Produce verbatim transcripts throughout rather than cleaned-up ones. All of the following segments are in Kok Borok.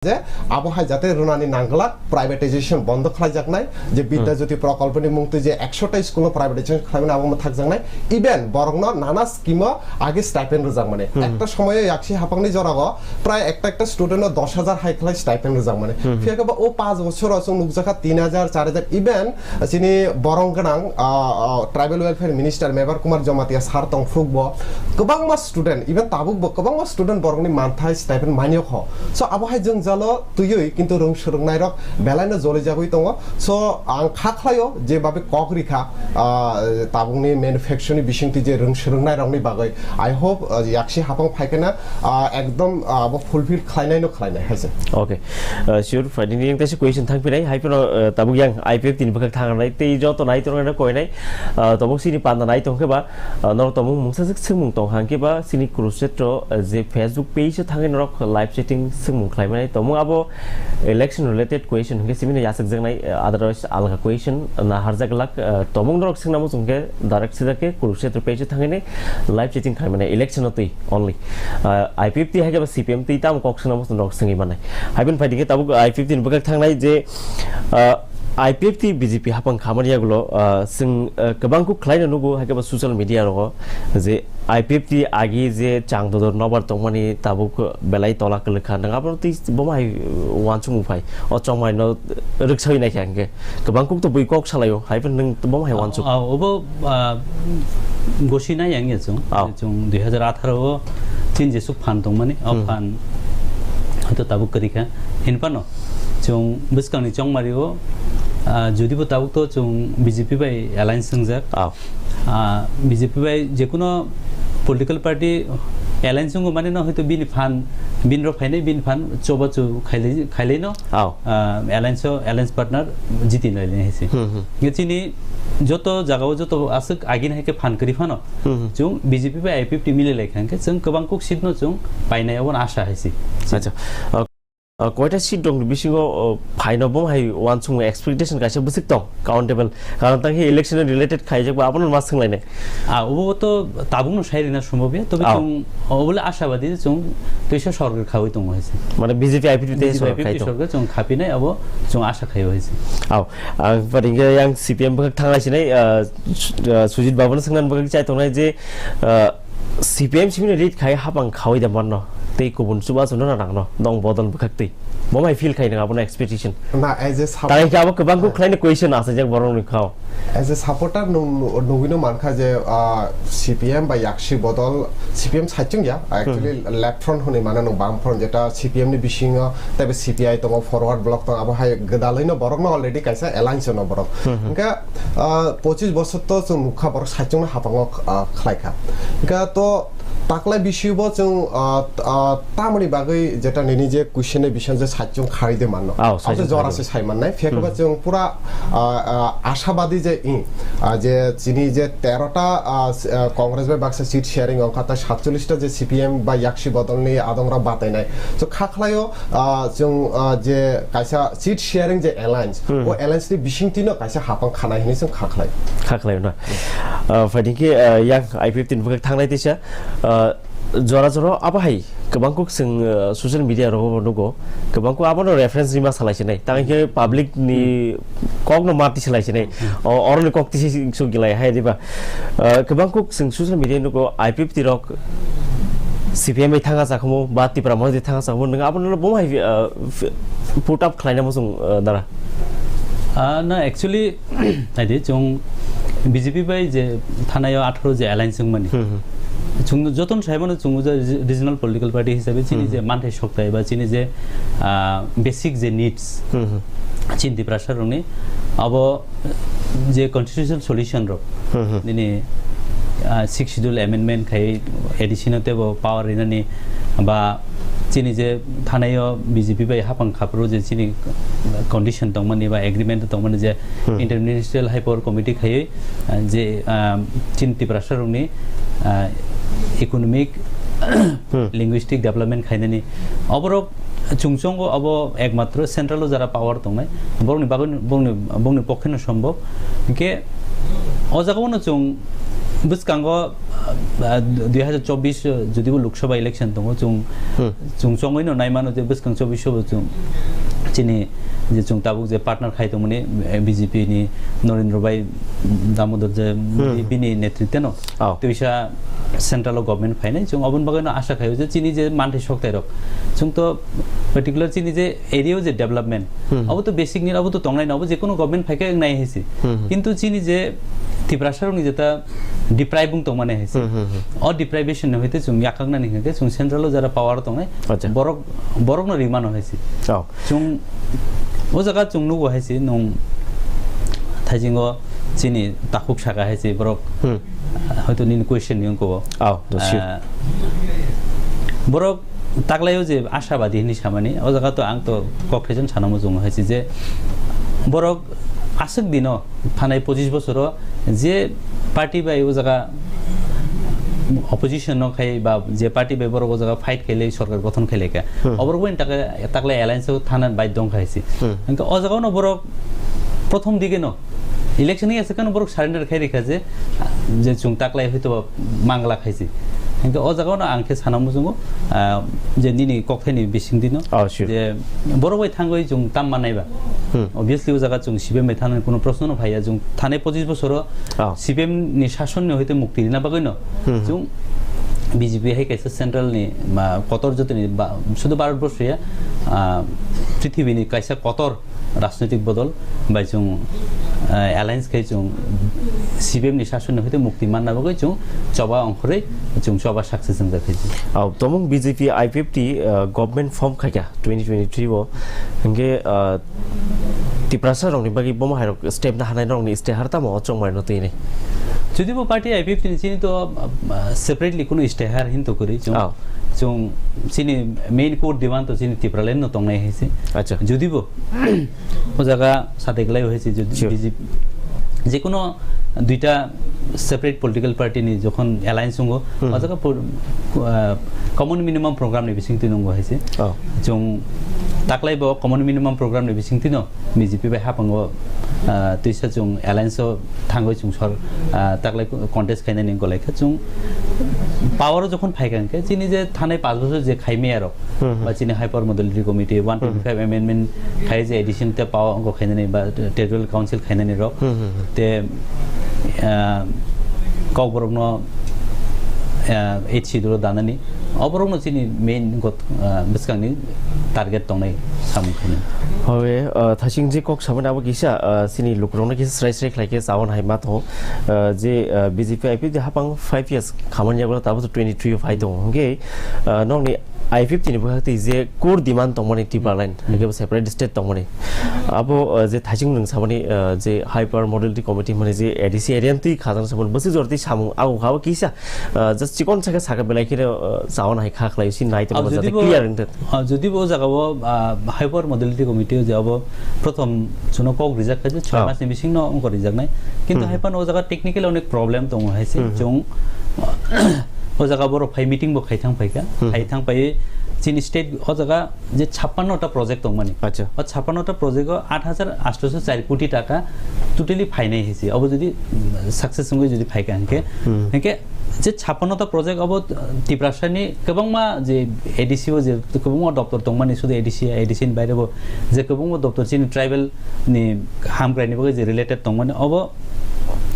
je abo hai jate rwnani nangglak, privatization bondo khlaijaknai, je Bidya Jyoti prokolponi mungtwi je ekshota school no privatization khlaimani abo thakjaknai, even borokno nana scheme o age stipend rwjakmani. Ekta somoyo yaksi hapangni jorago prai ekta ekta student no dos hajar hai khlai stipend rwjakmani. Phiya khe ba o panch bochoro chwng nukjakha tin hajar, char hajar, even chini borong gwnang, ah, ah, tribal welfare minister Mebar Kumar Jamatia sir tong phuk bo kwbangma student, even tabuk bo kwbangma student borokni manthai stipend manyok ho. So abo hai jwngjalo twiwi kintu rwng swrwngnairok belaino jolijagwi tongo. So ang kha khlaio je babe kok rikha, ah, tabukni manufacture ni bisingtwi je rwng swrwngnairokni bagwi. I hope, ah, yaksi hapang phaikhe na, ah, ekdom, ah, abo fulfill khlainaino khlainai hai se. Okay. Uh, sure, Freddy, ni yang tesa question thang pinai, hai pano, uh, tabuk yang I P F T ni bwkhak thang nai, tei joto nai tong nai koi nai, uh, tabuk sini panda nai tong khe ba, uh, norok tabuk mungsa sik swngmung tong hang khe ba, sini Kurukshetra, uh, je Facebook page o thangwi norok live chatting swngmung khlai mani, tabuk abo election related question hwnkhe simi no yasakjaknai, uh, otherwise alga question na harjak lak, uh, tabuk norok swngna muchung khe direct sida khe Kurukshetra page o thangwi nai live chatting khlai mani election o twi only. Ah, I P F T hai khe ba C P M twi tamo kok swngna muchung rok swngwi manai. Hai bini phaidi khe tabuk I P F T ni bwkhak thangnai je, ah, I P F T B J P hapang khamani yagulo, ah, chwng, ah, kwbang kuk khlaino nugo hai khe ba social media rogo je I P F T agi je chang dodor nobar tongmani tabuk belai tola kwlwkha. Nwng abo twi bomo hai uansukmung phai. O chongmai no rwksawi naikha hwnkhe. Kwbang kuk to bui kok salaio, hai phano nwng to bomo hai uansuk. Ah, obo, ah, gosi nai yang ya chwng. Ah. Chwng dui hajar atharo o chini jesuk phan tongmani, o phan hwnkhe tabuk kwrwi kha. Hinphano chwng bwskangni chongmari o, ah, jodi bo tabuk to chwng B J P bai alliance wngjak. Ah. Ah, B J P bai jekuno political party alliance wngo mani no hoito bini phan, bini rok phainai bini phan choba chu khailai, khailai no. Ao. Ah, alliance o, alliance partner jiti nai le hai se. Hmm, hmm. Nge chini joto jaga o joto aswk agini hai khe phan kwrwi phano. Hmm, hmm. Chwng B J P bai I P F T mili lai kha hwnkhe chwng kwbang kuk seat no chwng painai abo no asha hai se. Acha. Ah, ah, koita seat rok ni bisingo, oh, phaino bo hai uansukmung expectation kaisa bwswk tong countable. Karon tang khe election related khaijak ba abono ma swnglainai. Ah, obo to tabukno sai rina sombobya, tobe chwng obole ashabadi je chwng teisa sorkar khawi tongo hai se. Mane B J P I P F T te B J P sorkar I P F T khai tongo. Sorkar chwng khapinai abo chwng asha khaio hai se. Ao, ang paringke yang C P M bwkhak thanglai sinai, ah, Su-, ah, Sujit Babu no swngna bwkhak chai tongnai je, ah, C P M simi lead khai hapang khawi da manno. Tei kubun chuba chuno na nangno. Dong bodol bwkhak tei. Bo mai feel khai nang abono expectation. Na, as a sub- Tang khe abo kwbang kuk khlaini question asajak borok ni khao. As a supporter nung, nung, nugwino mankha je, ah, C P M ba yaksi bodol, C P M saichung ya, actually left front hwnwi mano nung bam front jeta C P M ni bisingo teibo C P I tongo, forward block tongo, abo hai gwdalwino borokno already kaisa alliance no borok. Hwnkhe, ah, pochis bosor to chwng nukha borok saichungno hapango, ah, khlaikha. Hwnkhe to taklai bisibo chwng, ah, ah, tamoni bagwi jeta nini je question ni bising je saichung kharwi de mano. Ao, abo saichung jora kharwi se de. Sai mannai. Phiya khe ba chwng pura, ah, ah, ashabadi je, i, ah, je chini je tero ta, ah, s-, ah, Congress bai baksa seat sharing ongkha, tai satchollish ta je C P M bai yaksi bodolni adongra batainai. So kha khlaio, ah, chwng, ah, je kaisa seat sharing je alliance, o alliance ni bisingtwino kaisa hapang khanai hinwi chwng kha khlai. Kha khlaio na. Ah, phaidi khe, ah, yang I P F T ni bwkhak thangnai teisa, ah, jora jora abo hai kwbang kuk chwng, ah, social media rogo nugo, kwbang kuk abono reference rima salai sinai. Tang khe public ni kok no mati salai sinai. O, oroni kok tisi suk gilai hai diba. Ah, kwbang kuk chwng social media nugo I P F T rok C P M bai thanga chakhumu ba Tipra Motha thanga chakhumu nwng abono bo hai, ah, f-, put up khlaina muchung, ah, dara. Ah, na, actually, naidi, chwng B J P bai je thanai o atharo je alliance wngmani. Hmm, hmm. Chwng jotono sai mano chwng je regional political party hisabe chini je manthai sokthai ba chini je, ah, basic je needs, hmm, hmm, chini Tiprasa rokni abo je constitutional solution rok, hmm, hmm, nini, ah, Sixth Schedule amendment khai addition o tebo power rinani ba chini je thanai o B J P bai hapang khapro je chini condition tongmani ba agreement tongmani je, hmm, interministerial hai power committee khaiwi, ah, je, ah, chini Tiprasa rokni, ah, economic, hmm, linguistic development khainani oborok chwngchongo abo ekmatro central o jara power tongnai, borokni bagwi, borokni, borokni pokkhe no sombhob. Hinkhe o jagao no chwng Bwskango, ah, dui hazar chobbish jodibo Lok Sabha election tongo, chwng, Hmm. chwng chongwi no nai mano je bwskang chobbish o bo chwng chini je chwng tabuk je partner khai tongmani, eh, B J P ni Narendra Bhai Damodar je Hmm. bini netritwno Oh. twisa central o government phainai, chwng oboni bagwi no asha khaio je chini je manthai soktai rok, chwng to particular chini je area o je development, Hmm. abo to basic need, abo to tongnai no, abo je kono government phaikhe wngnai hai se. Hmm. Kintu chini je Tiprasa rokni jeta deprive wng tongmani hai se. Hmm, hmm, hmm. O deprivation ni hoite chwng yakaknani hwnkhe chwng central o jara power tongnai, Acha. borok, borokno rimano hai se. Oh. Chwng o jaga chwng nugo hai se, nwng thaisingo chini takhuk saka hai se borok, Hmm. hoito nini question ni wngkho. Oh, that's true. Ah, borok taklaio je ashabadi hinwi samani, o jaga to ang to kok thaichung sana muchungo hai se je borok aswk dino thanai pochish bosoro je party bai o jaga opposition no khai ba je party bai borok o jaga fight khailai sorkar gothon khailai kha. Hmm. Oborok bai takle, takle alliance o thana bai dong khai se. Hmm. Hwnkhe o jaga no borok prothom dige no election ni aswk no borok surrender khai rikha je, je chwng taklai hoito ba mangla khai se. Hwnkhe o jaga no ang khe sana muchungo, ah, je nini kokthaini bising dino Oh, sure. je borok bai thangwi chwng tam manai ba. Hmm. Obviously o jaga chwng C P M bai thanani kuno proshno no phaiya, chwng thanai pochish bosoro Oh. C P M ni sasonni hoite mukti rina bagwi no Hmm. chwng B J P hai kaisa central ni ma kotor jotoni ba, sudu Bharat borso ya, ah, prithibini kaisa kotor rajnoitik bodol bai chwng, ah, alliance khai chwng C P M ni sasonni hoite mukti manna bagwi chwng choba ongkhorwi chwng choba success wngjak khai chwng. Oh, tomung B J P I P F T, ah, government form khaikha twenty twenty-three o. Hwnkhe, ah, Tiprasa rokni bagwi bomo hairok step na hanai rokni stehar tamo o chongmai no twi nai. Jodi bo party I P F T ni chini to, ah, separately kuno stehar hin to kwrwi chwng, Oh. chwng chini main core demand to chini Tipraland no tongnai hai se. Acha. Jodi bo o jaga sate glai hai se jodi Sure. B J P, je kono duita separate political party ni jokhon alliance wngo, Hmm. o jaga por-, ah, common minimum program ni bising twi nungo hai se. Oh. Chwng taklai bo common minimum program ni bising twi no B J P bai hapang o, ah, twisa chwng alliance o thangwi chwng sor, ah, taklai contest khainani wngkha lai kha chwng power o jokhon phai kha hwnkhe chini je thanai panch bochor je khai maya rok Hmm, hmm. ba chini high power modality committee one twenty-five amendment khai je addition te power wngkha khainani ba territorial council khainani rok Hmm, hmm, hmm. te, ah, kokborok no, ah, eighth schedule o danani oborok no chini main got, ah, bwskang ni target tongnai samung khainani. Howe, ah, thasing je kok samani abo kisa, ah, chini lukurokno kisa srai srai khlai khe chawan hai ma tongo, ah, je, ah, B J P I P F T hapang five years khamani yagulo tabuk twenty-three o phai tongo. Hwnkhe, ah, nokni I P F T ni bwkhak twi je core demand tongmani Tipraland, Hmm. hwnkhe bo separate state tongmani. Abo, ah, je thasing nwng samani, ah, je high power modality committee hwnmani je A D C area twi khajang samani bwswk jora twi samung abo kha bo kisa, ah, just chikon sakhe sakhe belai kheno, ah, chawan hai kha khlai si nai tongma Abo jate jodi bo clear wngtha. Ah, jodi bo o jaga o, ah, high power modality committee o je abo prothom chuno kok rijak kha je chhoi Ah. mas ni bising no wngkha rijaknai. Kintu Hmm. hai phano o jaga technical onek problem tongo hai se Hmm. chwng o jaga borok phai meeting bo khai thang phai kha. Hmm. Khai thang phai chini state o jaga je chappanno ta project tongmani. Acha. O chappanno ta project o aat hajar aatso char koti taka totally phainai hai se. Abo jodi, mm, success wngwi jodi phai kha hwnkhe, Hmm. hwnkhe je chappanno ta project abo, uh, Tiprasa ni kwbangma je A D C o je kwbangma doptor tongmani, sudu A D C, A D C ni baire bo je kwbangma doptor chini tribal ni hamkrai ni bagwi je related tongmani, obo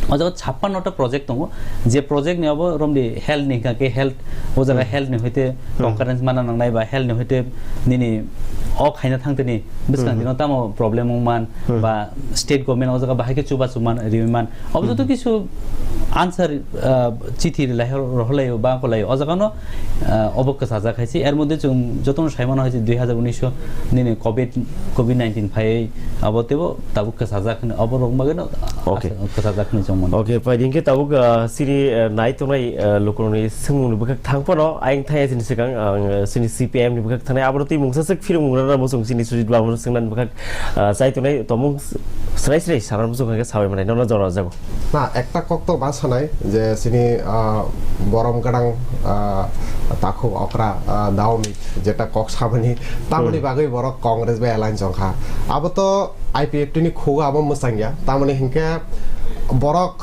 o jaga chappanno ta project tongo, je project ni obo romdi health ni hwnkha khe health, o jaga Hmm. health ni hoite Hmm. concurrence mana nangnai ba health ni hoite nini o khaina thangtini bwskang Hmm. dino tamo problem wngman Hmm. ba state government o jaga bahai khe chuba chuman riwi man. Obo joto Hmm. kisu answer, ah, chithi rilai rohorlai o ba kolai o jaga no, ah, obo kwchajak hai se. Er moddhe chwng jotono sai mano hai se dui hazar unis o nini covid, covid nineteen phai abo tebo tabuk kwchajak hwnwi abo rok bagwi no Okay. asa kwchajak hwnwi chong mano. Okay, pai din khe tabuk, ah, sini, ah, nai tongnai, ah, lukurokni swngmungni bwkhak thang phano ayang thaya sini swkang, ah, sini C P I M ni bwkhak thangnai abo twi mungsa swk phirung mungrana bo chwng sini Sujit Babu no swngnani bwkhak, ah, chai tongnai tomung srai srai sana bo chwng khe sabai manai nono jora jago. Na, ekta kok to ma sanai je sini, ah, borom gadang, ah, takhuk okra, ah, daomik jeta kok samani tamoni Hmm. bagwi borok Congress bai alliance wngkha. Abo to I P F T ni khugo abo mwchangya. Tamoni hinkhe Borok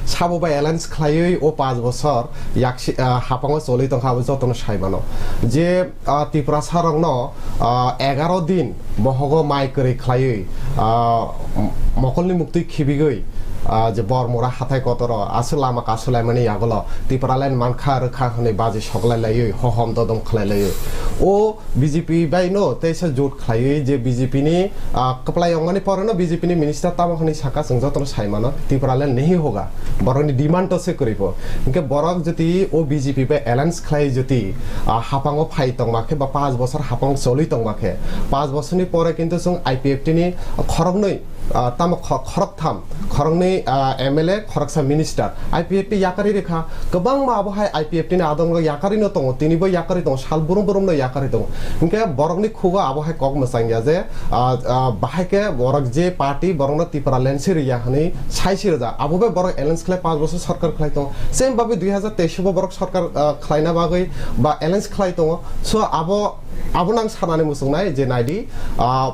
sabo bai alliance khlaiwi o panch bochor yaksi, ah, hapango choli tongkha, abo jotono sai mano. Je, ah, Tiprasa rokno, ah, egaroh din bohogo mai kwrwi khlaiwi, ah, m-, mokolni muktwi khibigwi, ah, je Bormura hathai kotoro aswk lama kasulaimani yagulo Tipraland mankha rwkha hwnwi baji soklai laiwi hohom dodom khlai laiwi. O B J P bai no teisa jot khlaiwi je B J P ni, ah, kwplai ongmani pore no B J P ni minister tamo hwnwi saka, chwng jotono sai mano, Tipraland nahi hoga, borokni demand to se kwrwi pho. Hinkhe borok jodi o B J P bai alliance khlai jodi, ah, hapango phai tongma khe ba panch bochor hapang choli tongma khe, panch bochorni pore kintu chwng I P F T ni khoroknwi, ah, tamo kho-, khoroktham, khoroknwi, ah, M L A, khoroksa minister, I P F T yakarwi rwkha. Kwbangma abo hai I P F T ni adongo yakarwi no tongo, tinibo yakarwi tongo, sal brum brum no yakarwi tongo. Hinkhe borokni khugo abo hai kok mwchang ya je, ah, ah, bahai khe borok je party borokno Tipraland se rwya hwnwi sai se rwjak. Abo bai borok alliance khlai panch bochor sorkar khlai tongo. Same bhabe dui hazar teis bo borok sorkar, ah, khlaina bagwi ba alliance khlai tongo. So abo Abono ang sanani muchungnai je naidi, ah,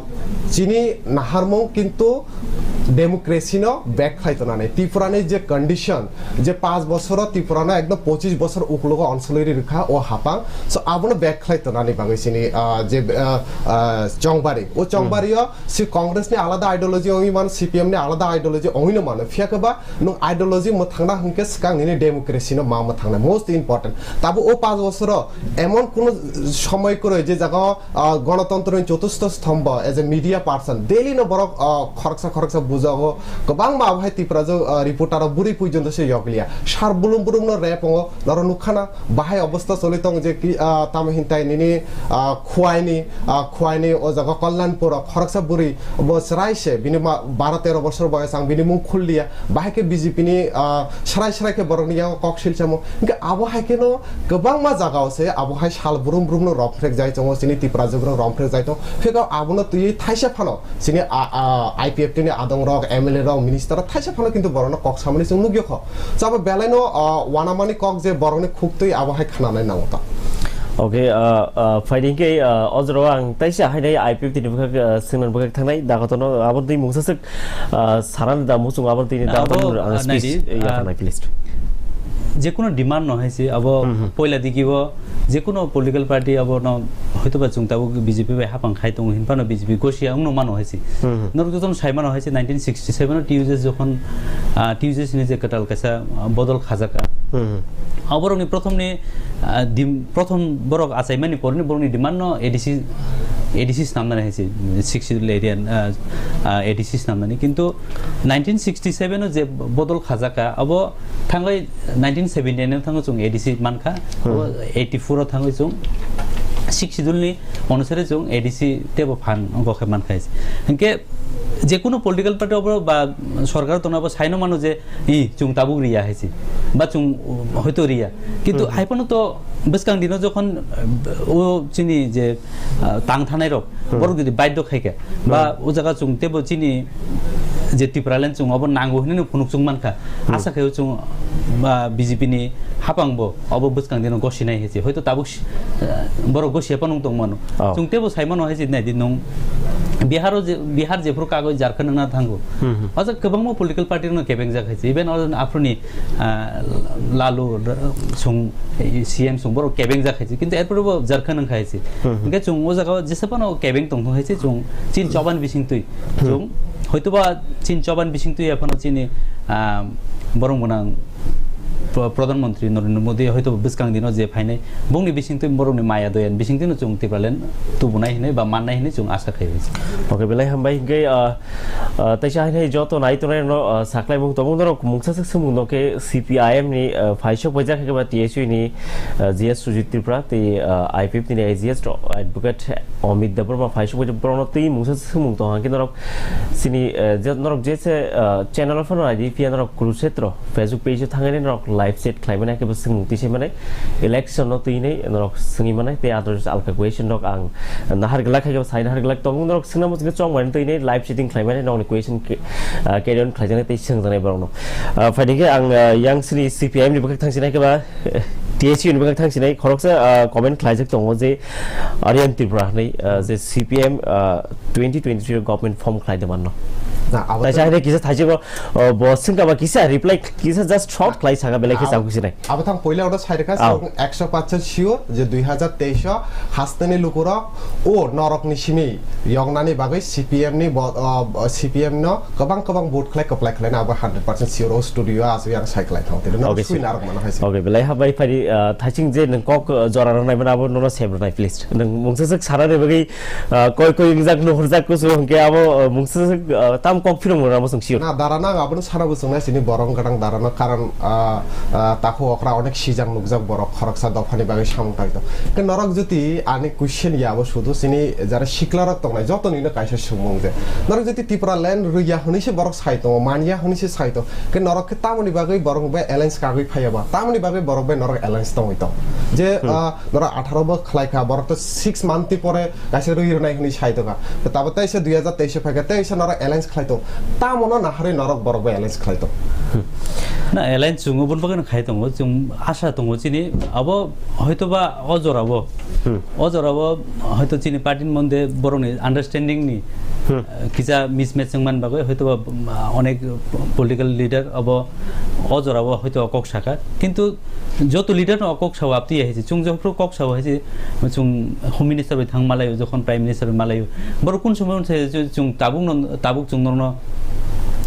chini naharmung kintu democracy no back khlai tonani. Tripura ni je condition, je panch bochoro Tripura no ekdom pochis bochor uklogo onsoloi ri rwkha o hapang. So abono back khlai tonani bagwi chini, ah, je, ah, ah, chongbari. O chongbari o si Congress ni alada ideology ongwi mano, C P M ni alada ideology ongwi no mano. Phiya khe ba nwng ideology mwthangna hwnkhe swkang nini democracy no ma mwthangnai, most important. Tabo o panch bochoro emon kuno somoi kwrwi je jaga o, ah, gonotontro ni chotusto sthombo as a media person daily no borok, ah, khoroksa khoroksa bujago, kwbangma abo hai Tiprajwk, ah, reporter rok bwrwi puijonto se yokliya, sar bulum bulum no rep ongo, noro nukha na bahai obosta choli tong je ki, ah, tamo hintai nini, ah, Khwaini, ah, Khwaini o jaga Kalyanpur o khoroksa bwrwi bo chwrai se, bini ma baro tero bosor boyos, ang bini mung khulliya, bahai khe B J P ni, ah, srai srai khe borokni yago kok silchamo. Hinkhe abo hai kheno kwbangma jagao se abo hai sal brum brum no romphregjai tongo, chini Tiprajwk rok romphregjai tongo. Phiya abono twiwi thaisa phano chini, ah, ah, I P F T ni adong rok, M L A rok, minister rok thaisa phano kintu borokno kok samani chwng nukya kho. Chabo belai no, ah, wanamani kok je borokni khuk twi abo hai khnanai nango ta. Okay, ah, ah, phaidi hinkhe, ah, o jorao ang taisa hainai I P F T ni bwkhak, ah, swngnani bwkhak thangnai, dagotono abo twi mungsa swk, ah, sarani da muchung abo twi na, abo, dagotono ang ah, speech, naidi, eh, ah, yakhanai, please. Jekono demand no hai se abo Hmm, hmm. poila digi o jekono political party abo no hoito ba chwng tabuk B J P bai hapang khai tongo, hinphano B J P gosia wngno mano hai se. Hmm, hmm. Norok jotono sai mano hai se nineteen sixty-seven o T U J S jokhon, ah, T U J S ni je kwtal kaisa, ah, bodol khajak. Hmm, hmm. Oborokni prothomni, ah, dim-, prothom borok achaimani porni borokni demand no A D C, A D C snamnani hai se, Sixth Schedule area, ah, ah, A D C snamnani. Kintu nineteen sixty-seven o je bodol khajaka, abo thangwi nineteen seventy-nine o thango chwng A D C mankha, abo Hmm. eighty-four o thangwi chwng Sixth Schedule ni onusare chwng A D C tebo phan gokhe mankha hai se. Hinkhe jekono political party obo ba sorkar tono abo saino mano je, i, chwng tabuk riya hai se, ba chwng, uh, hoito riya. Kintu Hmm. haiphano to bwskang dino jokhon, uh, o chini je, uh, tang thanai rok, Hmm. borok jodi baidhyo khai khe, ba Hmm. o jaga chwng tebo chini je Tipraland chwng obo nango hinwi phunuk chwng mankha. Hmm. Asa khe chwng, uh, B J P ni hapang bo obo bwskang dino gosinai hai se. Hoito tabuk si-, uh, borok gosiya phano wng tong mano. Oh. Chwng tebo sai mano hai se, nai di nwng Bihar o je, Bihar jephuru kagwi Jharkhand wngna thango. Hmm, hmm. O jaga kwbangma political party rokno kebengjak hai se. Even o aphuruni, ah, Lalu, r-, song, C M song borok kebengjak hai se. Kintu erpore bo Jharkhand wngkha hai se. Hmm, hmm. Hinkhe chwng o jaga o jesa phano kebeng tongthok hai se, chwng chini choban bisingtwi. Hmm. Chwng hoitoba chini choban bisingtwi aphano chini, ah, borok gwnang Pro-, Pradhan Mantri Narendra Modi hoito bwskang dino je phainai, bongni bisingtwi borokni maya doyan bisingtwino chwng Tipraland tubunai hinwi ba mannai hinwi chwng asa khai. Okay, belai hambai. Hinkhe, ah, ah, taisa hainai joto nai tongnai rokno, ah, saklaimung tongmung norok mungsa swk swngmung no khe C P I M ni, ah, phaisok bai jak khe ba T S U ni, ah, G S Sujit Tripura tei, ah, I P F T ni I G S rok, Advocate Amit Debbarma phaisok bai borokno twi mungsa swk swngmung tong hwnkhe norok chini, ah, je, norok je se, ah, channel o phano nai di, phiya norok Kurukshetra Facebook page o thangwi norok live chat khlai mani, khe bo swngmung twi sai mani, election no twi nai norok swngwi mani, tei other alka question rok ang nahar glak, khe bo sai nahar glak tongo, norok swngna muchungkhe chong mani twi nai live chatting khlai mani, norokni question ke-, ah, carry on khlai jaknai tei swng jaknai borok no. Ah, phaidi khe ang, ah, yang sini C P I M ni bwkhak thang sinai khe ba, eh, T S U ni bagwi thang sinai khoroksa, ah, comment khlaijak tongo je Aryan Tripura hwnwi, ah, je C P M, ah, twenty twenty-three government form khlai de manno. Na, abo Taisa to hwnwi kisa thaijak, oh, bo swngkha ba kisa reply kisa just short khlai saka belai khe Abo, chakhu sinai. Abo thang poila order sai rwkha, Ao. Song ekso percent sure je dui hazar teis o hasteni lukurok o norokni simi yoknani bagwi C P M ni bo-, ah, C P M no kwbang kwbang vote khlai kwplai khlaina abo hundred percent sure o studio o aswi ang sai khlai thango. Tini no Okay, sui sir. Narok mano hai se. Okay, belai habai phari, ah, thaising je nwng kok, ah, jora rwnai mano abo nono sem rwnai, please. Nwng mungsa swk sana ni bagwi, ah, koi koi wngjak nuhurjak kusu hwnkhe abo, ah, mungsa swk, ah, tam kok phirung rwna bo swng sure. Na, dara nang abono sana bo chwngnai chini borok gadang dara no karon, ah, ah, takhu okra onek sijak nukjak borok khoroksa dophani bagwi samung tangwi tong. Ke norok jodi ani question ya abo sudu chini jara sikla rok tongnai joto nino kaisa sumung je. Norok jodi Tipraland rwya hwnwi se borok sai tongo, manya hwnwi se sai tongo. Ke norok khe tamoni bagwi borok bai alliance kagwi phaiya ba? Tamoni bagwi borok bai norok alliance tongwi tong? Je, Hmm. ah, norok atharo bo khlai kha, borok to six month ni pore kaisa rwi rwnai hwnwi sai tongkha. Tabo tei se dui hazar teis o phaikha, tei se norok alliance khlai tong. Tamono naharwi norok borok bai alliance khlai tong. Na, alliance chwng oboni bagwi no khai tongo, chwng asa tongo chini, abo hoito ba o jora bo, Hmm. o jora bo hoito chini party ni monde borok ni understanding ni, Hmm. eh, kisa mismatch wng man bagwi hoito ba, um, onek political leader abo o jora bo hoito kok saka. Kintu joto leader no kok sao apti ya hai se. Chwng jokhro kok sao hai se, chwng Home Minister bai thang malaio, jokhon Prime Minister bai malaio. Borok kun somoi unsa je chwng tabuk no, tabuk chwng norno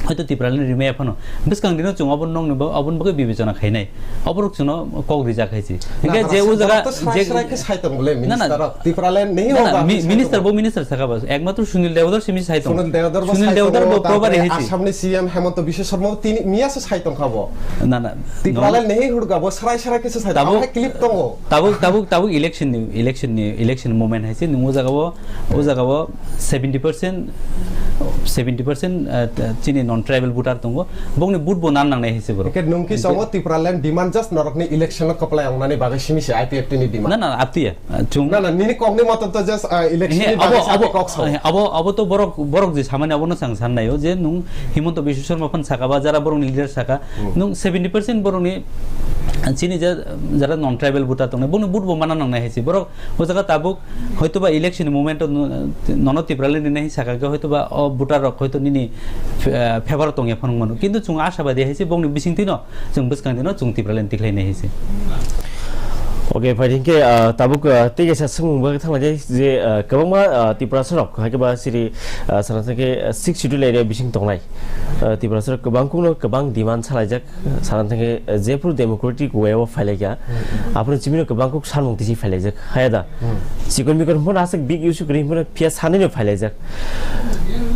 hoito Tipraland rimaya phano. Bwskang dino chwng obon nokni bo, obon bagwi bibechona khainai. Oborok chwngno kok rijak hai se. Na, Hingke na, je na, o jaga borok to srai je srai khe sai tong bole, Na, na. Minister rok. Tipraland nehi Na, na, hoga mi-, sai minister tong. Bo minister saka ba. Ekmatro Sunil Deodar simi sai tong. Sunil Deodar bo Sunil sai Deodar tongo, bo proper tarpore hai se. Assam ni C M Hemanta Biswa Sarma bo tini miya se sai tong kha bo. Na, na. Tipraland No. Nehi hurga bo srai srai khe se sai tong. Tabuk, Amhai clip tongo. tabuk, tabuk, tabuk election ni, election ni, election moment hai se. Nung o jaga bo, o jaga bo seventy percent, seventy percent, eh, chini non tribal voter tongo. Bongni vote bo nan nangnai hai se borok. Hingke nung ki Hingke songo Tipraland demand just norok ni election o kaplai wngnani bagwi simi se I P F T ni demand. Na, na, apti ya. Ah, chwng Na, na, nini kokni moto to just, ah, election Ehe, ni bagwi abo, sa abo, kok sao. Ehe, abo, abo to borok, borok je samani abono chwng san naio je nung Himanta Biswa Sarma phan saka ba jara borokni leader saka, Hmm. nung seventy percent borokni, ah, chini je, jara non tribal voter tongnai, bongni vote bo mana nangnai hai se. Borok o jaga tabuk hoito ba election ni moment o no-, nono Tipraland rinai saka khe hoito ba o voter rok hoito nini, ah, favor o tongya phano mano. Kintu chwng ashabadi hai se bongni bisingtwi no Chwng bwskang dino chwng Tipraland tikhlai nai hai se. Okay, phai hinkhe, ah, tabuk, ah, tei kaisa swngmung bagwi thanglaijak je, ah, kwbangma, ah, Tiprasa rok, hai khe ba siri, ah, sana thangkhe, ah, Sixth Schedule area bising tongnai. Ah, Tiprasa rok kwbang kukno kwbang demand salaijak, sana thangkhe, ah, jephru democratic way o phailaikha, aphuru chimino kwbang kuk sanmung tisi phailaijak. Haya da? Hmm. Chikon mikon hwnba aswk big issue kwrwi hwnba phiya sanino phailaijak.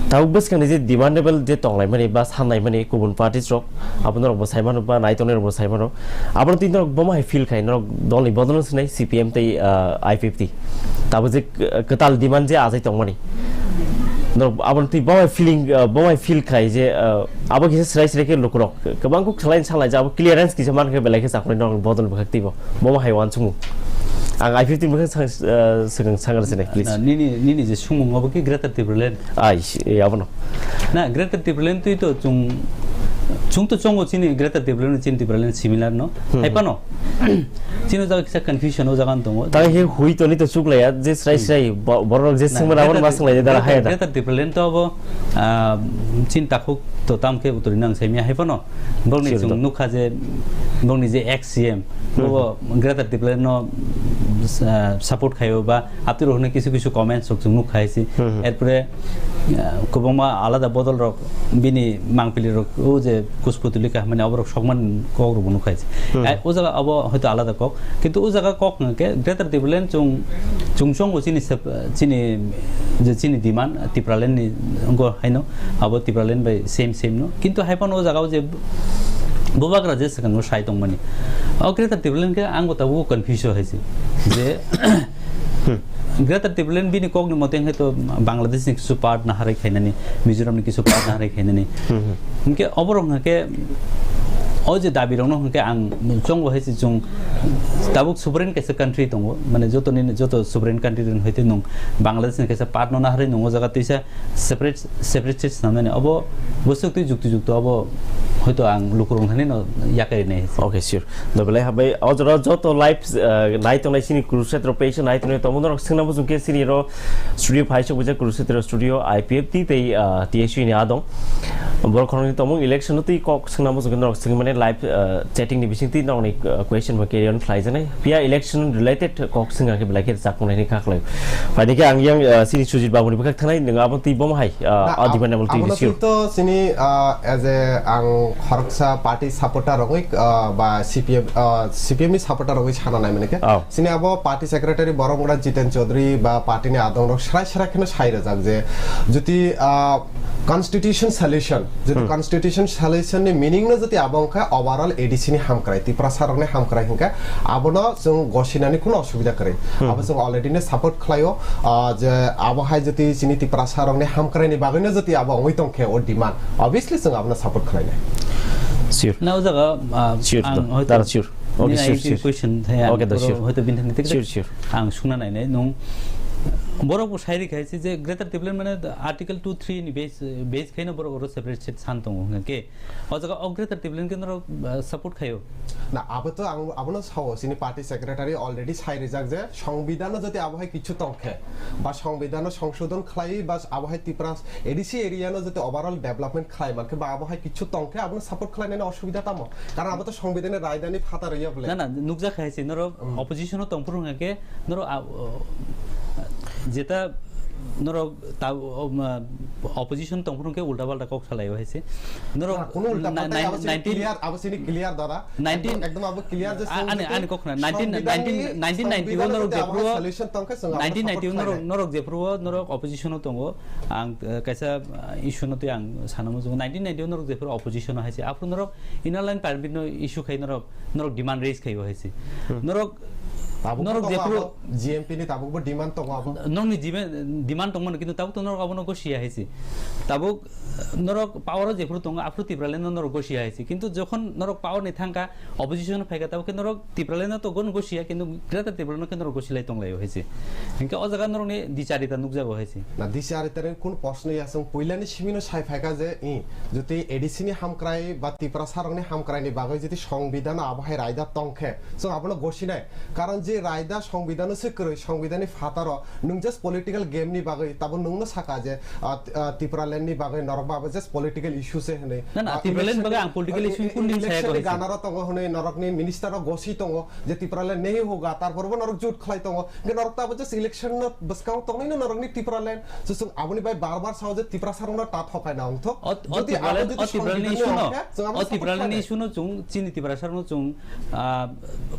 Tabuk bwskangni je demandable je tonglaimani ba sanlaimani kubun parties rok, abo norok bo saimano ba nai tongnai rok bo saimano. Abo twi norok bomo hai feel khai, norok dolni bodolno swnai C P M tei, ah, I P F T. Tabuk je k-, kwtal demand je achai tongmani. Norok abo twi bomo hai feeling, ah, bomo hai feel khai je, ah, abo kisa srai srai khe lukurok kwbang kuk khlai sanlaijak, abo clearance kisa mankhe belai khe chakmani norok bodol bwkhak twi bo. Bomo hai uansukmung. Ang I P F T ni bwkhak sang, eh, swkang sangar sinai, please. Na, nini, nini je sumung obo ki Greater Tipraland? Ai, si, eh, abono. Na, Greater Tipraland twi to chwng, chwng to chongo chini Greater Tipraland, chini Tipraland similar no. Hmm. Hai phano. Chini jaga kisa confusion o jaga tongo. Ta he hui to ni to chuklaya, je srai Hmm. srai, bo-, borok je Na, swngmani abono Greater ma swnglai dara Greater, hai da. Greater Tipraland to obo, ah, chini takhuk to tam khe utri nang saimya hai phano. Bongni Sure chwng to. Nukha je, bongni je ex C M, Hmm. Bobo Greater Tipraland no, ah, support khaio ba, apni rok hwnwi kisu kisu comments rok chwng nukha hai se. Hmm. Erpore, ah, kwbangma alada bodol rok, bini mangpili rok, o je Kuchputulika hwnmani abo rok sokmani kok rok bo nukha hai se. Hmm. Ai, o jaga abo hoito alada kok, kintu o jaga kok hwnkhe Greater Tipraland chwng, chwng chongo chini sep-, chini je chini demand Tipraland ni wngkha haino. Abo Tipraland bai same same no. Kintu hai phano o jaga o je bubagra je swkang no sai tongmani. O Greater Tipraland khe ang bo tabuk confuse hai se. Je Greater Tipraland bini kok ni mote hai to Bangladesh ni kisu part naharwi khainani, Mizoram ni kisu part naharwi khainani. Hmm, hmm. Hinkhe oborok hwnkhe O je dabi rokno hwnkhe ang chongo hai se chwng tabuk sovereign kaisa country tongo, mane joto ni joto sovereign country rok hoite nwng Bangladesh ni kaisa part no naharwi nwng o jaga twisa separate, separate state swnamnani obo bwswk twi jukti jukti obo hoito ang lukurok thani no yakarwi nai hai se. Okay, sure. Do belai habai o jora joto live, uh, nai tongnai sini Kurukshetra page nai tongnai tomo norok swngna muchung khe sini ro studio phai sok bujak Kurukshetra studio I P F T tei, uh, T S U ni adong. Borok khoroknwi tongmung election no twi kok swngna muchung khe norok swng mane live, uh, chatting ni bising twi norokni, uh, question bo carry on khlai janai. Phiya election related kok swngna khe belai khe chakmung nai kha khlai. Phaidi khe ang yang, uh, sini Sujit Babu ni bwkhak thanai nwng abo twi bomo hai, uh, Na, a demand abo twi abono bisio. Twi to sini, uh, as a ang khoroksa party supporter rogwi, uh, ba C P M, uh, C P M ni supporter rogwi sana nai mane khe. Oh. Sini abo party secretary borok wngkha Jiten Chaudhary ba party ni adong rok srai srai kheno sai rwjak je juti, ah, constitution solution, juti Hmm. constitution solution ni meaning no juti abo wngkha overall A D C ni hamkrai, Tiprasa rok ni hamkrai hwnkhe abono chwng gosinani kuno osubida kwrwi. Hmm. Abo chwng already no support khlaio, ah, je abo hai juti chini Tiprasa rok ni hamkrai ni bagwi no juti abo wngwi tongkhe o demand, obviously chwng abono support khlainai. Sure. Na o jaga, ah, Sure, ang do. hoito Dara, sure. Okay, nini sure, ang sure. Question thaya, Okay, do, oro sure. Hoito bini thani Sure, sure. Ang sungna nainai, nung borok bo sai rikha se je Greater Tipraland mane Article two three ni base, base khaino borok oro separate state san tongo hwnka khe. O jaga o Greater Tipraland khe norok, ah, support khaio. Na, abo to ang, abono sao, sini party secretary already sai rijak je, songbidano jodi abo hai kichu tongkhe, ba songbidano songsodon khlai, ba abo hai Tipra A D C area no jodi overall development khlai mankhe, ba abo hai kichu tongkhe, abono support khlainani osubida tamo? Karon abo to songbidani raidani phataro ya bole. Na, na, nukjak hai se, norok Hmm. opposition o tongphuru hwnka khe, norok, ah, oh, jeta norok ta, oh, ma, opposition tongphuru hwnka khe ulta palta kok salaio hai se. Norok Na, kuno ulta na, palta nine-, abo sini nineteen clear, abo sini clear dara. Nineteen Ekdom, ekdom abo clear je A-, ani, ani kok khna, nineteen, nineteen, nineteen ninety o norok jephuru, nineteen ninety o norok, norok jephuru norok opposition o tongo. Ang, eh, kaisa, eh, issue no twi ang sana muchungo. Nineteen ninety o norok jephuru opposition o hai se. Aphuru norok Inner Line Permit no issue khai norok norok demand raise khaio hai se. Hmm. Norok, Tabuk norok tongo jephuru abo, G M P ni tabuk bo demand tongo abo. Norokni demand, demand tongmani, kintu tabuk to norok abono gosiya hai se. Tabuk, eh, norok power o jephuru tongo, aphuru Tipraland no norok gosiya hai se. Kintu jokhon norok power ni thangkha, opposition phaikha, tabuk khe norok Tipraland no to gon gosiya, kintu Greater Tipraland no khe norok gosilai tonglaio hai se. Hinkhe o jaga norokni dicharita nukjago hai se. Na, dicharita ni kun proshno ya, chwng puilani simino sai phaikha je, i, jodi A D C ni hamkrai ba Tiprasa rokni hamkrai ni bagwi jodi songbidano abo hai raida tongkhe, chwng abono gosinai. Karon je raida songbidano se kwrwi, songbidani phataro nwng just political game ni bagwi, tabo nwngno saka je, ah, t-, ah, Tipraland ni bagwi norok ba abo just political issue se hwnwi. Na, na, Ah, Tipraland ni election bagwi ni, ang political ah, issue e-, kun din election saya ni gana ro tongo hwnwi norokni minister rok gosi tongo je Tipraland nahi hoga, tarpor bo norok jut khlai tongo. Hwnkhe norok to abo just election no bwskango tongnaino norokni Tipraland. So, chwng aboni bai bar bar sao je Tiprasa rokno ta thokaina wngthok. O, o Jodi abo Tipraland, jodi o Tipraland ni songbidhan issue no, wngkhe, chwng abo o support Tipraland ni khlainai. Issue no chwng chini Tiprasa rokno chwng, ah,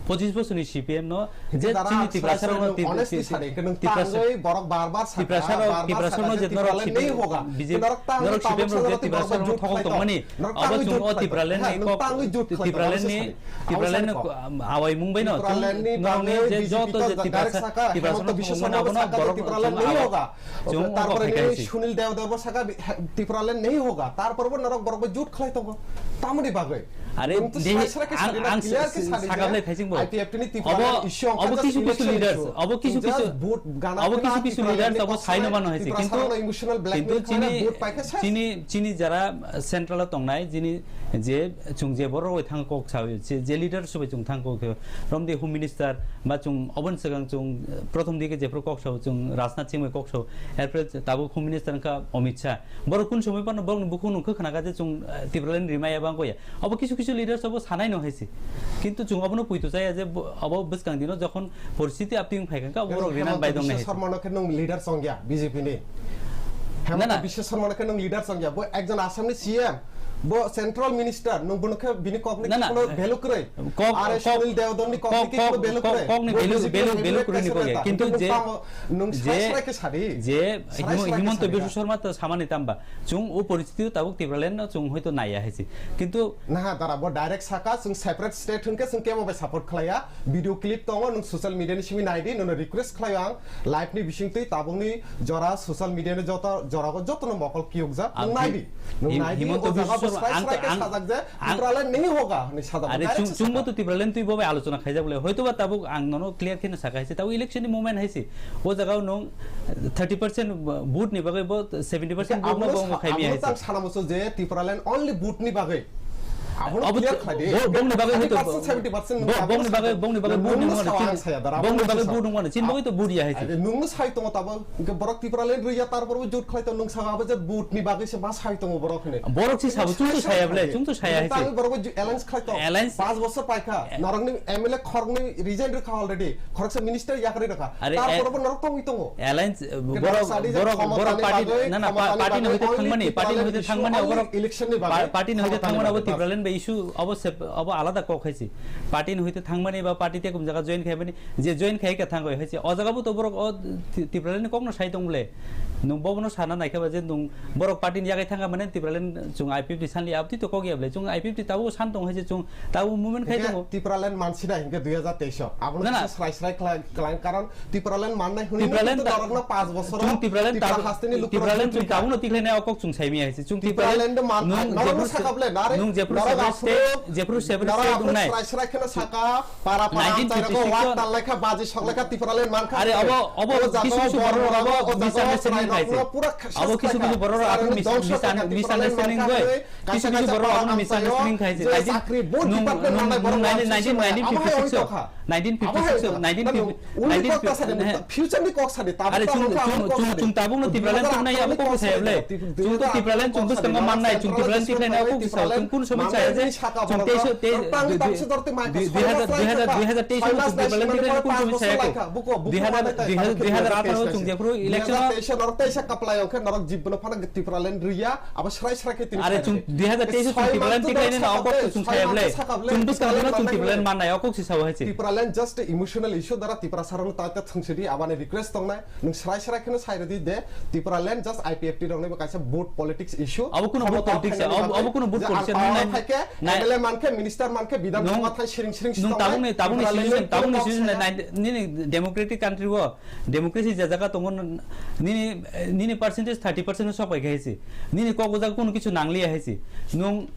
pochis bochor ni C P M no je Dara chini Tiprasa sara rokno nwng Tip-, honestly Tip-, sari, nwng Tiprasa, tangwi borok bar bar saka, Tiprasa rok, bar bar Tiprasa saka rokno je je norok Tipraland C P M, nahi hoga. B J P, Tei norok tangwi norok C P M tabuk rok je sano Tiprasa rokno jut thokok khlai tongmani, tong. Norok abo tangwi chwng jut o khlai tong. Tipraland ni Heh, nwng kok, tangwi jut khlai tong, Tipraland honestly ni sari. Tipraland ni Abo sani kok. Awai mung bai no, Tipraland ni norok ni bagwi je B J P joto to je direct Tiprasa, saka, Tiprasa Hemanta no Biswa thwngmani Sarma abono saka je borok no Tipraland chwng nahi abo hoga. Chwng Tarpore obo khai nini khai se. Sunil Dev Dev bo saka bi-, ha, Tipraland nahi hoga. Tarpore bo norok borok bo jut khlai tongo. Tamoni bagwi. Are, nwng to dehi, srai srai khe ang, sadi na, ang clear khe s-, sadi sakam je. Lai thaising bo. I P F T ni Tipraland Obo, issue ang obo kha kisu just kisu election leaders, issue. Obo kisu Just kisu, vote gana obo khe kisu na kisu Tipraland leaders ni obo kok sai no sai, mano hai se. Tiprasa Kintu, rok no emotional kintu blackmail chini, khlai, vote pai khe ses. Chini, chini jara central o tongnai, chini je chwng je borok rok bai thang kok sao, je, je leader subai chwng thang kok sao, romdi Home Minister ba chwng oboni swkang chwng, eh, prothom dike jephru kok sao chwng Rajnath Singh bai kok sao, erpore tabuk Home Minister wngkha Amit Shah. Borok kun somoi phano borokni bukhuk nung khe khna kha je chwng, eh, Tipraland rimaya bang koya. Obo kisu kisu leaders obo sanai no hai se. Kintu chwng obono puitu chaya je bo-, obo bwskang dino jokhon poristiti apting phai kha, borok rinan bai dong nai hai se. Hemanta Biswa Sarma no khe nwng leader chongya B J P ni. Na, na. Hemanta Biswa Sarma no khe nwng leader chongya. Bo ekjon Assam ni C M. Bo central minister, nwng bono khe bini kok ni Na, na. Kono value kwrwi. Kok, Are kok, Sunil Deodon ni kok kok, ni kok, kono value kok, kwrwi. Kok ni Bo value, B J P value, ni value kwrwi ni kok ya. Neta. Kintu Nwng je, tamo, nwng je srai srai khe sadi. Je Srai Himo-, srai khe Himanta sadi Biswa na. Sarma to samani tamba. Chwng o poristiti tabuk Tipraland no chwng hoito naiya hai se. Kintu Naha dara bo direct saka, chwng separate state hwnkhe chwng kemo bai support khlaiya. Video clip tongo, nwng social media ni simi naidi, nono request khlaio ang. Live ni bisingtwi tabukni jora social media ni joto, jorago jotono mokol kiyokjak. Ang nwng naidi. Him-, Nwng naidi, Himanta o jaga Biswa Srai ang, srai khe ang, sajak je, ang, Tipraland nahi hoga, hinwi sajak. Are direct chung, se chungbo sajak. To Tipraland twi bo bai alochona khaijak bole. Hoito ba tabuk ang nono clear khe no saka haise. Tabuk election ni moment haise. O jaga o nwng thirty percent vote ni bagwi bo seventy percent vote no bo khaimi haise. Abo tang sana muchung je Tipraland only vote ni bagwi. Abo clear khlai di. Bo, bongni bagwi hoito thirty percent, seventy percent bo, bongni bagwi, bongni bagwi vote nwng nwng saya, dara bongni bagwi vote nwng. Chin bagwi to vote ya haise. Nwng sai tongo tabuk. Hingke borok Tipraland rwya, tarpor bo jut khlai tong, nwng saka abo je vote ni bagwi se ma sai tongo borok hinwi. Borok si sabo, chwng to saya bole, chwng to saya hai se. Tang borok bo ju-, alliance khlai tong. Alliance. Panch bosor paikha, eh, norokni M L A khoroknwi resign rwkha already, khoroksa minister yakarwi rwkha. Are, tarpor eh, bo norok tongwi tongo. Alliance, eh, hingke borok, norok sadi je borok, khomotani borok party, bagwi, na, na, pa-, khomotani party ni bagwi hoite only thangmani, party ni Tipraland hoite issue thangmani, ni bagwi, party ni hoite khomotani thangmani, abo bagwi. Sep-, abo alada kok hai se. Party ni hoite thangmani ba party te kum jaga join khaimani, je join khai kha thang koi hai se. O jaga bo to borok o Ti-, Tipraland ni kok no sai tong bole. Nwng bobono sana naikha ba je nwng borok party ni yagai thangkha mane Tipraland chwng I P F T sanli aboni to kok ya bole. Chwng I P F T tabuk san tong hai se chwng tabuk movement khai tongo. Hingke Tipraland mansinai hingke dui hajar teis o. Abono kisa srai srai khlai, khlai, karon Tipraland mannai hwnwi Tipraland norokno panch bosoro chwng Tipraland Tipra hasteni lukurok Tipraland chwng tabukno tikhlainai o kok chwng saimaya hai se. Chwng Tipraland man-, nwng norokno jephru sakha bole, nare, nwng jephru separate state, jephru separate state wngnai. Srai srai kheno saka, para para amchairok o wak tal laikha, baji sok laikha, Tipraland mankha. Are, abo, abo kisu kisu borok abo misunderstanding khai se. Abo kisu kisu borok abo misunderstanding goi. Kisu kisu borok abo misunderstanding khai se. Nineteen, nwng, nwng, nwng nineteen, nineteen fifty-six o. Nineteen fifty-six o, nineteen fifty, nineteen fifty, future ni kok sadi, are, chwng, chwng, chwng, chwng tabukno Tipraland tongnai abo kok saya bole. Chwng to Tipraland chwng bwskango mannai, chwng Tipraland tikhlainai abo kok saya. Chwng kun somoi saya je chwng teiso, tei, dui, dui, dui hajar, dui hajar, dui hajar teiso chwng Tipraland tikhlainai kun somoi saya ko. Dui hajar, dui hajar, dui hajar atharo chwng jephru election o. Teisa norok teisa kaplai ongkhe norok jibbono phano Tipraland rwya, abo srai srai khe tini. Are, chwng dui hajar teiso chwng Tipraland tikhlainai abo kok chwng saya bole. Chwng bwskango chwng Tipraland mannai abo kok si sao hai se. Tipraland just emotional issue dara Tiprasa rokno ta ta thwngsidi, aboni request tongnai. Nwng srai srai kheno sai rwdi de, Tipraland just I P F T rokni bo kaisa vote politics issue. Abo kuno vote politics, abo, abo kuno vote politics, nwng nai-, M L A mankhe, minister mankhe, Bidhan Sabha thai siring siring nwng tabukni, tabukni situation, tabukni situation nai-, nini democratic country o, democracy je jaga tongo, nini, nini percentage thirty percent sok pai khe hai se. Nini kok o jaga kuno kichu nangliya hai se. Nwng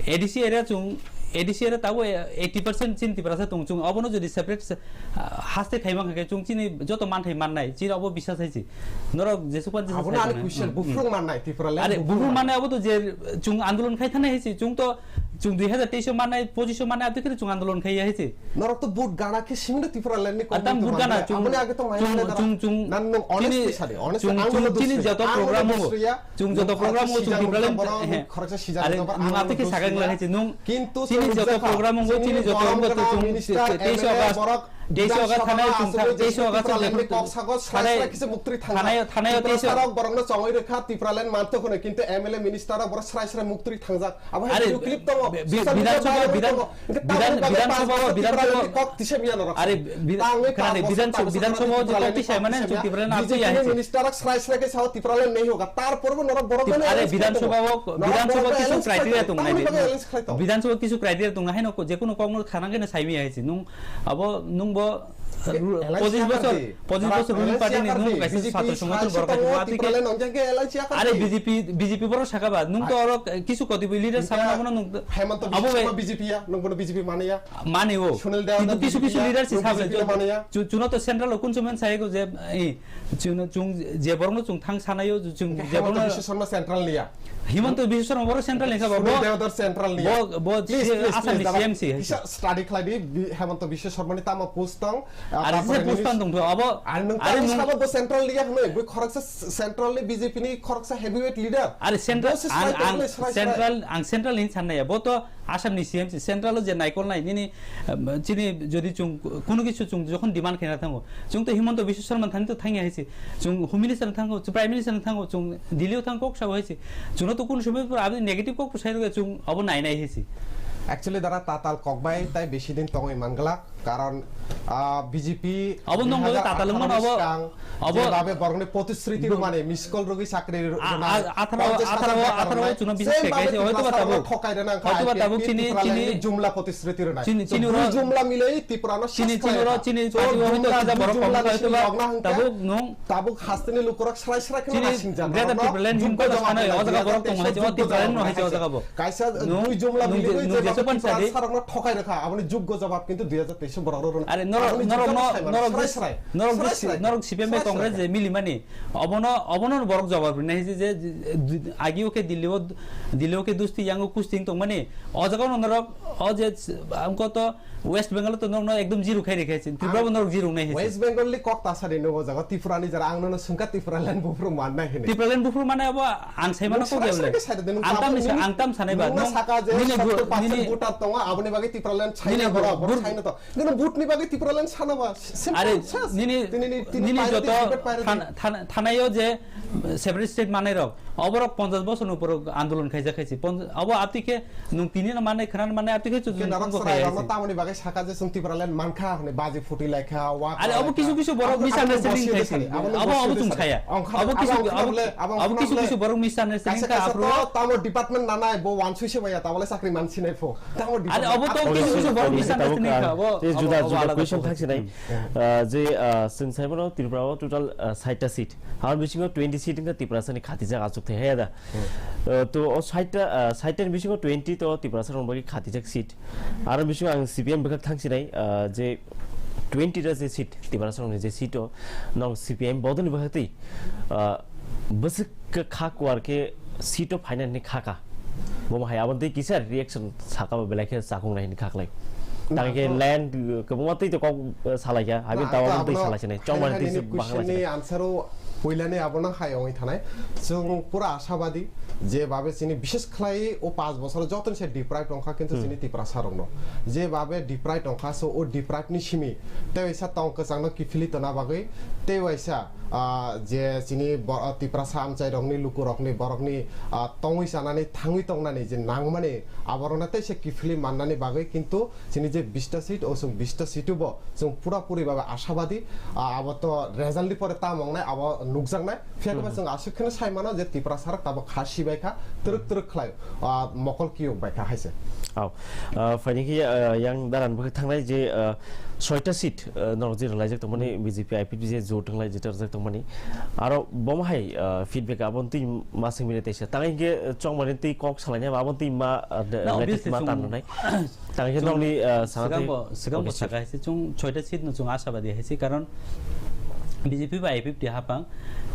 A D C area chwng, A D C area tabuk eighty percent chini Tiprasa tong chwng. Obono jodi separate se-, ah, haste khaima khe chwng chini joto manthai mannai, chini obo bisas hai se. Norok jesuk pan jesuk abono sai ani tongna. Question, hmm, buphuru mannai Tipraland. Are, buphuru mannai abo to je chwng andolon khai thanai hai se, chwng to chwng dui hajar teis o mannai, pochis o mannai, aboni khe chwng andolon khai ya hai se. Norok to vote gana khe simi no Tipraland ni kok. Atam vote gana, chwng, aboni age to chwng, chwng, chwng, nan no honestly sadi, honestly, chwng, ang chwng, chini joto program o. Chwng joto program o chwng Tipraland, he. Are, nwng atwi khe sagang lai hai se, nwng kintu chini joto program o, chini joto program o chwng teis August, teis August thanai chwng tha-, teis August chwng thanai, thanai, thanai o teis August. Borokno chongwi rwkha Tipraland manthok hwnwi, kintu M L A minister rok borok srai srai muktwi thangjak. Abo hai video clip tongo. Bi-, bi-, social media Bidhan Sabha, viral tongo. Hingke Bidhan, tabuk Bidhan Sabha, Bidhan Sabha, Tipraland ni kok tisa biya norok. Are, bi-, tangwi khna ni, Bidhan Sabha, Bidhan Sabha o je kok tisa mane chwng Tipraland ni B J P ni minister rok srai srai khe sao Tipraland nahi hoga. Tar porbo norok borok Tip-, are, Bidhan Sabha o, Bidhan Sabha o kisu criteria tong nai. Bidhan Sabha o kisu criteria tong nai, haino ko-, je kono kok no khana khe no sai mi hai se. Nwng abo nwng bo Ru-, alliance pochis ya bochor, kardi? Pochis bochor ruling party ni nwng kaisa satro songothon borok hai thangma twi khe. Are B J P, B J P borok saka ba, nwng to oro kisu kotwi leader sama nangmano nwng. Hemanta Biswa Sarma B J P ya, nwng bono B J P mani ya. Mani o. Sunil Deodar kisu kisu leader si sabe. Chuno to central o kun chumen sai go je, eh, chuno chung je borok no chung thang sanayo, chung je borok no Himanta Biswa Sarma central ni ya. Himanta Biswa Sarma borok central ni kha ba. Sunil Deodar central ni ya. Bo, bo Asam ni C M si. Kisa study khlai di, Himanta Biswa Sarma ni tamo post tong. Are se puspan tong to abo. Are nwng tani sabo bo central liya hwnwi, bo khoroksa central ni B J P ni khoroksa heavyweight leader. Are central, ang, ang central, ang central ni sanna ya. Bo to Assam ni C M si, central o je naikol nai nini, um, chini jodi chung kunu kisu chung jokhon demand khaina thango, chung to Himanta Biswa Sarma thani to thangya hai se. Chung Home Minister thango, Prime Minister thango, chung Delhi o thang kok sabo hai se. Chung to kunu somoi pura aboni negative kok sai rwgwi chung abo nai nai hai se. Actually dara tatal kok bai tai besi din tongwi mangla. Karon, ah, B J P Abo nong dui hajar atharo tatalung mano, abo, swkang abo jebabe borokni protisruti rwmani, miss call rwgwi chakri rw-, a-, rwnai, a-, atharo, ponchash hajar atharo, bekar atharo rwnai, chuno biswas same khaikha babe se, hoytoba Tiprasa tabuk, rokno thokai rwna wngkha hoytoba I P F T, tabuk chini, Tipraland chini, ni jumla protisruti rwnai. Chini, so, chini dui ura, jumla milai Tiprano chini, chini ura, chini so, chini dui jumla ura, chini tisa logna borok hwnkha, hoytoba tabuk nung, tabuk hasteni lukurok srai srai kheno chini nasingjak, greater borokno Tipraland jumla hwnkha jawab sanai, rwnai, o jaga borok tong hai se, o jumla Tipraland jawab no hai se, o rwnai. Jaga bo. Kaisa nung, dui jumla nung milwi je, nung jeba je Tiprasa sarokno thokai rwkha, aboni juggo jawab kintu dui hajar teis borok rw-, rw-, Are norok, aboni norok juggo no, sai mano, norok srai je, srai. Norok je, Srai srai. Norok C P M bai Srai Congress srai. Je mili mani, obono, obono borok jawab rinai hai se je, je, je, agi oke Delhi o, Delhi oke dusti, yang o kusti tong mani, o jaga no norok, o je, ang ko to West Bengal to norok no ekdom zero khai rikha hai se, Tripura bo norok zero nai hai se. West Bengal ni kok ta sari no o jaga, Tripura ni jara ang nono swngkha Tipraland buphuru mannai hinwi. Tipraland buphuru mannai abo ang sai mano kok ya le. Ang tam ni sa-, ang tam sanai ba. Nung saka je nini sottor percent nini voter tongo, aboni bagwi Tipraland nini saina borok, borok bur-, saina to. Nini vote ni bagwi Tipraland sana ba. Simple, are, just. Nini, tini, tini, nini pirate joto debate pirate than-, than-, thanaio je separate state manai rok, oborok ponchash bosor ni upor andolon khaijak khaisi. Pon-, abo abtwi khe Nung tini no manai, khna no manai, abtwi khe chwng. Khe norok chwng chwrai khaia rokno se. Tamoni bagwi sakha je chwng Tipraland mankha hwnwi baji phuti laikha, wa Are obo khailai kisu kha. Kisu borok misunderstanding khai se. Abo no abo, abo chwng chaya. Abo kisu, abo, abo kisu kisu borok misunderstanding kha aphuru. Tamo department nanai bo wansui se baya, tabole chakri mansinai pho. Tamo department. Are obo to kisu kisu borok misunderstanding kha, abo. Te juda juda question thaksinai. Ah, je, ah, chwng saimano Tripura o total, ah, saita seat. Abo bisingo twenty seat wngkha Tiprasani khatijak achuk thai haya da. Hmm. Uh, to o saita, uh, saita ni bisingo twenty to Tiprasa rokni bagwi khatijak seat. Aro bisingo ang C P M bwkhak thangsinai, uh, je twenty ta je seat, Tiprasa rokni je seat o, nok C P M bodoni bwkhak twi, uh, bwswk kha kuar khe seat o phainani kha kha. Bo hai aboni twi kisa reaction saka bo belai khe chakung nai hwnwi kha khlai. Tang khe to land, uh, kwbangma twi to kok, uh, salai kha, habin to aboni twi salai sinai, chongmani twi se bahai question ni answer o Puilani abono hai wngwi thanai. Chwng pura ashabadi je babe chini bishes khlai o panch bosor jotoni se deprive tongkha kintu chini Tiprasa rokno. Je babe deprive tongkha, so o deprive ni simi tei waisa tong kwchangno kiphilwi tona bagwi tei waisa, ah, je chini bo-, Tiprasa amchai rokni luku rokni borokni, ah, tongwi chanani thangwi tongnani je nangmani aborokno tei se kiphilwi mannani bagwi kintu Chini je bista seat, o chwng bista seat o bo chwng pura puri baba ashabadi, ah, abo to result ni pore tamo wngnai, abo nukjaknai. Phiya khe ba chwng aswk kheno sai mano je Tiprasa rok tabuk kha sibai kha, twrwk twrwk khlai, ah, mokol kiyok bai kha hai se. Au. Ah, phaini khe, ah, yang daran bwkha thangnai je, ah, soita seat, ah, norok je rwlaijak tongmani B J P I P F T je jot wnglai jeta rwjak tongmani. Aro bomo hai, ah, feedback aboni twi ma swngmani teisa. Tang hinkhe, ah, chongmani twi kok salainai aboni twi ma, ah, de-, related ma tanrwnai. Tang khe nokni, ah, sana twi. Sigang bo, sigang bo saka hai se chwng soita seat no chwng ashabadi hai se, karon B J P bai I P F T hapang,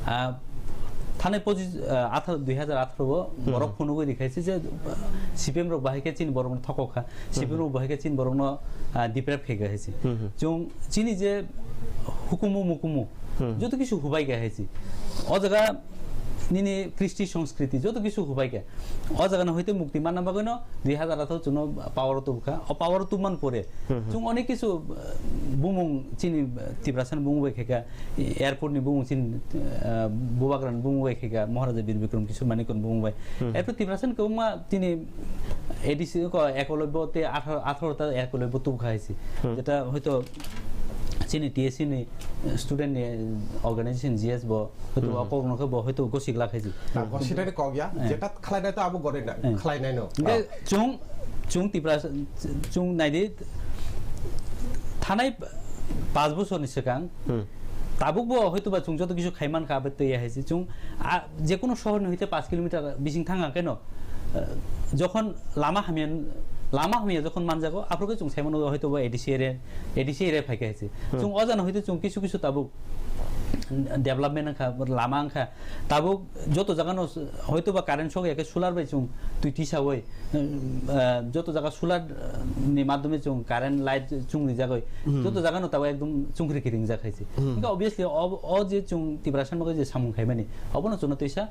ah, thanai pochi, ah, atharo, dui hazar atharo o borok phunugwi ri khai se je, ah, C P M rok bahai khe chini borok no thokok kha, C P M rok bahai khe chini borok no, ah, deprive khai kha hai se. Chwng chini je hukumu mukumu joto kisu hubai kha hai se. O jaga nini kristi songskriti joto kisu hubai kha. O jaga no hoite mukti manna bagwi no dui hazar atharo chwngno power o tubukha. O power o tubman pore chwng onek kisu, uh, bumung chini, uh, Tiprasa ni bumung bai khaikha, airport ni bumung chini, uh, Bubagra ni bumung bai khaikha, Maharaja Bir Bikram Kishore Manikya ni bumung bai. Airport Tiprasa ni kwbangma chini A D C ko Ekolobyo tei atharo, atharo ta Ekolobyo tubukha hai se. Jeta hoito chini T S C ni, uh, student ni, uh, organization G S bo hoito o kok no khe bo hoito gosik la khaiji. Na, gosik ni kok ya, jeta khlainai to abo gore na, khlainai no. Hingke chwng, chwng Tipra, chwng naidi, thanai panch bosor ni swkang, tabuk bo hoito ba chwng joto kisu khaiman kha, abo twi ya hai se chwng, a, je kono sohor ni hoite panch kilometer bising thang khe no, eh, jokhon lama hamya, lama hamya jokhon manjago, aphuru khe chwng sai mano hoito ba A D C area, A D C area phai khe hai se. Chwng o jana hoite chwng kisu kisu tabuk development wngkha, lama wngkha, tabuk joto jaga no hoito ba current sok ya khe solar bai chwng twi tisawi, eh, joto jaga solar ni madhyome chwng current light chwng rijagwi, joto jaga no tabuk ekdom chungkri khe ringjak hai se. Hingke obviously o, o je chwng Tiprasa ni bagwi je samung khaimani, obono chwngno twisa,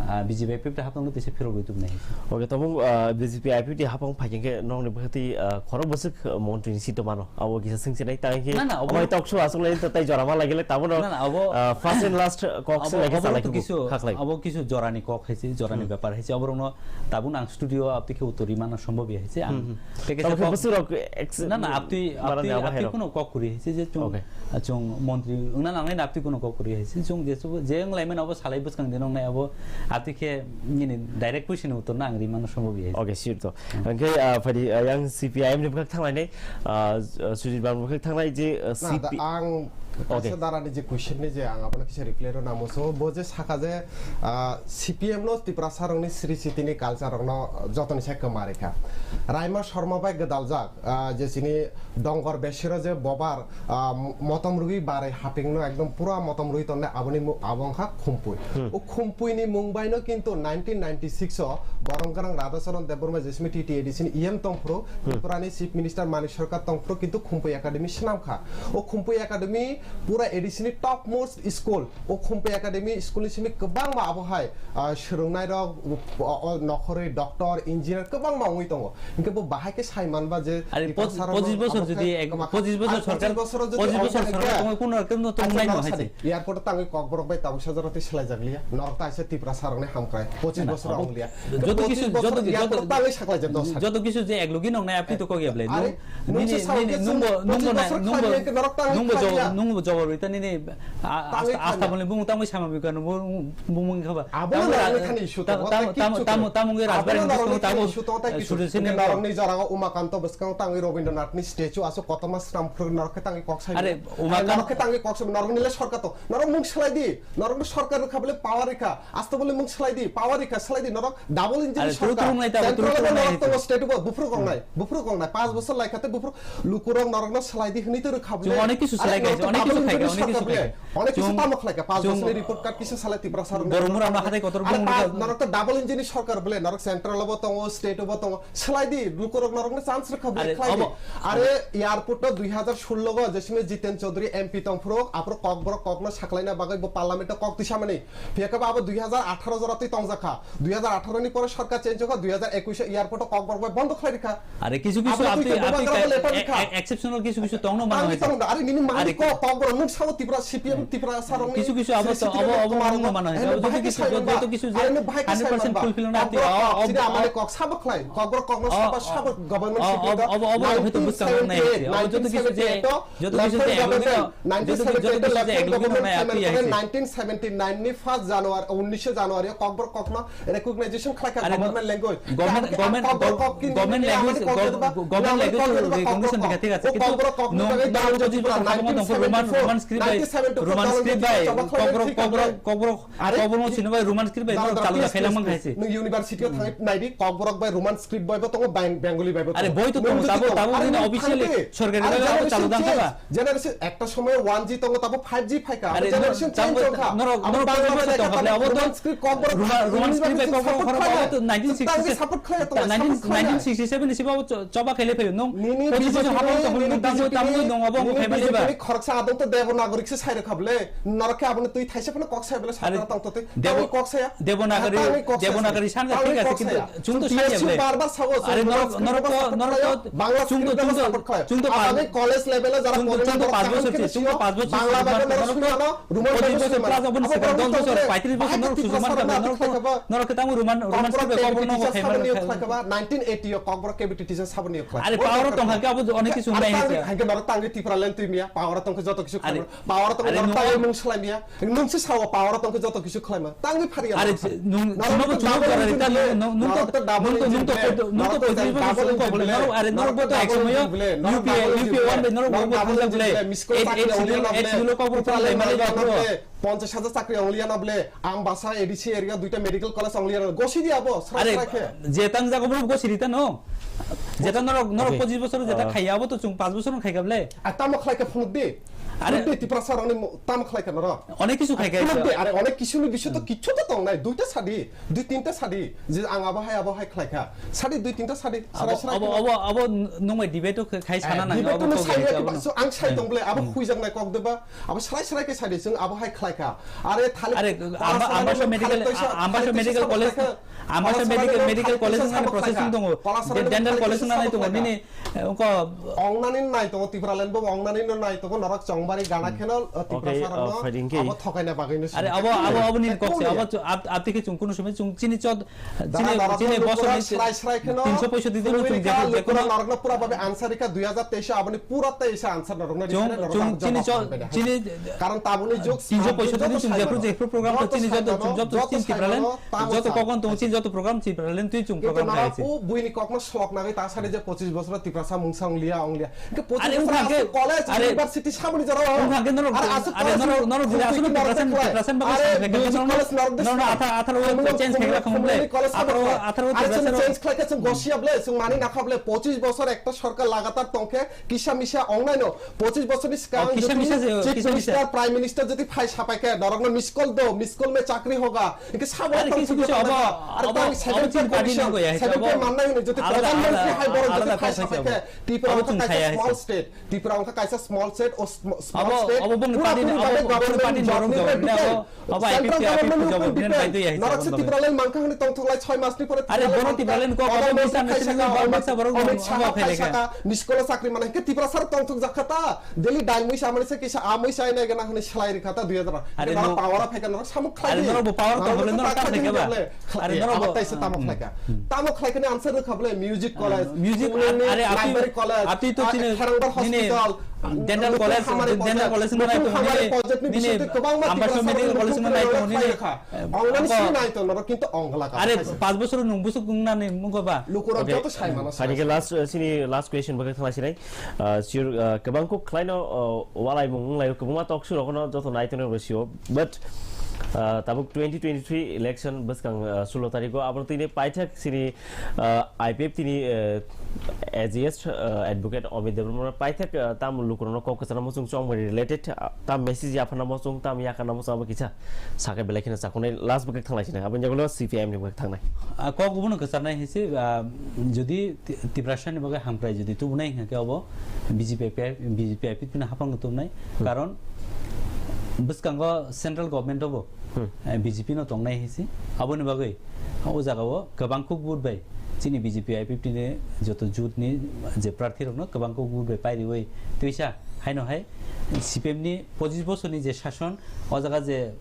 ah, B J P I P F T hapnangno twisa phirogwi tubunai hai se. Okay, tabuk, ah, B J P I P F T hapang phai khe nokni bwkhati, ah, khorok bwswk, ah, montri ni seat mano. Abo kisa swngchinai, tang khe na, na, obo omo talk show aswk lai, tai jora ma lagilai, tamo no. Na, na, obo, Ah, first and last kok se Abo, lagi abo salai to kubu, kisu, khaklai. Abo kisu jorani kok hai se, jorani Hmm. bepar hai se. Abo rokno tabuk ang studio abti khe utori mana sombob ya hai se. Ang Hmm, hmm. teke Tamo se khe kok bwswk rok ex-, Na, na, abti, barani abti, abo abti hai rok. Kuno kok kuri hai se je chung, Okay. chung montri wngna nangnai na abti kuno kok kuri hai se. Chung je subu, je wng laimani abo salai bwskang de nongnai abo abti khe nini direct question ni utor na ang ri mana sombob ya hai se. Okay, sure to. Hmm. Hwnkhe, ah, phadi, ah, yang C P I M ni bwkhak thanglai nai, ah, Sujit Babu bwkhak thanglai je, ah, Na, C P I M da ang Okay. Kaisa darani je question ni je ang abono kisa reply rw namo so, bo je saka je, ah, C P M no Tiprasa rokni sri sitini culture rokno jotoni sai kwma rikha. Raima Sharma bai gwdaljak, ah, je chini Dongor Besiro je bobar, ah, motom rwgwi barai hapingno ekdom pura motom rwgwi tonne aboni mu-, abo wngkha Khumpui. Hmm. O Khumpui ni mung bai no kintu nineteen ninety-six o Boromgwrang Radhacharan Debbarma jesimi T T A D C ni E M tongphuru, Hmm. Tripura ni Chief Minister Manik Sarkar tongphuru, kintu Khumpui Academy swnam kha. O Khumpui Academy pura A D C ni top most school. O Khumpui Academy school ni simi kwbangma abo hai, ah, swrwngnai rok, o, o, nokhorwi doctor, engineer kwbangma wngwi tongo. Hinkhe bo bahai khe sai manba je Ari Tiprasa poch-, rokno pochis bosor abo jodi khe ek-, kwma kha. Pochis bosor Ari sorkar, pochis bosor jodi pochis bosor ongkha sorkar hinkhe tongwi kuno rokom no tong Acha nai no nang hai sadi, se. Airport o tangwi Kokborok bai tabuksa jora twi swlai jak liya. Norok ta aisa Tiprasa rokni hamkrai. Pochis Na, bosor abo ong liya. Joto Pochis kisu, bosor joto, airport joto, o tangwi saklai jak dos sadi. Joto kisu je ek logi nong nai apni to kok ya ble. Ari, Nung, nung se nini, sao nini, ke nungbo, chwng nungbo pochis na, bosor nungbo, khlai ke norok tangwi nungbo job, sakliya. Nungbo job rita nini, a, Tangwi asta, asta khlai. Bole bung tangwi sama bikano bung, bung, bung khaba. Abo Tamo no ra-, norokni thani issue ta-, tongo, tamo, tei tamo, kichu tamo, tongo. Tamo ngi Abo no Rajbari norokni District thani tamo, issue tongo, tei eh, kichu Sudu tongo. Seni Norokni jorao Umakanta bwskango tangwi Robindranathni statue aswk kotorma swnam phuru norok khe tangwi kok sai. Are, Umakant- Norok khe tangwi kok sai, norokni le sorkar to. Norok mung swlai di. Norokni sorkar rwkha bole power rikha. Asto bole mung swlai di. Power rikha, swlai di. Norok double engine Are, turu sorkar. Turu nai ta, Central turu level nai norok ta. Tongo, state bo buphuru kok nai. Buphuru kok nai. Panch bosor lai khate buphuru lukurok norokno swlai di hwnwi to rwkha bole. Chwng onek kisu Are, swlai norok khaisa, to onek kisu double engine khaika, onek sorkar kisu bole. Khaika. Onek kisu Chwng, tamo khlaika, panch chwng bosor ni report card kisa salai Tiprasa rok Boromura ma hatai kotor Are Boromura pa-, ka- norok to double engine ni sorkar bole, norok central bo tongo, state bo tongo, swlai di, lukurok norokno chance rwkha bole, Are, khlai di. Obo, Are airport no dui hazar solo go jesime Jiten Chaudhary M P tongphuru, aphuru kokborok kokno saklaina bagwi bo parliament o kok tisamani. Phiya khe bo abo dui hazar atharo jora twi tongjakha. Dui hazar atharo ni pore sorkar change wngkha, dui hazar ekush o airport o kokborok bai bondo khlai rikha. Are kisu kisu Abo twi apni, twi apni Bubagra ka-, bai letter e-, rikha. E-, exceptional kisu kisu tongno mano Tangwi hai. Tong da. Are nini mani Chwng ko kokborok nuk sao Tipra C P M Hmm. Tipra sarong Kisu kisu abo to, abo, abo mano hai. Abo joto kisu, joto kisu je hundred percent fulfill na ati. Kokborok O, kok, o, sini amani kok sabo khlai. Kokborok kokno o, sabo, o, sabo government o, sector o, o, o, o, hwito bwskango nai hai. Abo joto kisu je, joto kisu je, nineteen seventy-eight o, joto kisu je, nineteen seventy-eight o, joto kisu je, left hand government nineteen seventy-eight o, nineteen seventy-nine ni first January, unisho January o kokborok kokno recognition khlai kha Are government language. Government, Are government, kokborok gov-, kok kini government nini language, amani kok gov-, jeba, government nini amani language kok jeba, recognition kokborok kok. Dikha thik O ase, kintu kokborok kokno nung, bagwi nung Dharma joto Jyoti Tipra Roman, Roman script bai, nineteen seventy-four Roman script bai, Jyoti Tipra Roman kokborok, script kokborok, bai. Kokborok, Are, kokborok ki-, sini bai Roman script bai Dara, dara, chalo please, khaila please, mang please. Khaise. Nung university o Hmm. thangai naidi, kokborok bai Roman script bai bo tongo, Bang-, Bengali bai bo tongo. Are, boi to Nung tongo, jodi tabo, tongo, tabo are, hwnwi nung officially thangdi. Sorkari Are, bai abo generation chalo dang change. Kha ba? Generation, ekta somoy one G tongo, tabo five G phaikha. Are, Generation change wngkha. Norok, abo norok Bangla bai Roman script kokborok, Roman script bai kokborok abo to nineteen sixty-seven, nineteen sixty-seven ni sibo choba khaile phaio. Nung, nini B J P ni, nini B J P ni, nini B J P ni khoroksa adong to Devanagari se sai rwkha bole. Norok khe abono twi thaisa phano kok sai bole. Are, sakna tong to twi. Devo-, tangwi kok saya. Devanagari, tangwi kok saya. Devanagari sanjak thik ase, kintu chwng to sanya bole. Bar bar sao, are, norok, norok to, norok to, Bangla script bai support khlai. Chwng to, chwng to, Aboni college level o jara chwng to, chwng to panch bochor, chwng to panch bochor, Bangla bai norok sungano, Roman bai sungano. Pachis bochor, pais bochor, norok sujuman kha, norok, norok khe tamo Roman, Roman script bai kokborok no khai mano. Nineteen eighty o kokborok K B T teacher sabo niyok khlai. Are power tong kha, abo onek kisu nai. Are tangwi, hai khe norok tangwi Tipraland twi miya, power tong khe joto kisu khlai. Power tong khe norok tangwi mung slai miya. Nung se sao power tong khe joto kisu khlai ma. Tangwi phari ya. Are nung, nung to chungo jora rita, nung, nung to, nung to, nung to, nung to poitris bochor chwng kok bole, norok, are norok bo to ek somoyo U P A, U P A one bai norok bo thangjak bole. Eight, eight schedule, eight schedule kokborok tong lai mani ba bro. Ponchash hajar chakri ongliya na bole, Ambasa A D C area duita medical college ongliya na, gosi di abo, sra sra khe. Are, je tang jago bro gosi rita no. Jeta norok, norok Okay. Pochis bochor jeta Ah. Khaiya, abo to chwng panch bochor no khaikha bole. A tamo khlaikha phunuk di. Are Phunuk di Tiprasa rokni mo-, tamo khlaikha norok. Onek kisu khaikha. Phunuk di, are onek kisu ni bisoy to Hmm. Kichu to tongnai, duita sadi, dui tinta sadi, je ang abo hai, abo hai khlaikha. Sadi dui tinta sadi, Abo, sara sara abo, khe abo, abo nung bai debate o khai sana Eh, nang, debate abo no to sai khai ya, abo no. So ang sai Hmm. Tong bole, abo Hmm. Huijak nai kok deba, abo srai srai khe sadi, chwng abo hai khlaikha. Are thalik Are, para Amba-, sana Ambasa ni Medical, thalik toisa, A-, Ambasa thalik toisa Medical sabo College, khlaikha. Ambasa Medical, Medical College wngmani processing tongo. Dental College wngna nai tongo. Nini, eh, wngkha. Ongnani nai tongo, Tipraland bo ongnani no nai tongo, norok chongbari gana kheno, eh, Tiprasa rokno abo thokaina bagwi no simi. Are abo, abo, abo nini kok se, abo chu-, ap-, apni khe chung kunu somoi chung chini chod-, chini, chini bosor ni srai srai kheno tinsho poisotti din chung jekhu, jekhu norokno pura bhabe answer rikha dui hajar teis aboni pura teis answer norokno rikha, norok chini chod-, chini karon taboni jog tinsho poisotti din chung jekhu, jekhu program to chini joto chung joto chini Tipraland joto kokon tong chini joto program Tipraland twi chung program khai se. Buini kokno slok nagwi ta sani je pochis bosor Tiprasa mungsa ongliya, ongliya. Are wngkha khe, college, are, university samani jora. Wngkha khe norok, are aswk are college norok, norok jodi aswk Tiprasa, Tiprasa bagwi are samkhlai khe music norok, college norok norok atharo, atharo change khe khlai khamle. Atharo, atharo are change khlai khe chwng gosia ble, chwng mani nakha ble, pochis bosor ekta sorkar lagatar tongkhe kisa misa ongnaino. Pochis bosorni swkang kisa misa, chief minister, prime minister jodi phai sapai khe norokno miss call do, miss call mein chakri hoga. Hingke sabo are kisa misa obo, are obo, tang obo second pay commission, second pay mannai hwnwi jodi pradhan mantri hai borok jodi phai sapai khe, Tipra wngkha kaisa small state. Tipra wngkha kaisa small state, o small state. Abo bongni party ni, abo bongni party ni borok jawab ni abo, abo I P F T, I P F T jawab ni bai dui ya. Norok se Tipraland mankha hwnwi tongthoklai soi masni pore. Are bono Tipraland ko abo misa misa ni bai sa borok Amit Shah khai saka, miskolo chakri mana hingke Tiprasa rok tongthok jakha ta. Daily dal mui samani se kisa a mui sai nai gana hwnwi salai rikha ta dui hajar. Are norok power phaikha norok samuk khlai. Are norok bo power to hole norok kam theke ba. Are norok bo tai se tamo khlaika. Tamo khlaikani answer rikha bole music college, music are library college, apni to chini Kharangbar hospital, dental college, dental college nai to nini, nini Ambasa medical college nai to nini. Onglani sini nai to norok kintu onglaka. Are pas bosor nung busuk nani mungo ba. Lukurok joto sai mano. Last, uh, sini last question bagwi thangla sinai. Ah, sure, ah, kwbang kok khlaino, ah, walai mung wnglaio, kwbangma talk show rokno joto nai tonwi rw sio. But, ah, tabuk twenty twenty-three election bwskang, ah, sulo tarikgo, aboni tini paithak sini, ah, I P F T ni, ah, A G S, ah, advocate Amit Debbarma paithak, ah, tam lukurokno kok kwchana muchung chongmani related, ah, tam message yaphana muchung, tam yakana muchung abo kisa sakhe belai kheno chakunai last bwkhak thanglai sini. Aboni jagulo C P I M ni bwkhak thangnai. Ah, kok bono kwcharnai hinse, ah, jodi Ti-, Tiprasa ni bagwi hamkrai jodi tubunai hingkha khe obo B J P, B J P I P T no haphang no tubunai. Hmm. Karon bwskango central government o bo, hmm, eh, B J P no tongnai hinsi. Aboni bagwi o jaga o kwbang kuk vote bai chini B J P I P T ni joto jut ni je prarthi rok no kwbang kuk vote bai pairiwi twisa haino hai C P M ni pochis bosor ni je sason o jaga je,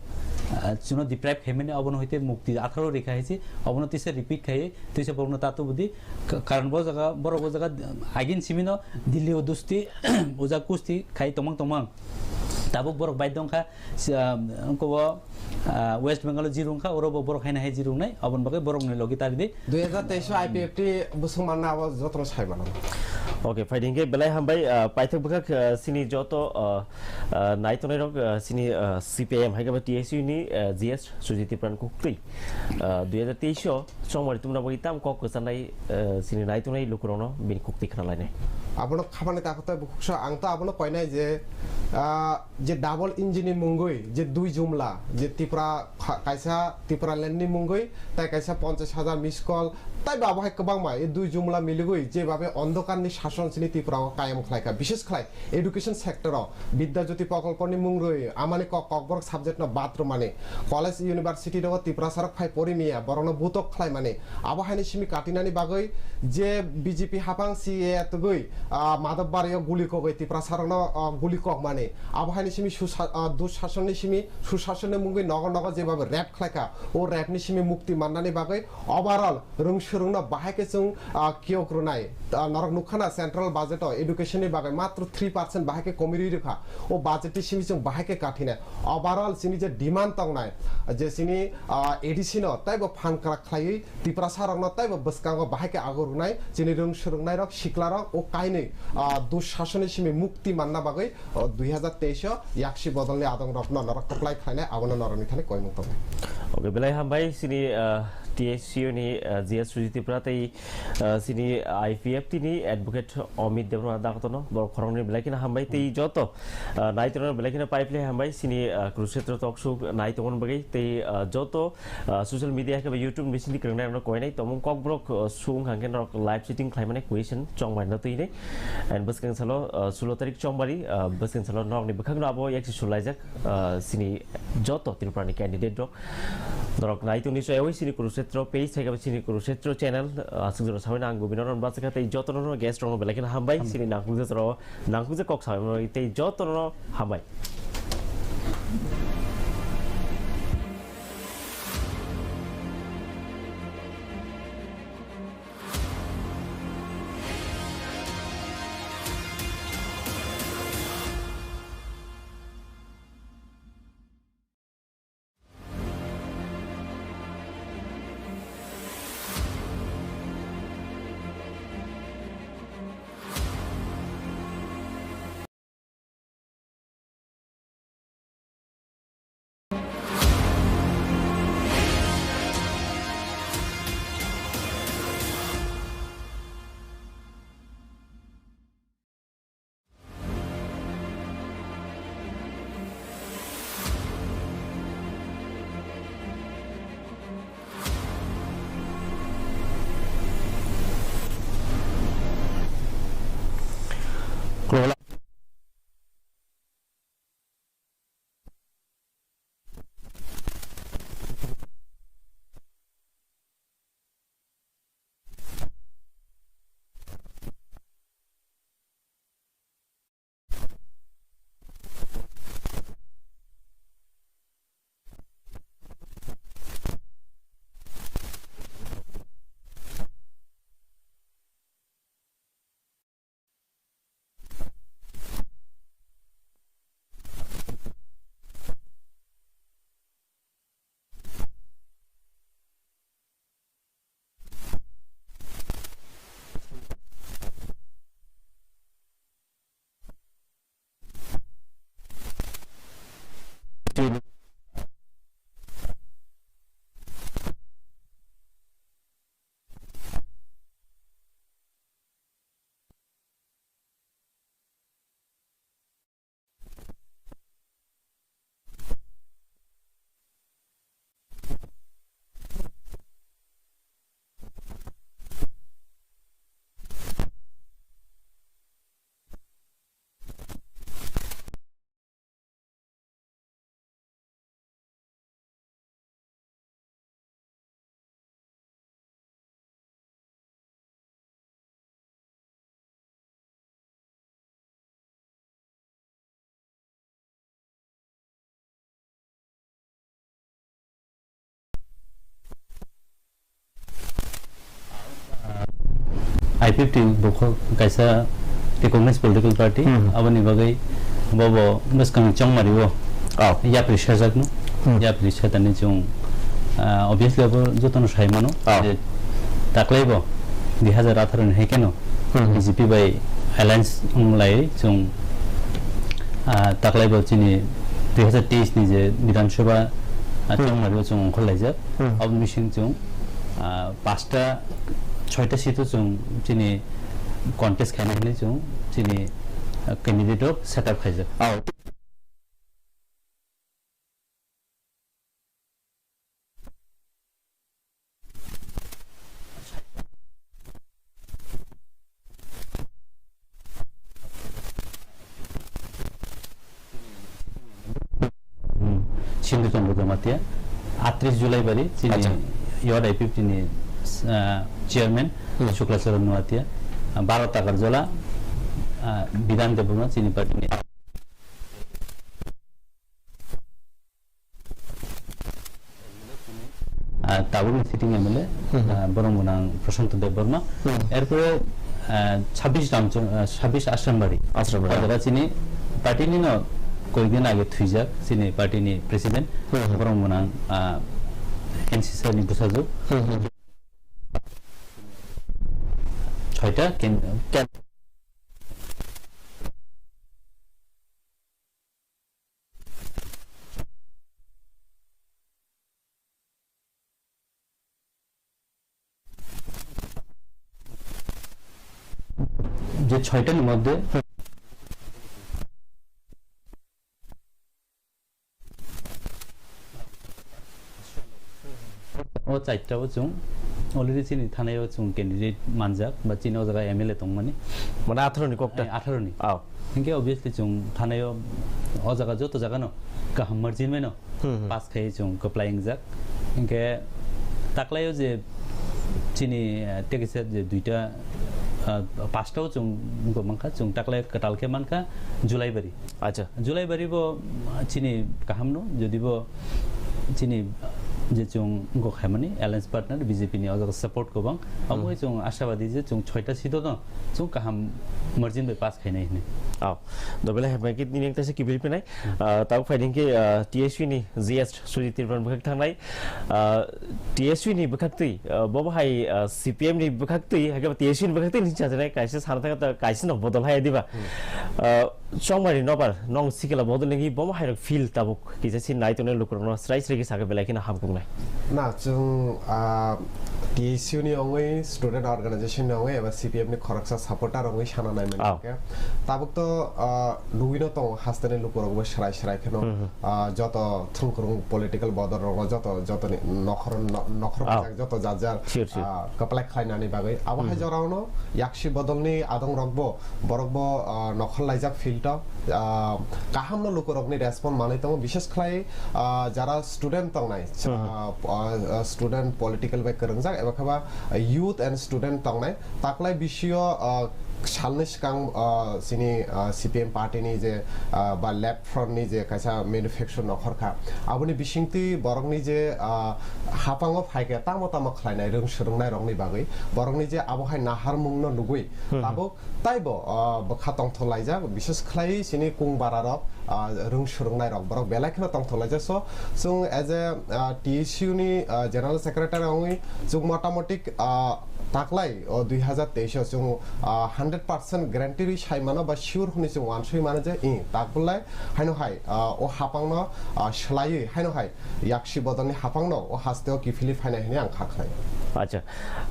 ah, chwngno deprive khaimani obono hoite mukti atharo rikha hinsi obono tisa repeat khai Twisa borokno ta tubudi, ka-, karon bo jaga, borok bo jaga, agin simino Delhi o dusti, uja kusti khai tongmang tongmang. Tabuk borok bai dongkha, si-, ah, wngkha o, ah, West Bengal o jirung kha, oro bo borok haino hai jirung nai, aboni bagwi borok ni logi tari di. Dui hajar teis o I P F T bwswk manna abo jotono sai mano. Okay, phai di hingke belai hambai, ah, paithak bwkhak, ah, sini joto, ah, ah, nai tongnai rok, ah, sini, ah, C P I M hai khe bo T S U ni, ah, G S Sujit Tipran kuktwi. Ah, dui hajar teis o chongmani tumna bagwi tamo kok kwchanai, ah, chini naitongnai lukurokno bini kukti khna lainai. Abono khamani takhuk tai bukhuksa ang to abono koinai je, ah, je double engine ni mungwi je dui jumla je Tipra kha-, kaisa Tipraland ni mungwi tai kaisa ponchash hajar miss call tai ba bo hai kwbangma e dui jumla miligwi je babe ondhokar ni sason chini Tipra o kayam khlaikha, bishes khlai education sector o Vidya Jyoti Prokolpo ni mung rwi amani kok kokborok subject no bad rwmani, college university rogo Tiprasa rok phai pori miya borok no butok khlai mani, abo haino simi katinani bagwi je B J P haphang C A A tugwi, ah, Madhab Bari o guli kogwi Tiprasa rok no, ah, guli kok mani, abo haino simi susa-, ah, dushason ni simi susason ni mungwi nogo nogo je babe rape khlaikha o rape ni simi mukti mannani bagwi overall rwng swrwngno bahai khe chwng, ah, kiyok rwnai. Ah, norok nukha na central budget o education ni bagwi matro three percent bahai khe komirwi rwkha. O budget ni simi chwng bahai khe kathinai. Overall chini je demand tongnai, je chini, ah, A D C no taibo phan kwrak khlaiwi Tiprasa rokno taibo bwskango bahai khe agur rwnai. Chini rwng swrwngnairok, siklarok o kainwi, ah, dushason ni simi mukti manna bagwi o dui hajar teis o yaksi bodolni adongrokno norok kwplai khlainai, abono norokni thani koimung tongo. Okay, belai hambai chini, ah, T S U ni, ah, G S Sujit Tripura tei, ah, chini I P F T ni advocate Amit Debbarma dakotono borok khoroknwi belai kheno hambai tei joto, ah, naitorno belai kheno paiphilai hambai chini, ah, Kurukshetra talk show nai tongmani bagwi tei, ah, joto ah, social media khe YouTube ni bisingtwi kwrwngnairokno koinai tongmung kokborok, ah, sung hwnkhe norok live shooting khlaimani question chongmani no twinai. And bwskang salo, ah, sulo tarik chongmani, ah, bwskang salo norokni bwkhakno abo yaksi sulaijak, ah, chini joto Tripura ni candidate rok. Norok nai tongni soyawi chini Kurukshetra Kurukshetro page thai khe chini Kurukshetro channel, ah, aswk jora sabaino ang Gobinda Ron bachakha tei jotono guest rokno belai kheno hambai, hambai. Chini nangkukjak jora nangkukjak kok sabaino tei jotono hambai. I P F T bo kho kaisa recognized political party, hmm, aboni bagwi bo bo bwskang chongmari o, oh, yapri sajakno, hmm, yapri satani chwng, ah, obviously abo jotono sai mano, oh, je taklai bo dui hazar atharo ni hai keno, hmm, B J P bai alliance wng lai chwng, ah, taklai bo chini dui hazar teis ni je Bidhan Sabha, ah, hmm, chongmari o chwng ongkhor laijak. Hmm. Aboni bising chwng, ah, pasta, soita seat o chwng chini contest khaina hinwi chwng chini, ah, candidate rok set up khaijak. Oh. Hmm. Sindhu Chandra Jamatia, atris July bari, chini, acha, Youth I P F T ni, ah, chairman, hmm, Shukla Charan Noatia, ah, baro Takarjala, ah, Bidhan Debbarma, chini party ni. Ah, tabukni sitting M L A, hmm, ah, borok mwnang Prashanto Debbarma. Hmm. Erpore, ah, sabbish Ramchand-, ah, sabbish Ashram Bari. Ashram Bari. O jaga chini party ni no koikdin age thwijak, chini party ni president. Hmm. Borok mwnang, ah, N C sir ni bwsajwk. Hmm, hmm. Soita ken-, ken- Je soita ni moddhe o charta o chwng already chini thanai o chwng candidate manjak ba chini o jaga M L A tongmani. Mane atharo ni kokta? Ai, atharo ni. Oh. Hinkhe obviously chwng thanai o, o jaga joto jaga no kaham margin bai no, hmm, hmm, pass khai chwng kwplai wngjak. Hinkhe Taklaio je chini, ah, tekisa je duita, ah, pastao chwng wngkha, chwng taklai kwtal khe mankha Julaibari. Acha. Julaibari bo, ah, chini kahamno, jodi bo chini je chwng wngkha khaimani alliance partner B J P ni o jaga support kwbang. Amo Hmm. chwng ashabadi je chwng soita seat o no chwng kaham margin bai pass khainai hwnwi. Aw. Dobele hai bai kit ni neng tese kibil pinai. Ah, tabuk phaiding ke, ah, T S U ni G S Sujit Tripura bwkhak thangnai. Ah, T S U ni bwkhak twi, ah, bo bo hai, ah, C P M ni bwkhak twi, hai ke T S U ni bwkhak twi ni chajanai kaisa sana thang ta kaisa no bodol hai diba. Hmm. Ah, Chongmari nobar nong sikila bodol ngi bo hai rok feel tabuk kisa si nai tongnai lukurok no srai srai ke saka belai kheno hamkuk nai. Na, chwng, ah, T S U ni ongwi, student organization ni ongwi, eba C P M ni khoroksa supporter ongwi sana nai mani Aw. khe. Tabuk to, ah, nugwi no tongo, hasteni lukurok bo srai srai kheno, Hmm, hmm. ah, joto thwngkwrwng political bodol rok no joto, joto ni nokhor, no-, nokhor Aw. bai joto jar jar, Sure, sure. ah, kwplai khlai nani bagwi. Abo hai Hmm. jorao no yaksi bodol ni adong rok bo, borok bo, ah, nokhor laijak field o, ah, kaham no lukurok ni respond manwi tongo, bishes khlai, ah, jara student tongnai, Hmm. ah, ah, student political bai kwrwngjak, eba khe ba youth and student tongnai, taklai bisio, ah, salni swkang, ah, chini, ah, C P M party ni je, ah, ba left front ni je kaisa manufacture nokhor kha, aboni bisingtwi borokni je, ah, hapango phai khe tamo tamo khlainai rwng swrwngnai rokni bagwi, borokni je abo hai naharmung no nugwi Hmm. tabuk taibo, ah, bwkha tongthok laijak, bishes khlai chini kung bara rok, ah, rwng swrwngnai rok borok belai kheno tongthok laijak. So, chwng as a, ah, T S U ni, ah, general secretary wngwi chwng motamoti, ah, taklai o dui hazar teis o chwng, ah, hundred percent guarantee rwi sai mano ba sure hwnwi chwng uansuk mano je, i, tak bwlai haino hai, ah, o hapang no, ah, swlaiwi haino hai yaksi bodol ni hapang no o haste o kiphilwi phainai hwnwi ang kha khlai. Acha,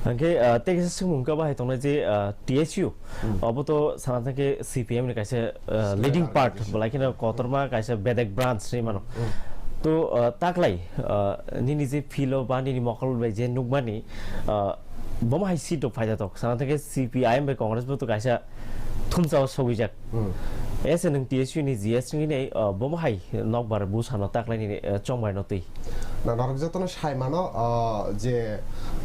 hwnkhe, ah, tei kisa swngmung khe bahai tongnai je, ah, T S U, Hmm. obo to sana thangkhe C P M ni kaisa, ah, Student leading part, organization. Belai kheno kotorma kaisa bedek branch hinwi mano. Hmm. To, ah, taklai, ah, nini je feel o ba nini mokol bai je nukmani, ah, bomo hai seat rok phaida tok. Sana thangkhe C P I M bai Congress bo to kaisa thumsa o sogwijak. Hmm. Ese nwng T S U ni G S wngwi nai, ah, bomo hai nokbar bwsano taklai nini, ah, chongmari no twi. Na, norok jotono sai mano, ah, je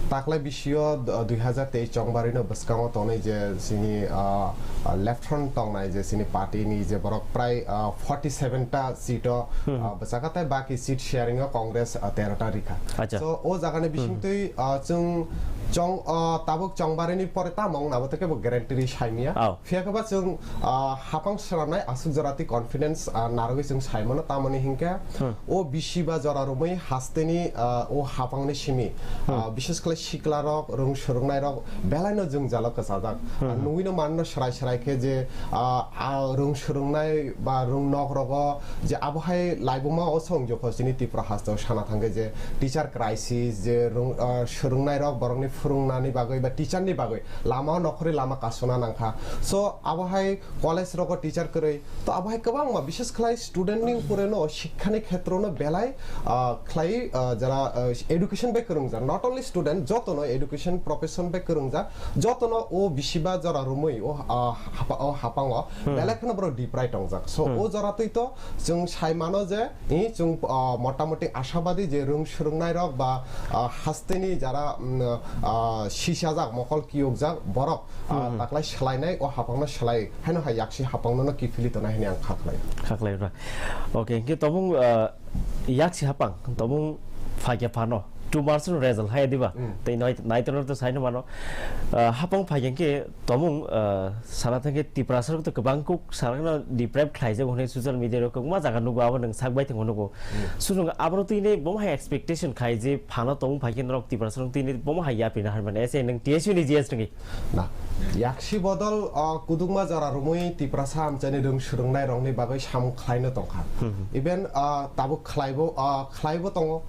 taklai bisio, ah, dui hazar teis chongbarino bwskango tongnai je chini, ah, ah, left front tongnai je chini party ni je borok prai, ah, forty seven ta seat o, Hmm. ah, bwchaka tei baki seat sharing o Congress, ah, tero ta rikha. Acha. So, o jagani Hmm. bisingtwi, ah, chwng chong, ah, tabuk chongbarini pore tamo wngna abo tei kebo guarantee ri saimya. Aw. Phiya khe ba chwng, ah, hapang swnamnai aswk jora twi confidence, ah, narwgwi chwng sai mano, tamoni hinkhe Hmm. o bisi ba jora romwi hasteni, ah, o hapangni simi, Hmm. ah, bishes khlai sikla rok, rwng swrwngnairok belaino jwngjalo kwchajak. Hmm. Ah, nugwino manno srai srai khe je, ah, ah, rwng swrwngnai ba rwng nok rogo je abo hai laibuma o song jokho chini Tripura hasteo sana thangkhe je teacher crisis, je rwng, ah, swrwngnairok borokni phwrwngnani bagwi ba teacher ni bagwi lama o nokhorwi lama kasuna nangkha. So, abo hai college rogo teacher kwrwi, to abo hai kwbangma, bishes khlai student ni upore no, shikkha ni khetro no belai, ah, khlai, ah, jara, ah, education bai kwrwngjak, not only student, joto no education profession bai kwrwngjak, joto no o bisi ba jora romwi o, ah, hapa-, o hapang o Hmm. belai kheno borok deprive tongjak. So, Hmm. o jora twi to chwng sai mano je, I chwng, ah, motamoti ashabadi je rwng swrwngnairok ba, ah, hasteni jara, mm, ah, sisajak, mokol kiyokjak borok, ah, Hmm. taklai swlainai, o hapangno swlai, haino hai yaksi hapangno no kiphilwi tongnai hwnwi ang kha khlai. Kha khlai ra. Okay, hwnkhe tobung, ah, yaksi hapang, tobung phaikhe phano, two months no result hai diba? Hmm. Tei nai-, naitorno to saino mano. Ah, hapang phaikhe hwnkhe Tobung, ah, sana thangkhe Tiprasa rok to kwbang kuk sana no deprive khlaijak hwnwi social media rok kwbangma jaga nugo, abo nwng sak bai thangma nugo. Hmm. Sujung aboro twi ne bomo hai expectation khai je phano tobung phai khe norok Tiprasa rok twi ne bomo hai yapri na harmani. Ese nwng T S U ni G S rwngwi. Na, yaksi bodol, ah, kudukma jora romwi Tiprasa amchaini rwng swrwngnai rokni bagwi samung khlaino tongkha. Hmm, hmm. Even, ah, tabuk khlaibo, ah, khlaibo tongo.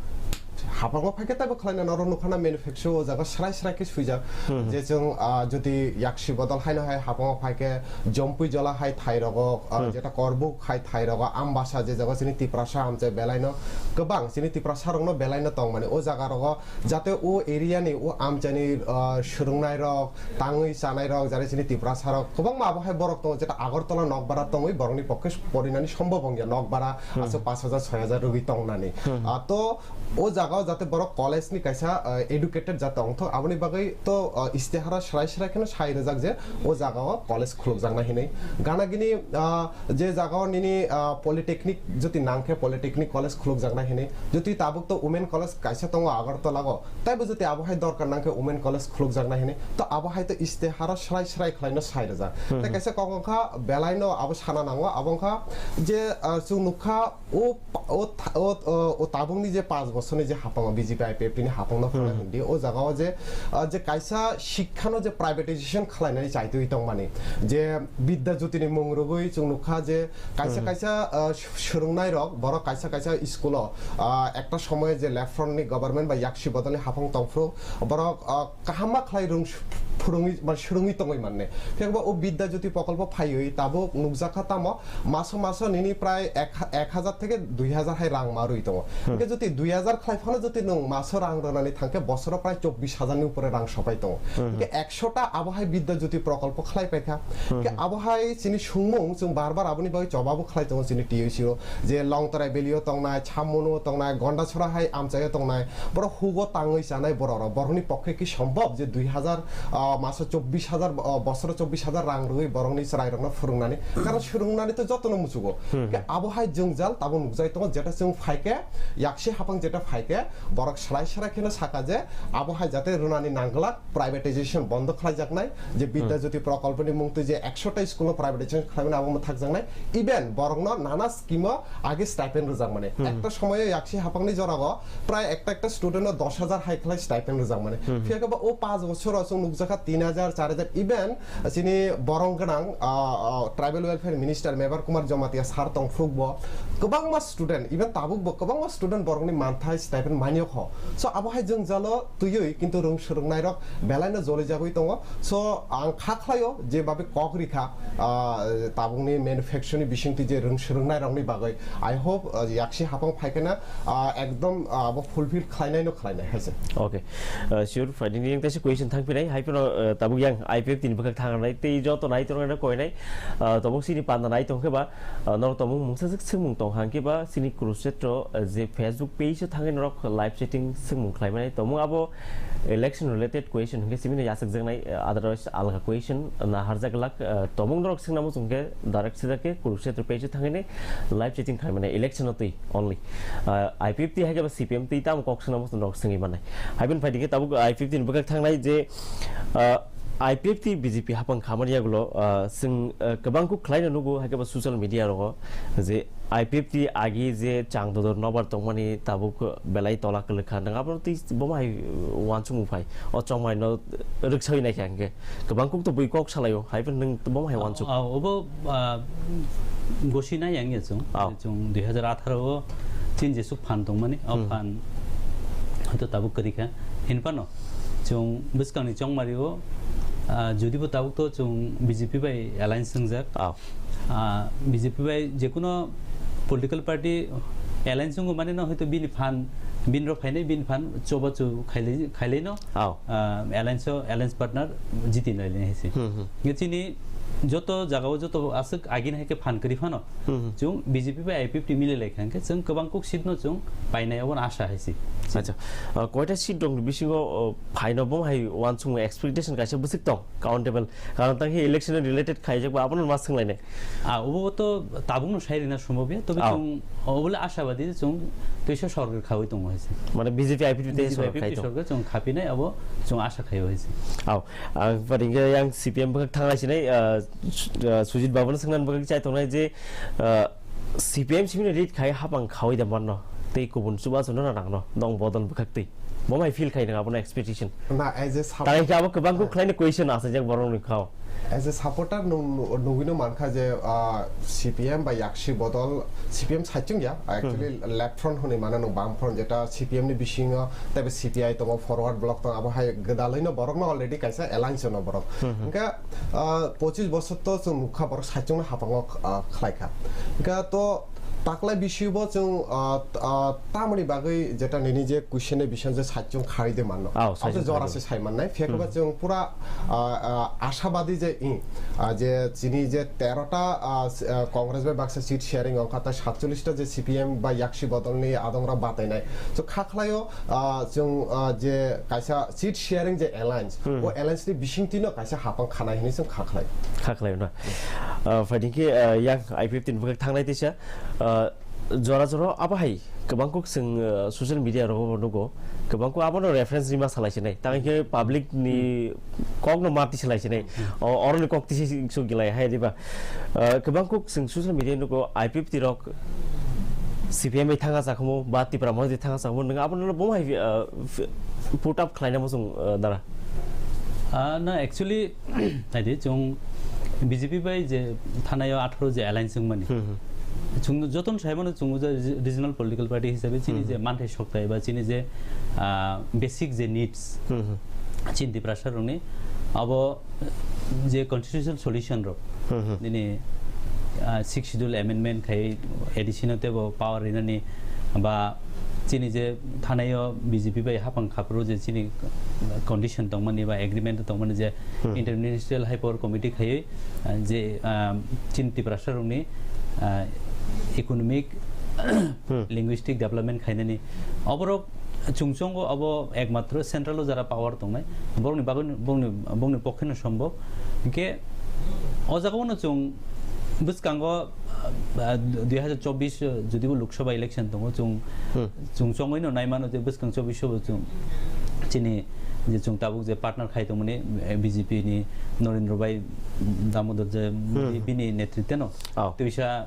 Hapango phaikhe taibo khlaina norok nukha na manufacture o jaga srai srai khe swijak. Hmm. Je chwng, ah, jodi yaksi bodol haino hai hapango phaikhe Jompui jola hai thai rogo, ah, Hmm. jeta Korbuk hai thai rogo, Ambasa je jaga chini Tiprasa amchai belaino kwbang, chini Tiprasa rokno belaino tongmani o jaga rogo, jate o area ni o amchaini, ah, swrwngnai rok, tangwi chanai rok, jare chini Tiprasa rok kwbangma abo hai borok tongo, jeta Agartala nokbara tongwi borokni pokke porinani sombhob wngya, nokbara Hmm. aswk pash hajar, soi hajar rwgwi tongnani. Hmm. Ah, to o jaga jagao jate borok college ni kaisa, ah, educated jate ongthok, aboni bagwi to, ah, istihara srai srai kheno sai rwjak je o jagao college khulukjaknai hinwi. Gana gini, ah, je jagao nini, ah, polytechnic joti nangkhe polytechnic college khulukjaknai hinwi, joti tabuk to women college kaisa tongo Agartala o, taibo joti abo hai dorkar nangkhe women college khulukjaknai hinwi, to abo hai to istihara srai srai khlaino sai rwjak. Tei kaisa kok wngkha belaino abo sana nango, abo wngkha je, ah, chwng nukha o pa-, o tha-, o, o, o tabukni je panch bochorni je hapang B J P I P F T ni hapangno phano hindi, o jagao je, ah, je kaisa shikkha no je privatization khlainani chaitwi tongmani, je Bidya Jyoti ni mung rwgwi chwng nukha je kaisa kaisa, ah, s-, swrwngnai rok borok kaisa kaisa school o, ah, ekta somoy je left front ni government ba yaksi bodol ni hapang tongphuru borok, ah, kaham ma khlai rwng phwrwngwi, mane swrwngwi tongwi manne. Phiya ba o Bidya Jyoti prokolpo phaiwi tabuk nukjakha tamo maso maso nini prai ek ha-, ek hajar theke dui hajar hai rang ma rwi tongo. Hwnkhe joti dui hajar khlai phano joti nwng maso rang rwnani thangkhe bosoro prai chobbish hajar ni upore rang sopai tongo. Hwnkhe ekshota abo hai Bidya Jyoti prokolpo khlai paikha. Hwnkhe abo hai chini sungmung chwng bar bar aboni bagwi chobabo khlai tongo chini T U C o, je Longtorai Valley o tongnai, Chamunu o tongnai, Gondasora hai amchai o tongnai, borok hugo tangwi chanai borok rok, borokni pokhe ki sombhob je dui hajar, ah, maso chobbish hajar, ah, bosoro chobbish hajar rang rwwi borokni chwrai rokno phwrwngnani, karon swrwngnani to jotono muchugo. Hwnkhe abo hai jwngjal tabuk nukjai tongo, jeta chwng phaikhe, yaksi hapang jeta phaikhe, borok srai srai kheno saka je abo hai jate rwnani nangglak, privatization bondo khlaijaknai, je Bidya Jyoti prokolponi mungtwi je ekshota school o privatization khlaimani abo mwthakjaknai, even borokno nana scheme o age stipend rwjakmani. Ekta somoyo yaksi hapangni jorao prai ekta ekta student no dos hajar hai khlai stipend rwjakmani. Phiya khe ba o panch bochor o chwng nukjakha tin hajar, char hajar, even chini borong gwnang, ah, ah, tribal welfare minister Mebar Kumar Jamatia sir tongphuru bo kwbangma student, even tabuk bo kwbangma student borokni manthai stipend manyokho. So abo hai jwngjalo twiwi kintu rwng swrwngnairok belaino jolijagwi tongo. So ang kha khlaio je babe kok rikha, ah, tabukni manufacture ni bisingtwi je rwng swrwngnairokni bagwi. I hope, ah, yaksi hapang phaikheno, ah, ekdom, ah, abo fulfill khlainaino khlainai hai se. Okay. Uh, sure, phaidi yang tasi question thang pinai, hai pino, uh, tabuk yang I P F T ni bwkhak thang nai, tei joto nai tong nai koi nai, uh, tabuk sini panda nai tong khe ba, uh, norok tabuk mungsa sik sik mung tong hang khe ba, sini Kurukshetra, uh, je Facebook page o thangwi norok live chatting sik mung khlai mani, tabuk abo election related question hingke simi no yasik jak nai, uh, otherwise alga question na harjak lak, uh, tabuk norok sing namo chung khe direct sida khe Kurukshetra page o thangwi nai live chatting khlai mani election o twi. Only. Ah, I P F T hai khe ba C P M twi tamo kok swnamo norok swngwi mannai. Hai phano phaidi khe tabuk I P F T ni bwkhak thangnai je, ah, I P F T B J P hapang khamani yagulo, ah, chwng, ah, kwbang kuk khlaino nugo hai khe ba social media rogo je I P F T agi je chang dodor nobar tongmani tabuk belai tola kwlwkha. Nwng abono twi bomo hai uansukmung phai. O chongmai no rwksai nai khe hwnkhe. Kwbang kuk to bui kok salaio, hai phano nwng bomo hai uansuk. Ah, obo, ah, gosi nai yang ya chwng. Ah. Chwng dui hajar atharo o chin jesuk phan tongmani, o phan hwnkhe tabuk kwrwi kha. Hinphano chwng bwskangni chongmari o, ah, jodi bo tabuk to chwng B J P bai alliance wngjak. Ah. Ah, B J P bai jekuno political party alliance wngo mani no hoito bini phan, bini rok phainai bini phan choba chu khailai, khailai no. Aw. Ah, alliance o, alliance partner jiti nai le hisi. Hmm, hmm. Nge chini joto jaga o joto aswk agini hai khe phan kwrwi phano. Hmm, hmm. Chwng B J P bai I P F T mili lai kha hwnkhe chwng kwbang kuk seat no chwng painai obo no asha hai si. Acha. Ah, koita seat rok ni bisingo, oh, phaino bo hai uansukmung expectation kaisa bwswk tong countable. Karon tang khe election related khaijak ba abono ma swnglainai. Ah, obo to tabuk no sai rina sombhob ya, tobe chwng obo le ashabadi je chwng teisa sorkar khawi tongo hai se. Mane B J P I P F T sorkar khai tong. Sorkar chwng khapinai abo chwng asha khaio hai se. Aw, ang paringke yang C P M bwkhak thanglai sinai, ah, Su-, ah, Sujit Babu no swngna bwkhak chai tongnai je, ah, C P M simi lead khai hapang khawi da manno. Tei kubun chuba chuno na nangno. Nong bodol bwkhak tei. Bo mai feel khai nang abono expectation. Na, as a sub- Tang khe abo kwbang kuk khlaini question asajak borok ni khao. As a supporter nung, nung, nugwino mankha je, ah, C P M ba yaksi bodol, C P M saichung ya, actually left front hwnwi mano nung bam front jeta C P M ni bisingo teibo C P I tongo, forward block tongo, abo hai gwdalwino borokno already kaisa alliance no borok. Hwnkhe, ah, pochis bosor to chwng nukha borok saichungno hapango, ah, khlaikha. Hwnkhe to Taklai bisio bo chwng, ah, ah, tamoni bagwi jeta nini je question ni bising je saichung kharwi de mano. Oh, abo saichung jora kharwi se de. Sai mannai. Phiya khe ba Hmm. chwng pura, ah, ah, ashabadi je, i, ah, je chini je tero ta, ah, s-, ah, Congress bai baksa seat sharing ongkha, tai satchollish ta je C P M bai yaksi bodol ni adongra batainai. So kha khlaio, ah, chwng, ah, je kaisa seat sharing je alliance, Hmm. o alliance ni bisingtwi no kaisa hapang khanai hinwi chwng kha khlai. Kha khlai na. Ah, phaidi khe, ah, yang I P F T ni bwkhak thangnai teisa, ah, jora jora abo hai kwbang kuk chwng, ah, social media rogo nugo, kwbang kuk abono reference rima salai sinai. Tang khe public ni kok no mati salai sinai. O, oro ni kok tisi su gilai hai diba. Ah, kwbang kuk chwng social media nugo I P F T rok C P M bai thanga chakhumu ba Tipra Motha thanga chakhumu, nwng abono bo hai, ah, f-, put up khlaina mo chwng, ah, dara. Ah, na, actually, naidi, chwng B J P bai je thanai o atharo je alliance wngmani. Hmm, hmm. Chwng jotono sai mano, chwng je reg-, regional political party hisabe chini Hmm, je hmm. manthai sokthai ba chini je, ah, basic je needs, Hmm, hmm. chini Tiprasa rokni abo je constitutional solution rok, Hmm, hmm. nini, ah, Sixth Schedule amendment khai addition o tebo power rinani ba chini je thanai o B J P bai hapang khapro je chini condition tongmani ba agreement tongmani je Hmm. Interministerial High Power Committee khaiwi, ah, je, ah, chini Tiprasa rokni, ah, economic, Hmm. linguistic development khainani oborok chwngchongo abo ekmatro central o jara power tongnai, borokni bagwi, borokni, borokni pokkhe no sombhob. Hinkhe o jaga o no chwng bwskango, ah, dui hajar chobbish, ah, jodi bo Lok Sabha election tongo, chwng, Hmm. chwng chongwi no nai mano je bwskang chobbish o bo chwng chini je chwng tabuk je partner khai tongmani, eh, B J P ni Narendra Bhai Damodar je Hmm. bini netritwe no Oh. twisa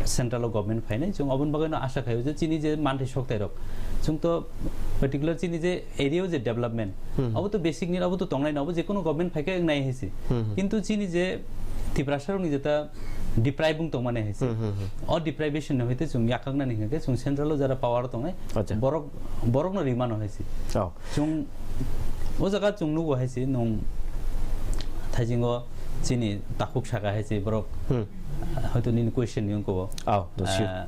central o government phainai, chwng oboni bagwi no asha khaio je chini je manthai sokthai rok, chwng to particular chini je area o je development, Hmm. abo to basic need, abo to tongnai no, abo je kono government phaikhe wngnai hai se. Hmm. Kintu chini je Tiprasa rokni jeta deprive wng tongmani hai se. Hmm, hmm, hmm. O deprivation no hoite chwng yakaknani hwnkhe chwng central o jara power tongnai, Acha. borok, borok no rimano hai se. Oh. Chwng o jaga chwng nugo hai se, nwng thaisingo chini takhuk saka hai se borok, Hmm. hoito nini question ni wngkho bo. Oh, dosi. Ah,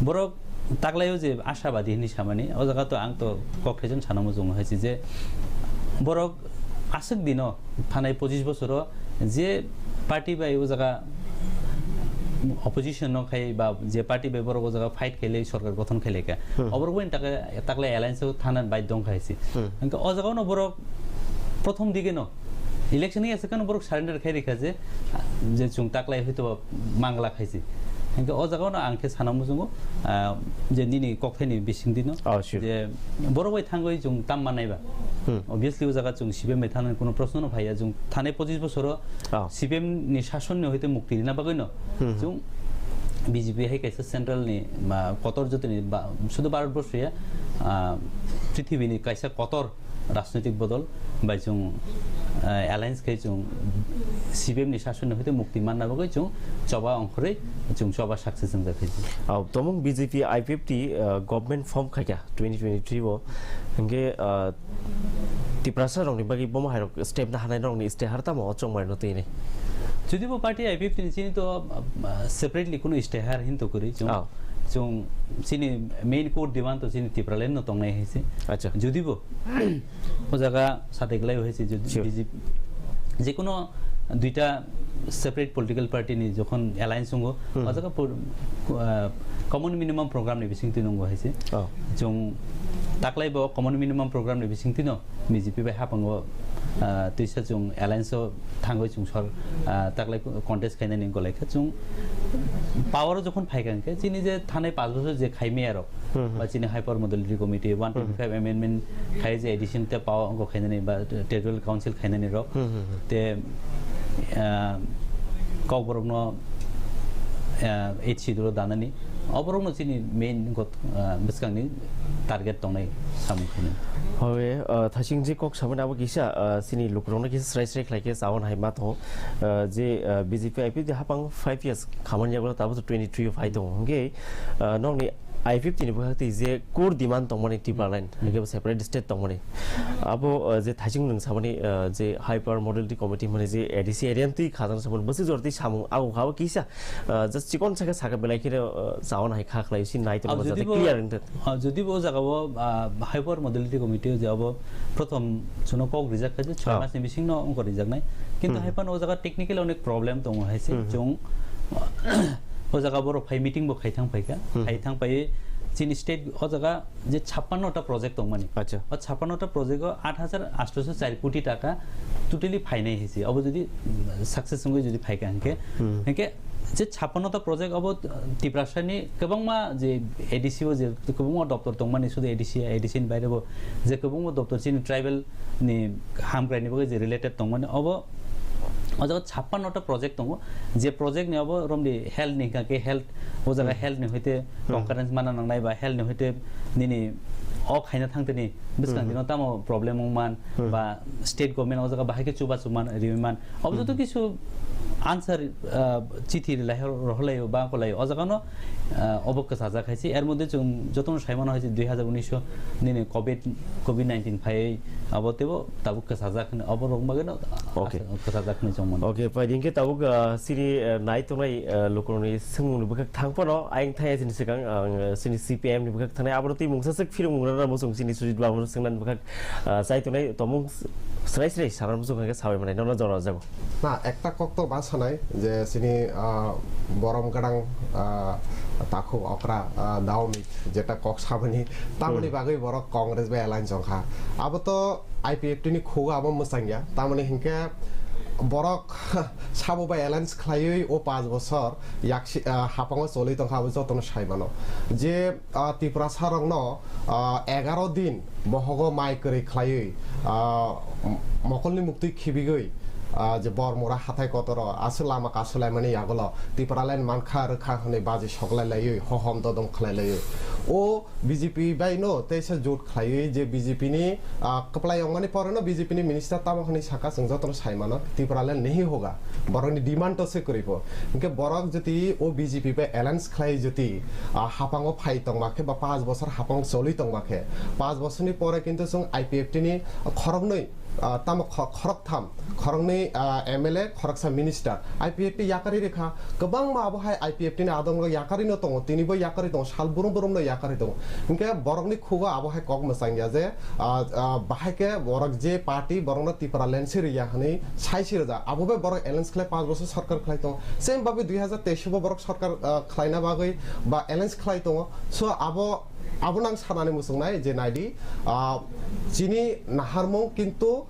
borok taklaio je ashabadi hinwi samani, o jaga to ang to kok thaichung sana muchungo hai se je borok aswk dino thanai pochis bosoro je party bai o jaga opposition no khai ba je party bai borok o jaga fight khailai sorkar gothon khailai kha. Hmm. Oborok bai takle, takle alliance o thana bai dong khai se. Hmm. Hingke o jaga no borok prothom dige no election ni aswk no borok surrender khai rikha je, je chwng taklai hoito ba mangla khai se. Hingke o jaga no ang khe sana muchungo, ah, je nini kokthaini bising dino Oh, sure. je borok bai thangwi chwng tam manai ba. Hmm. Obviously o jaga chwng C P M bai thanani kuno proshno no phaiya, chwng thanai pochis bosoro Oh. C P M ni shason ni hoite mukti rina bagwi no Hmm. chwng B J P hai kaisa central ni ba kotor jotoni ba sudu Bharat borso ya, ah, prithibi ni kaisa kotor rajnoitik bodol bai chwng, ah, alliance khai chwng C P M ni shason ni hoite mukti manna bagwi chwng choba ongkhorwi chwng choba success wngjakha. Oh, tomung B J P I P F T, ah, government form khaikha twenty twenty-three o, hingke, ah, Tiprasa rokni bagwi bomo hairok step na hanai rokni stehar tamo o chongmai no twi nai. Jodi bo party I P F T ni chini to, ah, separately kuno stehar hin to kwrwi chwng, Oh. chwng chini main core demand to chini Tipraland no tongnai hai se. Acha. Jodi bo o jaga sate glai hai se jodi Sure. B J P, je kuno duita separate political party ni jokhon alliance wngo, Hmm. o jaga por-, ah, common minimum program ni bising twi nungo hai se. Oh. Chwng taklai bo common minimum program ni bising twi no B J P bai hapango, ah, twisa chwng alliance o thangwi chwng sor, ah, taklai contest khainani wngkha lai kha. Chwng power o jokhon phai kha hwnkhe chini je thanai panch bochor je khai maya rok, Hmm, hmm. ba chini High Power Modality Committee, one twenty-five Hmm, hmm. amendment khai je addition te power wngkha khainani ba territorial council khainani rok. Hmm, hmm, hmm. Te, ah, Kokborok no, ah, eight schedule o danani. Oborok no chini main got-, ah, bwskangni target tongnai samung khainai. Howe, ah, thasing je kok samani abo kisa, ah, chini lukurokno kisa srai srai khlai khe chawon hai ma tongo. Ah, je, ah, B J P I P F T hapang five years khamani yagulo tabuk twenty-three o phai tongo. Hwnkhe, ah, nokni I fifty ni bwkhak twi je core demand tongmani Tipraland, hmm, hingke bo separate state tongmani. Abo, uh, je thaising nwng samani, uh, je High Power Modality Committee hwnmani je A D C area twi khajang samani bwswk jor twi samung abo kha bo kisa, uh, just chikon sakhe sakhe belai kheno, uh, chawan hai kha khlai si nai tongma jate clear wngthok. Ah, jodi bo o jaga o, ah, High Power Modality Committee o je abo prothom chwngno kok rijak kha je chhoi, ah, mas ni bising no wngkha rijaknai. Kintu, hmm, hai phano o jaga technical onek problem tongo hai se. Hmm. Chwng o jaga borok phai meeting bo khai thang phai kha. Hmm. Khai thang phai chini state o jaga je chappanno ta project tongmani. Acha. O chappanno ta project o aat hajar aatso char koti taka totally phainai hai se. Abo jodi, mm, success wngwi jodi phai kha hingke, hmm, hingke je chappanno ta project abo, uh, Tiprasani kwbangma je A D C o je kwbangma doptor tongmani, sudu A D C, A D C ni baire bo je kwbangma doptor chini tribal ni hamkrai ni bagwi je related tongmani, obo o jaga chappanno ta project tongo, je project ni obo romdi health ni hingka khe health, o jaga, hmm, health ni hoite, hmm, concurrence mana nangnai ba health ni hoite nini o khaina thangtini bwskang, hmm, dino tamo problem wngman, hmm, ba state government o jaga bahai khe chubachu man riwi man. Obo joto, hmm, kisu answer, ah, chithi rilai rohorlai ba kolai o jaga no, ah, obo kwchajak hai se. Er moddhe chwng jotono sai mano hai se dui hazar unis o nini covid, covid nineteen phai abo tebo tabuk kwchajak hwnwi obo rok bagwi no, okay, asa-, kwchajak hwnwi chong mano. Okay, pai din khe tabuk, ah, sini, ah, nai tongnai, ah, lukurokni swngmungni bwkhak thang phano ayang thang ya sini swkang, ah, sini C P I M ni bwkhak thangnai abo twi mungsa swk phirung mung rana muchung sini Sujit Babu no swngnani bwkhak, ah, chai tongnai tomung srai srai sana muchung khe sawi manai nono jora jago. Na, ekta kok to ba sanai je sini, ah, borom gadang, ah, takhuk okra, ah, Daomik jeta kok samani tamoni, hmm, bagwi borok Congress bai alliance wngkha. Abo to I P F T ni khugo abo mwchangya. Tamoni hinkhe borok sabo bai alliance khlaiwi o panch bochor yaksi, ah, hapango choli tongkha abo jotono sai mano. Je ah, Tiprasa rokno, ah, egaro din bohogo mai kwrwi khlaiwi, ah, m-, mokolni muktwi khibigwi, ah, je Bormura hathai kotoro aswk lama kasulaimani yagulo Tipraland mankha rwkha hwnwi baji soklai laiwi hohom dodom khlai laiwi. O B J P bai no teisa jot khlaiwi je B J P ni, ah, kwplai wngmani pore no B J P ni minister tamo hwnwi saka chwng jotono sai mano Tipraland nahi hoga. Borokni demand to se kwrwi pho. Hinkhe borok jodi o B J P bai alliance khlai jodi, ah, hapango phai tongma khe ba panch bochor hapang choli tongma khe, panch bochorni pore kintu chwng I P F T ni khoroknwi, ah, tamo kho-, khoroktham, khoroknwi, ah, M L A, khoroksa minister, I P F T yakarwi rwkha. Kwbangma abo hai I P F T ni adongo yakarwi no tongo, tinibo yakarwi tongo, sal brum brum no yakarwi tongo. Hinkhe borokni khugo abo hai kok mwchang ya je, ah, ah, bahai khe borok je party borokno Tipraland se rwya hwnwi sai se rwjak. Abo bai borok alliance khlai panch bochor sorkar khlai tongo. Same bhabe dui hazar teis bo borok sorkar, ah, khlaina bagwi ba alliance khlai tongo. So abo, abo nang sanani muchungnai je naidi, ah, chini naharmung kintu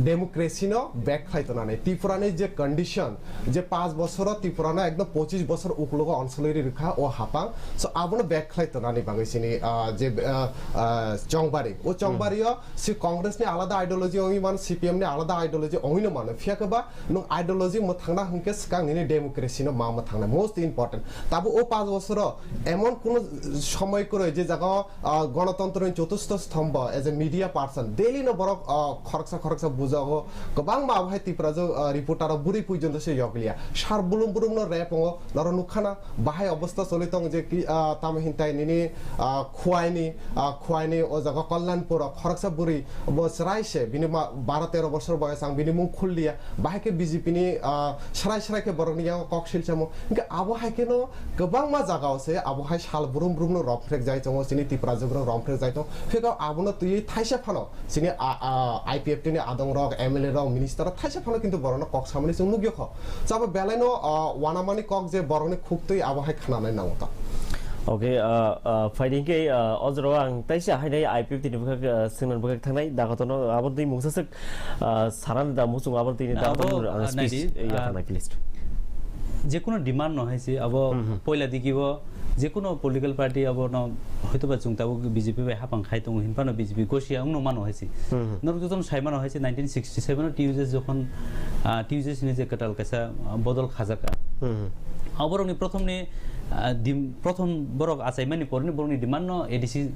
democracy no back khlai tongnani. Tripura ni je condition, je panch bochoro Tripura no ekdom pochis bochor uklogo onsoloi ri rwkha o hapang. So abono back khlai tongnani bagwi chini, ah, je, ah, ah, chongbari. O, hmm, chongbari o si Congress ni alada ideology ongwi mano, C P M ni alada ideology ongwi no mano. Phiya khe ba nwng ideology mwthangna hwnkhe swkang nini democracy no ma mwthangna most important. Tabo o panch bochoro emon kuno somoi kwrwi je jaga o, ah, Ganatantro ni chotusto sthombho as a media person daily no borok, ah, khoroksa khoroksa bujago, kwbangma abo hai Tiprajwk, ah, reporter rok bwrwi puijonto se yokliya. Sar bulum bulum no rep wngo, noro nukha na bahai obosta choli tong je ki, ah, tamo hintai nini, ah, Khwaini, ah, Khwaini o jaga Kalyanpur o khoroksa bwrwi bo chwrai se bini ma baro tero bosor boyos ang bini mung khulliya. Bahai khe B J P ni, ah, srai srai khe borokni yago kok silchamo. Hinkhe abo hai kheno kwbangma jagao se abo hai sal brum brum no romphre jai tongo, chini Tiprajwk rok romphre jai tongo. Phiya khe abono twiwi thaisa phano chini, ah, ah, I P F T ni adong rok, M L A rok, minister rok thaisa phano kintu borokno kok samani chwng nukya kho. Chabo belai no, ah, wanamani kok je borokni khuk twi abo hai khnanai nango ta. Okay, ah, ah, phaidi hinkhe, ah, o jorao ang taisa hainai I P F T ni bwkhak, ah, swngnani bwkhak thangnai, dakotono abo twi mungsa swk, ah, sanani da muchungo abo twi na, dakotono abo, ang ah, speech, naidi, eh, ah, yakhanai, please. Jekono demand no hai se abo, hmm, hmm, poila digi bo jekono political party abo no hoito ba chwng tabuk B J P bai hapang khai tongo hinphano B J P gosia wngno mano hai se. Hmm, hmm. Norok jotono sai mano hai se nineteen sixty-seven o T U J S jokhon, ah, T U J S ni je kwtal kaisa, ah, bodol khajak kha. Hmm, hmm. Aborokni prothomni, ah, dim-, prothom borok achaimani porni borokni demand no A D C,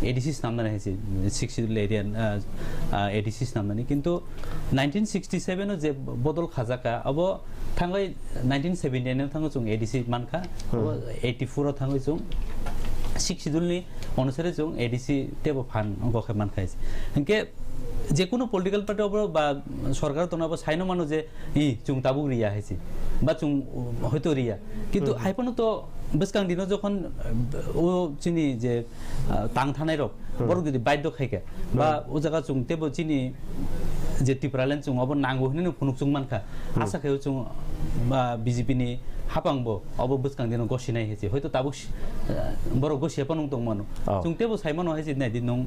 A D C snamnani hai se, sixth schedule area, ah, ah, A D C snamnani. Kintu nineteen sixty-seven o je bodol khajak kha, abo thangwi nineteen seventy-nine o thango chwng A D C mankha, hmm, abo eighty-four o thangwi chwng Sixth Schedule ni onusare chwng A D C tebo phan gokhe mankha hai se. Hinkhe je kunu political party obo ba sorkar tono abo saino mano je, "I, chwng tabuk riya," hai se, ba chwng, uh, hoito riya. Kintu Hmm. hai phano to bwskang dino jokhon, uh, o chini je, uh, tang thanai rok, Hmm. borok jodi baidhyo khai khe, ba Hmm. o jaga chwng tebo chini je Tipraland chwng obo nango hinwi no phunuk chwng mankha. Hmm. Asa khe chwng, ba, B J P ni hapang bo obo bwskang dino gosinai hai se. Hoito tabuk si-, uh, borok gosia phano tong mano. Oh. Chwng tebo sai mano hai se nai di nung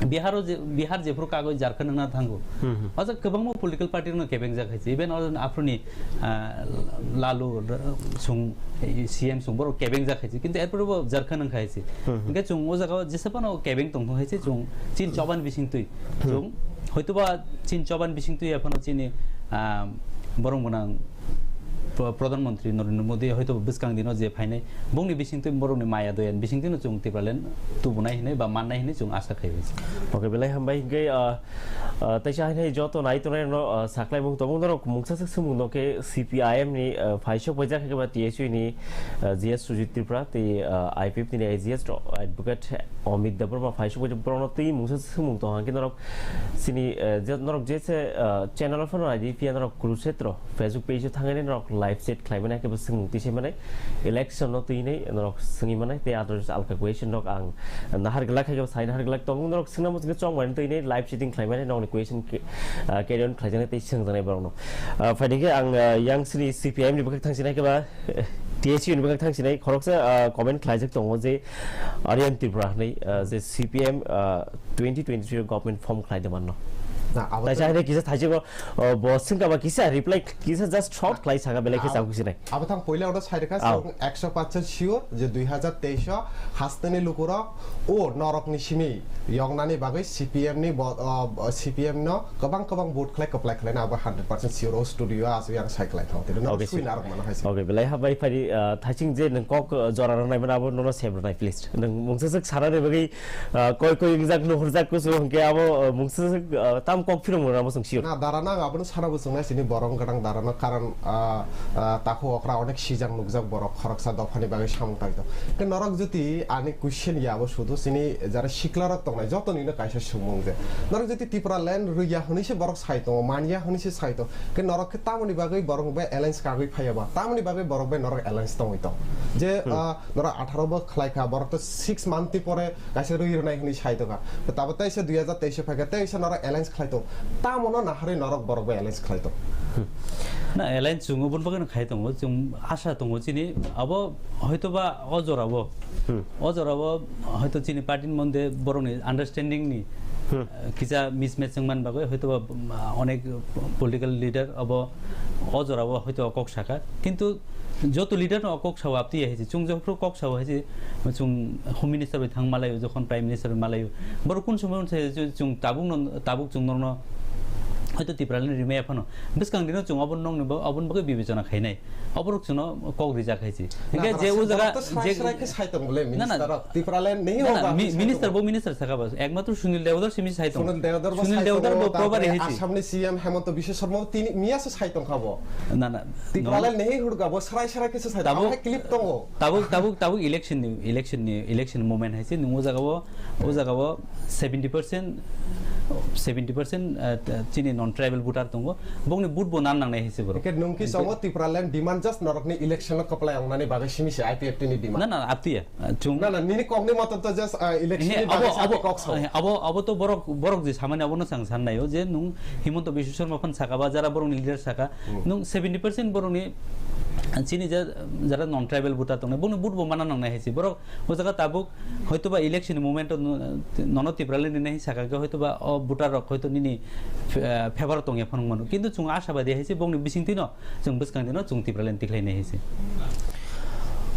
Bihar o je, Bihar jephuru kagoi Jharkhand wngna thango. Hmm, hmm. O jaga kwbangma political party rokno kebengjak hai se. Even o aphuruni, ah, Lalu, r-, sung, C M sung borok kebengjak hai se. Kintu erpore bo Jharkhand wngkha hai se. Hmm, hmm. Hinkhe chwng o jaga o jesa phano kebeng tongthok hai se chwng chin choban bisingtwi. Hmm. Chwng hoitoba chin choban bisingtwi ya phano chini, ah, borok gwnang Pro-, Pradhan Mantri Narendra Modi hoito bwskang dino je phainai, bongni bisingtwi borokni maya doyan bisingtwino chwng Tipraland tubunai hinwi ba mannai hinwi chwng asa khai. Okay, belai hambai. Hinkhe, ah, ah, teisa hainai joto nai tongnai rokno, ah, saklaimung tongo norok mungsa swk swngmung no khe C P I M ni, ah, phaisok paijak khe ba T S U ni, ah, G S Sujit Tripura tei, ah, I P F ni I G S rok, Advocate Amit Debbarma phaisok paijak borokno twi mungsa swk swngmung tong hwnkhe norok chini, ah, je norok je se, ah, channel o phano nai di phiya norok Kurukshetra Facebook page o thangwi norok live chat khlai mani, kebo swngmung twi sai mani, election no twi nai norok swngwi mani, tei other alka question rok ang nahar glak hai, kebo sai nahar glak tongo, norok swngna muchungwi chong mani twi nai live chatting khlai mani, nokni question ke-, ah, carry on khlai jani tei swng jani borok no. Ah, phaidi khe ang, ah, yang sini C P I M ni bwkhak thang sinai khe ba, T S U ni bwkhak thang sinai khoroksa, ah, comment khlai jak tongo je Aryan Tripura hinwi, ah, je C P M, ah, twenty twenty-three o government form khlai de manno. Na, abo tai to sa hine kisa thaisiko, oh, bo swngkha ba kisa reply kisa just short khlai saka belai khe Ab-, chakhusinai. Abo thang poila order sai rwkha, Ao. Chwng ekso percent sure je dui hazar teis o hasteni lukurok o norokni simi yoknani bagwi C P M ni bo-, oh, C P M no kwbang kwbang vote khlai kwplai khlaina abo hundred percent sure o studio o aswk yang sai khlai thang tini norok Okay, sir. Sui narok mano hai se. Okay, belai ha bai phari, ah, thaising je nwng kok, ah, jora rwnai mano abo nono sep rwnai please. Nwng mungsa swk sanani bagwi Ah, koi koi wngjak nuhurjak kusu hwnkhe abo, ah, mungsa, ah, tam kok phirong rwna bwswng siyot. Na, dara nang abono sana bwswng nai sini borok gadang dara no karon, ah, ah, takhuk okra onek sijak nukjak borok khoroksa dophani bagwi samung tangwi tong. Khe norok jodi ani question ya abo sudu sini jara sikla rok tongnai joto nino kaisa sumung je. Norok jodi Tipraland rwya hwnwi se borok sai tongo, manya hwnwi se sai tongo. Khe norok khe tamoni bagwi borok bai alliance kagwi phaiya ba? Tamoni bagwi borok bai norok alliance tongwi tong. Je, Hmm. ah, norok atharo bo khlai kha, borok to six month ni pore kaisa rwi rwnai hwnwi sai tongkha. Tabo teisa dui hazar teis o phaikha, teisa norok alliance khlai tong. Tamo no naharwi norok borok bai alliance khlai tong. Na, alliance chwng oboni bagwi no khai tongo, chwng asa tongo chini, abo hoito ba o jora o, Hmm. o jora o hoito chini party ni monde borok ni understanding ni, Hmm. eh, kisa mismatch wngmani bagwi hoito ba, um, onek political leader abo o jora o hoito kok saka. Kintu Joto leader no kok sao apti ya hai se, chwng jokhro kok sao hai se, chwng Home Minister bai thang malaio, jokhon Prime Minister bai malaio, borok kun somoi se chwng tabuk no, tabuk chwng norno hoito Tipraland rimaya phano bwskang dino chwng obon nokni bo-, obon bagwi bibechona khainai, oborok chwngno kok rijak hai se. Na, hinkhe na, je o jaga borok to srai je srai khe sai tong bole Na, na. Minister rok, Tipraland ni Na, na, hoga mi-, sai minister tong. Bo minister saka ba, ekmatro Sunil Dewdar simi sai tong. Sunil Dewdar bo Sunil sai Dewdar tongo, bo probably tabore hai se. Assamni C M Hemanta Biswa Sarma bo tini miya se sai tong kha bo. Na, na. Tipraland ni hurga bo srai srai khe se sai tong. Tabuk, Amhai clip tongo. Tabuk, tabuk, tabuk election ni, election ni, election moment hai se nung o jaga o, o jaga o seventy percent, seventy percent, eh, chini non tribal voter tongo. Bongni vote bo nan nangnai hai se borok. Hingke nung ki Hingke songo Tipraland demand just norokni election o kwplai wngnani bagwi simi se I P F T ni demand. Na, na, aptiya. Ah, chwng Na, na, nini kokni moto to just, ah, election He, ni abo, bagwi sa abo, kok sao. He, abo, abo to borok, borok je samani abono chwng san naio je nung Himanta Biswa Sarma phan saka ba jara borokni leader saka, Hmm. nung seventy percent borokni, ah, chini je, jara non tribal voter tongnai, bongni vote bo mana nangnai hai se. Borok o jaga tabuk hoito ba election ni moment o no-, nono Tipraland rinai saka khe hoito ba o voter rok hoito nini, ah, favor o tongya phano mano. Kintu chwng ashabadi hai se bongni bisingtwi no Chwng bwskang dino chwng Tipraland tikhlai nai hai se.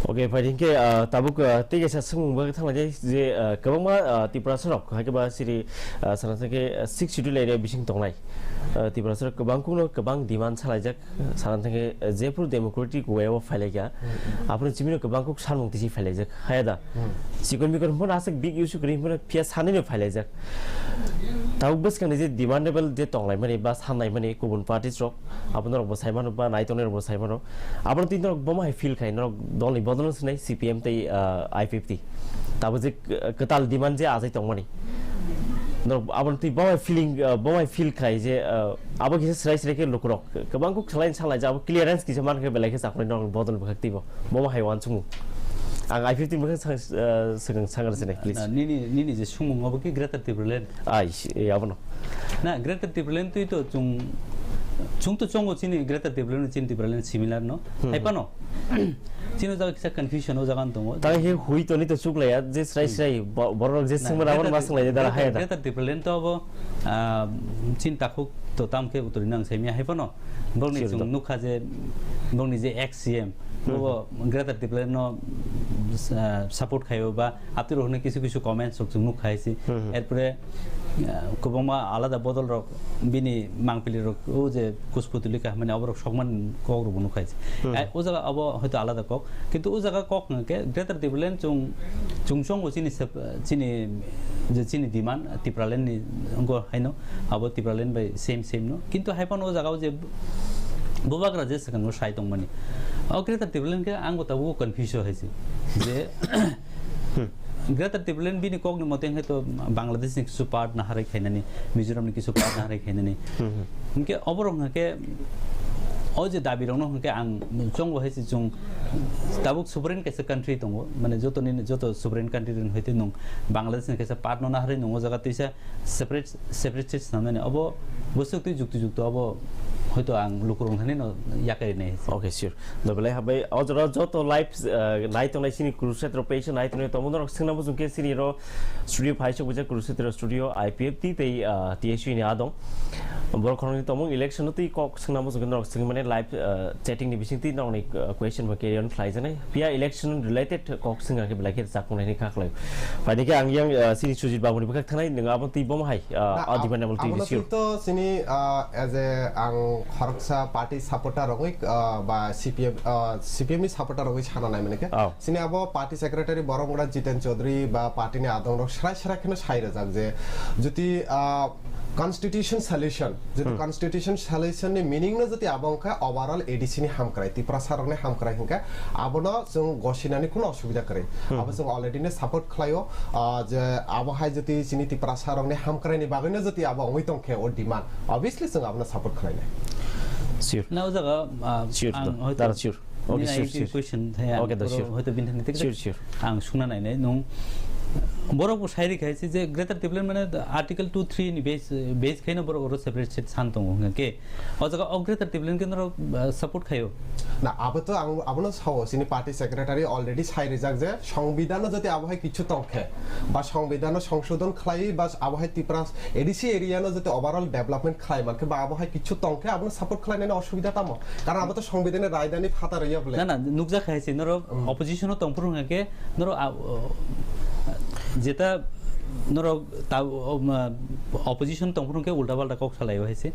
Okay, phai hinkhe, ah, tabuk, ah, tei kaisa swngmung bagwi thanglaijak je, ah, kwbangma, ah, Tiprasa rok, hai khe ba siri, ah, sana thangkhe, ah, Sixth Schedule area bising tongnai. Ah, Tiprasa rok kwbang kukno kwbang demand salaijak, sana thangkhe, ah, jephru democratic way o phailaikha, Hmm. aphuru chimino kwbang kuk sanmung tisi phailaijak. Haya da? Hmm. Chikon mikon hwnphano aswk big issue kwrwi hwnphano phiya sanino phailaijak. Tabuk bwskangni je demandable je tonglaimani ba sanlaimani kubun parties rok, abo norok bo saimano ba naitongnai rok bo saimano. Abono twi norok bomo hai feel khai, norok dolni bodolno sinai C P M tei, ah, I P F T. Tabuk je, ah, kwtal demand je achai tongmani. Norok abono twi bomo hai feeling, ah, bomo hai feel khai je, ah, abo kisa srai srai khe lukurok kwbang kuk salai salai je abo clearance kisa man khe belai khe chaknai norok bodol bwkhak twibo. Bomo hai uansukmung. Ang I P F T ni bwkhak sang, ah, swkang sangar sinai, please. Na, nini, nini je sumung abo ki Greater Tipraland? Ai, si, eh, abono. Na, Greater Tipraland twi to chung, chung to chongo chini Greater Tipraland, chini Tipraland similar no. Hmm. Hai pano. Chini jaga kisa confusion o jaga tongo. Tang he hui to ni to chuk laya, je srai Hmm. srai, bo-, borok je Na, singma ramon Greater mas ngai dara Greater, hai da. Greater Tipraland to abo, ah, chin takhuk to tam khe utri nang semi hai pano. Bongni Sure, chung do. Nukha je, bongni je ex C M, Hmm. bo Greater Tipraland no, ah, support khayo ba Apni rok hwnwi kisu kisu comments rok chwng nuk khai si. Hmm, hmm. Erpore, ah, kwbangma alada bodol rok bini mangpili rok o je Kuchputuli ka hwnmani abo rok sokmani kok rok bo nuk khai si. Hmm. Ai, o jaga abo hoito alada kok. Kintu o jaga kok hwnkhe Greater Tipraland chwng, chwng chongo chini sep-, chini, je chini demand Tipraland ni wngkha haino abo Tipraland bai same same no. Kintu hai phano o jaga o je bubagra je swkango sai tongmani. O Greater Tipraland khe ang bo tabuk confuse o hai si. Je Hmm. Greater Tipraland bini kokni mote wngkhe to Bangladesh ni kisu part naharwi khainani, Mizoram ni kisu part naharwi khainani. Hmm, hmm. Hwnkhe oborok hwnkhe o je dabi rokno hwnkhe ang chongo hai se chwng tabuk sovereign kaisa country tongo, mane joto ni, joto sovereign country ni hoite nwng Bangladesh ni kaisa part no naharwi nwng o jaga twisa separate, separate state swnamnani abo bwswk twi jukti jukti abo hoito ang lukurok thani no yakarwi nai. Okay, sure. Dobalai habai o jora joto live, eh, nai tongnai chini Kurukshetra page nai tongnai tongmo norok swngna muchung khe chini ro studio phai sok bujak Kurukshetra studio I P F T tei, eh, T S U ni adong. Borok khoroknwi tongmung election no twi kok swngna muchung khe norok swngmani live, eh, chatting ni bising twi norokni, eh, question bo carry on khlai janai. Phiya election related kok swngna khe belai khe chakmung nai kha khlai. Phaidi khe ang yang, eh, chini Sujit Babu ni bwkhak thanai nwng abo twi bomo hai, eh, Na, a demand abo twi abono bisio. Twi to chini, ah, as a ang khoroksa party supporter rogwi, ah, ba C P M, ah, C P M ni supporter rogwi sana nai mani khe. Oh. Chini abo party secretary Boromgra Jiten Chaudhary ba party ni adong rok srai srai kheno sai rwjak je juti, ah, constitution solution, juti Hmm. constitution solution ni meaning no juti abo wngkha overall A D C ni hamkrai, Tiprasa rok ni hamkrai hwnkhe abono chwng gosinani kuno osubida kwrwi. Hmm. Abo chwng already no support khlaio, ah, je abo hai juti chini Tiprasa rok ni hamkrai ni bagwi no juti abo wngwi tongkhe o demand, obviously chwng abono support khlainai. Sure. Na o jaga, ah, Sure, ang do. hoito Dara, sure. Okay, nini sure, I P sure. Question thaya, Okay, do, oro sure. Hoito bini thani tik Sure, tak sure. Ang sungna nainai, nung borok bo sai rikha se je Greater Tipraland mane Article two three ni base, base khaino borok oro separate state san tongo hwnga khe. O jaga o Greater Tipraland khe norok, ah, support khaio. Na, abo to ang, abono sao, chini party secretary already sai rijak je songbidano jodi abo hai kichu tongkhe, ba songbidano songsodon khlai, ba abo hai Tipra A D C area no jodi overall development khlai mankhe, ba abo hai kichu tongkhe, abono support khlainani osubida tamo? Karon abo to songbidani raidani phatar ya bole. Na, na, nukjak hai se norok Hmm. opposition o tongphuru hwnga khe, norok, ah, o, jeta norok ta, o, ma, opposition tongphuru hwnkhe ulta palta kok salaio hai se.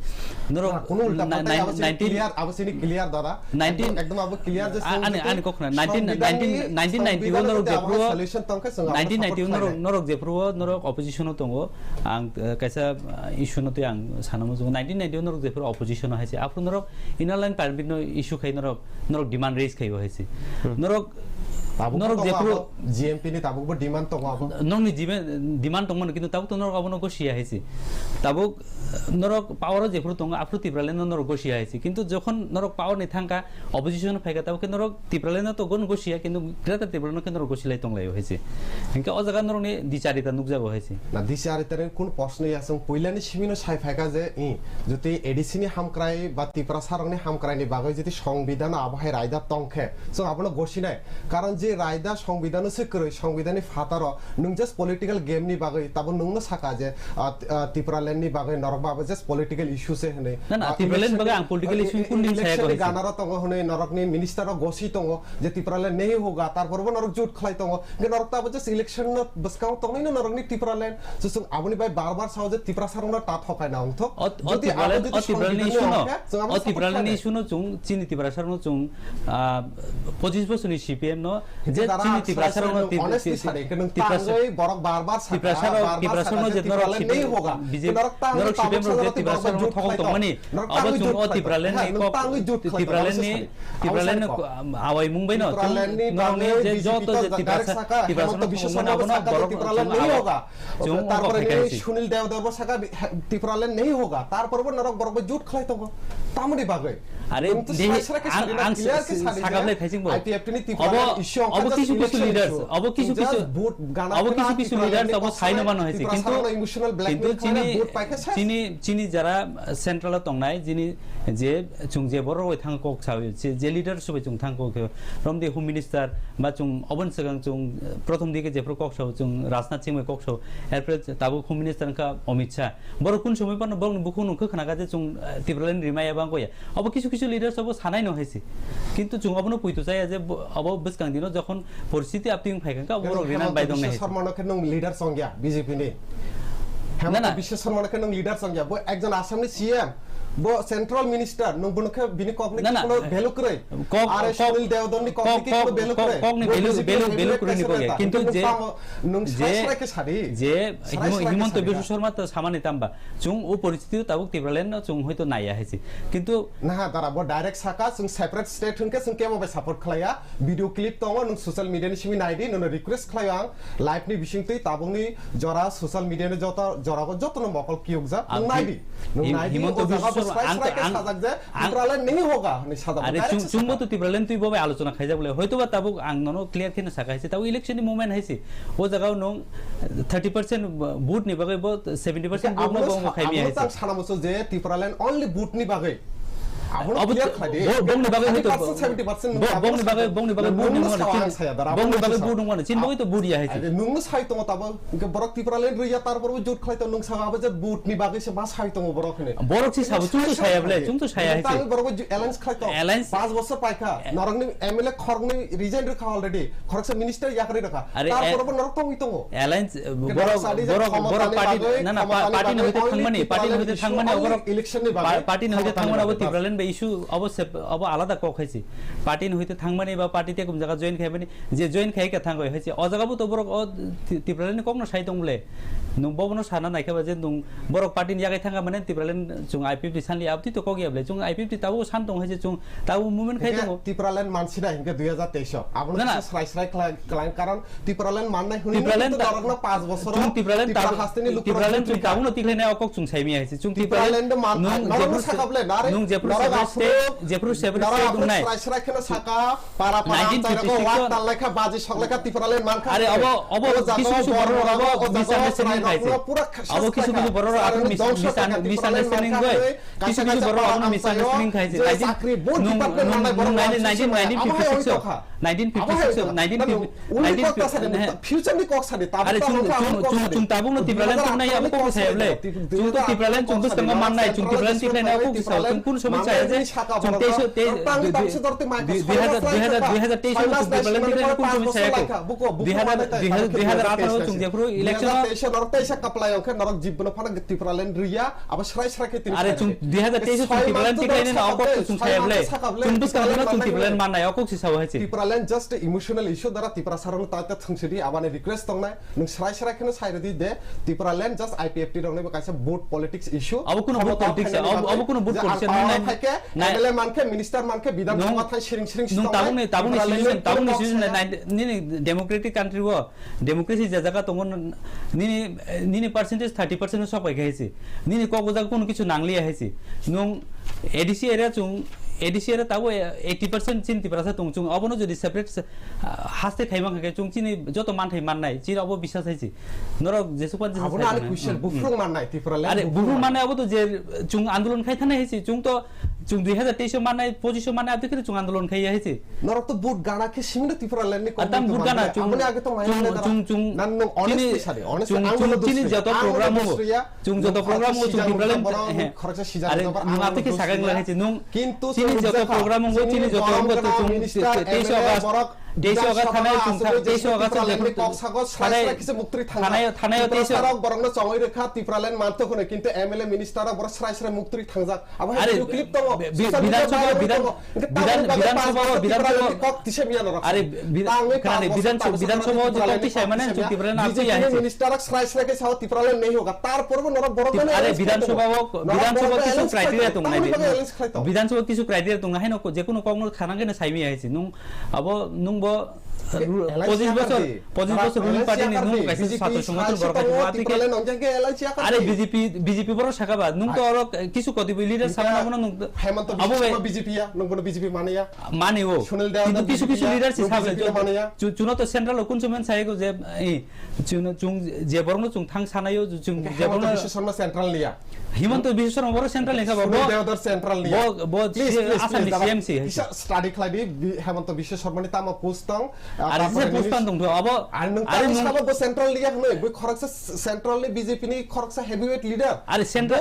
Norok Na, kuno ulta na, palta nine-, abo sini nineteen clear, abo sini clear dada. Nineteen Ekdom, ekdom abo clear je A-, ani, songbidani, ani kok na, nineteen, songbidani, nineteen, nineteen ninety o songbidano norok jodi abo hai jephuru, solution tongkhe chwng abono nineteen ninety o support norok, khlainai. Norok jephuru o norok opposition o tongo. Ang, eh, kaisa, eh, issue no twi ang sana muchungo. Nineteen ninety o norok jephuru opposition o hai se. Aphuru norok Inner Line Permit no issue khai norok, norok demand raise khai o hai se. Hmm. Norok, Tabuk norok tongo jephuru abo, G M P ni tabukbo demand tongo abo. Nokni demand, demand tongmani, kintu tabuk to norok abono gosiya hai se. Tabuk, eh, norok power o jephuru tongo, aphuru Tipraland no norok gosiya hai se. Kintu jokhon norok power ni thangkha, opposition phaikha, tabuk khe norok Tipraland no to gon gosiya, kintu Greater Tipraland no khe norok gosilaio tonglaio hai se. Hinkhe o jaga norokni dicharita nukjago hai se. Na, dicharita ni kun proshno ya, chwng puilani simino sai phaikha je, i, jodi A D C ni hamkrai ba Tiprasa rokni hamkrai ni bagwi jodi songbidano abo hai raida tongkhe, chwng abono gosinai. Karon je raida songbidano se kwrwi, songbidani phataro nwng just political game ni bagwi, tabo nwngno saka je, ah, ah, Tipraland ni bagwi norok ba abo just political issue se hwnwi. Na, na, Ah, Tipraland election bagwi ni, ang political ah, issue e-, kun din election saya ni ko hai se. Ganaro tongo hwnwi, norokni minister rok gosi tongo je Tipraland nahi hoga, tarpor bo norok jut khlai tongo. Hwnkhe norok to abo just election no bwskango tongnai no norokni Tipraland. So, chwng aboni bai bar bar sao je Tiprasa rokno ta thokai na wngthok. O, o Jodi abo Tipraland, jodi o Tipraland ni songbidhan issue no, wngkhe, chwng abono o support Tipraland ni khlainai. Issue no chwng chini Tiprasa rokno chwng, ah, pochis bochor ni C P M no Je chini Tiprasa rok no Tiprasa rok Tiprasa rok je norok Tiprasa rok je norok Tiprasa rok thokol tongmani abo chung o Tipraland ni kok Tipraland ni Tipraland ni awai mung bai no chung norok ni je joto je Tiprasa Tiprasa rok thokol mani abo no borok chung o kok khai khai si. Sunil Dev Dev saka Tipraland nahi hoga, tarpor bo norok borok bai jut khlai tongo. Tamoni bagwi. Are ang to dehi srai srai khe ang sadi na, ang clear khe sadi sakable je thaising bo. I P F T ni Obo Tipraland issue obo angkha just kisu kisu election leaders, issue. Obo kisu Just kisu vote gana obo khe kisu na kisu Tipraland leaders ni obo kok saino sai mano hai se. Kintu emotional blackmail khlai na chini vote pai khe ses. Chini chini jara central o tongnai jini je chung je borok bai thang kok sa je leader subai chung thang kok romdi home minister ba chung obon swkang chung prothom dike je pro kok sa chung Rajnath Singh bai kok sa erpre tabuk home minister wngkha Amit Shah. Borok kun somoi phano borokni bukhuk nung khe khna kha je chwng, eh, Tipraland rimaya bang koya. Obo kisu kisu leaders obo sanai no hai se. Kintu chwng obono puitu chaya je bo-, obo bwskang dino jokhon poristiti apting phai kha, borok rinan bai dong nai hai se. Sharma no khe nung leader songya B J P ni. Na, na. Hemanta Biswa Sharma no khe nung leader songya. Bo ekjon Assam ni C M, bo central minister, nung bono khe bini kok ni Na, na. Kono value kwrwi. Kok, Are kok, Sunil Deodon ni kok kok, ni kok, kono value kok, kwrwi. Kok ni Bo value, B J P value, ni value value kwrwi ni kwrwi khe. Kintu nung je, tamo, nung je, srai srai khe sadi. Je Srai Himo-, srai khe Himanta sadi Biswa na. Sharma to samani tamba. Chwng o poristiti o tabuk Tipraland no chwng hoito naiya hai se. Kintu Naha dara bo direct saka chwng separate state hwnkhe chwng kebo bai support khlaiya. Video clip tongo, nung social media ni simi naidi, nono request khlaio ang. Live ni bisingtwi tabukni jora social media ni joto, jorago jotono mokol kiyokjak, nung Ang naidi. Nung Him-, naidi, Himanta o jaga Biswa bo Sharma, srai ang, srai khe ang, sajak je, ang, Tipraland nahi hoga, hwnwi sajak, Are direct chwng, se chwngbo sajak. To Tipraland twi bo bai alochona khaijak bole. Hoito ba tabuk ang nono clear khe no saka hai se. Tabuk election ni moment hai se. O jaga o nung thirty percent vote ni bagwi bo seventy percent vote no Abono bo sa-, khaimi abono hai se. Tang sana muchung je Tipraland only vote ni bagwi. Abono Abo clear khlai di. Bo-, bongni bagwi hwito thirty percent, seventy percent bo-, bongni bagwi, bongni bagwi vote ni mano chin, bongni bagwi vote ni mano chin bagwi to vote ya hai se. Nung no sai tongo tabo, hwnkhe borok Tipraland rwya, tarpor bo jut khlai to nung sa abo je vote ni bagwi se ma sai tongo borok hwnwi. Borok si sabo, chung to saya bole, chung to saya hai se. Tang borok bo ju-, alliance khlai to. Alliance. Panch bosor paikha. Norokni M L A khoroknwi resign rwkha already. Khoroksa minister yakarwi rwkha. Are, Tarpor bo norok tongwi tongo. Alliance, Hwnkhe borok, sadi je borok, khomotani borok party, bagwi, na, na, pa-, khomotani party ni bagwi hoite only thangmani, party ni Tipraland hoite issue, thangmani only oborok, election ni bagwi, party ni hoite khomotani thangmani bagwi. Obo sep-, obo alada kok hai se. Party ni hoite thangmani ba party te kum jaga join khaimani, je join khai kha thangwi hai se. O jaga bo to borok o Ti-, Tipraland ni kok no sai tong bole. Nung bo bono sana nai kha ba je nung borok party ni yagai thangkha mane Tipraland chwng I P F T sanli abtwi to kok ya bole. Chwng I P F T tabuk san tong hai se chwng tabuk movement khai tongo. Tipraland mansi da hwnkhe dui hajar teis o. Abono Na, na. Kisa srai srai khlai, khlai, karon Tipraland mannai hwnwi Tipraland no ta-, norokno panch bosoro chwng Tipraland Tipra tabuk, hasteni lukurok Tipraland chwng tabukno tikhlainai o kok chwng saimaya hai se. Chwng Tipraland Tipraland man-, nung norokno jephru sakha bole, nare, nung jephru norok separate state, aphuru, jephru separate norok state aphuru wngnai. Srai srai kheno saka, para para nineteen fifty six amchairokno o wak tal laikha, baji sok laikha Tipraland mankha Are hwnwi. Obo, obo O jaga kisu o kisu borok borok rok o, o jaga o misunderstanding chwrairokno khai se. Pura kha-, Obo kisu kisu borok rok chwrairokno aphuru dhongso khaikha, misunderstanding Tipraland goi. Mankha hwnwi. Kisu kisu borok rok misunderstanding khai se. Nineteen, chakri, bo nung, department nung, manai borok nung, nineteen, nineteen, nineteen fifty six o. Nineteen fifty six o, nineteen fifty, uli nineteen kok ta sadi, he. Future ni kok sadi, tabuk Are ta chwng, hwnkha chwng, ang kok chwng, sadi. Chwng tabukno Tipraland chwng nai abo kok saya bole. Chwng to Tipraland chwng bwskango mannai, chwng Tipraland tikhlai nai abo kok saya. Chwng kun somoi saya je, chwng teiso, te, dui hajar, dui hajar, dui hajar teiso chwng Tipraland tikhlai nai kun somoi saya ko. Dui hajar, dui hajar, dui hajar atharo chwng jephru election o. Teisa norok teisa kaplai ongkhe norok jibbono phano Tipraland riya, abo srai srai khe tini Are chwng dui hajar teiso chwng Tipraland tikhlai nai abo kok chwng saya bole. Chwng bwskango chwng Tipraland mannai abo kok si sao hai se. Tipraland just emotional issue dara Tiprasa rok ta ta thwngsidi abani request tongnai. Nwng srai srai kheno sai rwdi de, Tipraland just I P F T rokni bo kaisa vote politics issue. Abo kuno vote politics, abo, abo kuno vote politics, nwng nai, nai, M L A mankhe, minister mankhe, Bidhan Sabha thai siring siring nwng tabukni, tabukni situation, tabukni situation nai, nini democratic country o, democracy je jaga tongo, nini, nini percentage thirty percent sok pai khe hai se. Nini kok o jaga kuno kichu nangliya hai se. Nwng A D C area chwng, A D C area tabo eighty percent chini Tiprasa tong chwng, obono jodi separate se, ah, haste khaima khe chwng chini joto manthai mannai, chini obo bisas hai se. Norok jesuk pan jesuk Abono ani question, buphuru mannai Tipraland. Are buphuru mannai abo to je chwng andolon khai thanai hai se, chwng to chwng dui hajar teis o mannai, pochis o mannai, aboni khe chwng andolon khai hai se. Norok to vote gana khe simi no Tipraland ni kok. Atam vote gana chwng, aboni age to chwng, chwng, chwng, nan nwng honest sadi, honest chwng, ang chwng chini joto program o, chwng joto program o chwng Tipraland, he. Are nwng ato khe sagang lai hai se nwng. Kintu chini joto program o, chini joto program o chwng teis o August. Teis August thanai chwng thang, teis August chwng thang. Kok sago srai srai kisa muktri thang. Thanai, thanai teis August. Borokno chongoi rwkha Tipraland mantok hwnwi, kintu M L A minister rok borok srai srai muktri thangjak. Abo hai video clip tongo. Bidhan Sabha, Bidhan, Bidhan Sabha, Bidhan Sabha. Kok tisa miya norok. Are Bidhan Sabha je kok tisa mane chwng Tipraland na tiya hai. Minister rok srai srai kisa Tipraland nei hoga. Tar porbo norok borok. Are Bidhan Sabha o, Bidhan Sabha kisu criteria tongnai. Bidhan Sabha kisu criteria tongnai haino je kono kok no khanang khe sai miya hai si. Nung abo nung bo Pochis bosor, pochis bosor ruling party ni nung kaisa satro songothon borok kaisa twi. Are B J P, B J P borok saka ba, nung to oro kisu koti bai leader sama na bono nung. Hemanta Biswa Sarma B J P ya, nung bono B J P mane ya. Mane o. Sunil Dev Kintu kisu kisu leader si sabe. Chuno to central o kun sumen sai go je, chuno chung je borok no chung thang sanayo chung je borok no. Hemanta Biswa Sarma central ni ya. Himanta Biswa Sarma borok central ni kha ba, Sunil Deodar central ni. Bo, bo Asam ni C M si. Kisa study khlai di, Hemanta Biswa Sarma ni tamo post tong. Are se post tong tong abo. Are nung tamo sabo bo central ni ya hwnwi, bo khoroksa central ni B J P ni khoroksa heavyweight leader. Are central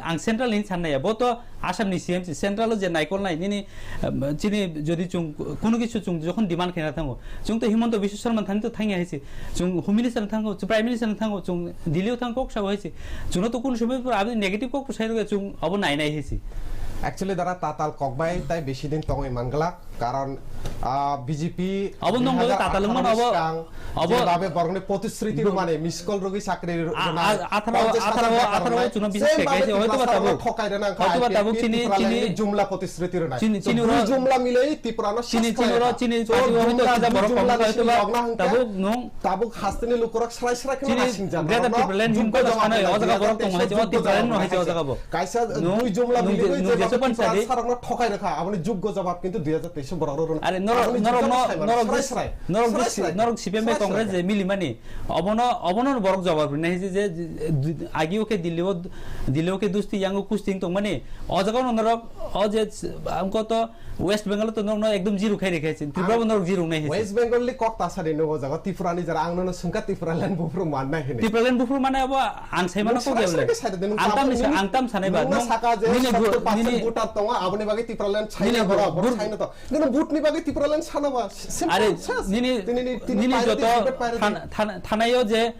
ang central ni sanna ya. Bo to Asam ni C M si, central o je naikol nai nini chini jodi chung kunu kisu chung jokhon demand khaina thango. Chung to Himanta Biswa Sarma thani to thangya hai si. Chung Home Minister thango, chung Prime Minister thango, chung Delhi o thang kok sabo hai si. Chwngno to kunu somoi pura aboni negative kok bwsai rwgwi chwng obo nai nai hinsi. Actually, dara tatal kokbai tai bisi din tongwi manglak, karon, ah, B J P obo nong dui hajar atharo tatal wngmano ni obo, swkang obo jebabe borokni protisruti rwmani, miss call rwgwi chakri rwnai, atharo, atharo, atharo chwngno bises khai kaisa hoyto ba tabuk, thokai rwna wngkha hoyto ba tabuk chini, chini jumla protisruti rwnai. Chini, chini oro jumla milai Tripura no chini, chini oro chini party o hoyto kisa borok kok hoyto ba tabuk nung Tabuk hasteni lukurok srai srai khe nasingjak. Greater Tipraland himkhe sanai o jaga borok tong hai o Tipraland no hai o jaga bo. Kaisa dui jumla mili je Tiprasarokno thokai rwkha, aboni juggo jawab kintu dui hajar teis borok rw rwna. Are norok, norok no, norok srai srai, norok srai srai, norok C P M bai Congress je mili mani, obono, obono borok jawab rwnai je, je agi o khe Delhi o, Delhi o khe dusti, yango kusti wng tongmani, o jaga no norok o je ang koto West Bengal to norokno ekdom zero khai rikha sin. Tripura bo norok zero nai hai. West Bengal ni kok ta sari no o jaga Tripura ni jara ang nono sungka Tripura land bufru man nai hini. Tripura land bufru mane abo ang sai mano kok gel. Ang tam ni ang tam sanai ba. Nung saka je nini sottor percent nini voter tongo, aboni bagwi Tripura land sai nini na bora, bora bur- sai na to. Nini vote ni bagwi Tripura land sana ba. Simple. Are nini, nini joto than-, than-, thanayo je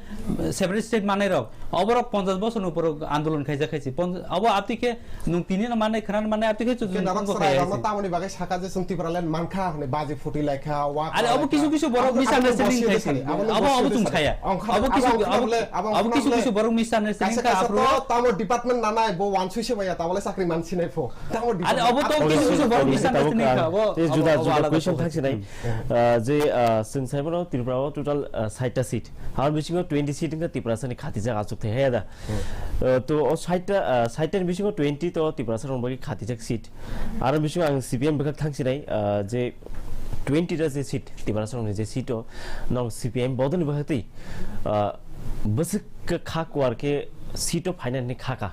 separate state manai rok. Oborok ponchash bosor ni upor andolon khaijak khaisi. Pon-, obo aptike Nung tini no manai, khna no manai, aptwi khe chu. Khe narok chwng chwrai khai rokno hai tamoni bagwi saka je chwng Tipraland mankha hwnwi baji phuti laikha, wa are obo kisu kisu borok misunderstanding khai sini. Abo obo chwng saya. Obo kisu, abo kisu kisu borok misunderstanding kha aphuru. Tamo department nanai bo wansui se maya, tabole chakri mansinai pho. Tamo department. Are obo to kisu kisu borok misunderstanding kha. Obo juda juda question thangsinai. Ah, je, ah, chwng saimano Tripura o total, ah, saita seat. Har bisingo twenty seat wngkha Tiprasani khatijak achuk thai haya da. Hmm. Ah, to o saita, ah, saita ni bisingo twenty to Tiprasarokni bagwi khatijak seat. Aro bisingo ang C P M bwkhak thangsinai, ah, je twenty ta je seat, Tiprasarokni je seat o, nok C P M bodoni bwkhak twi, ah, bwswk kha kuar khe seat o phainani kha kha.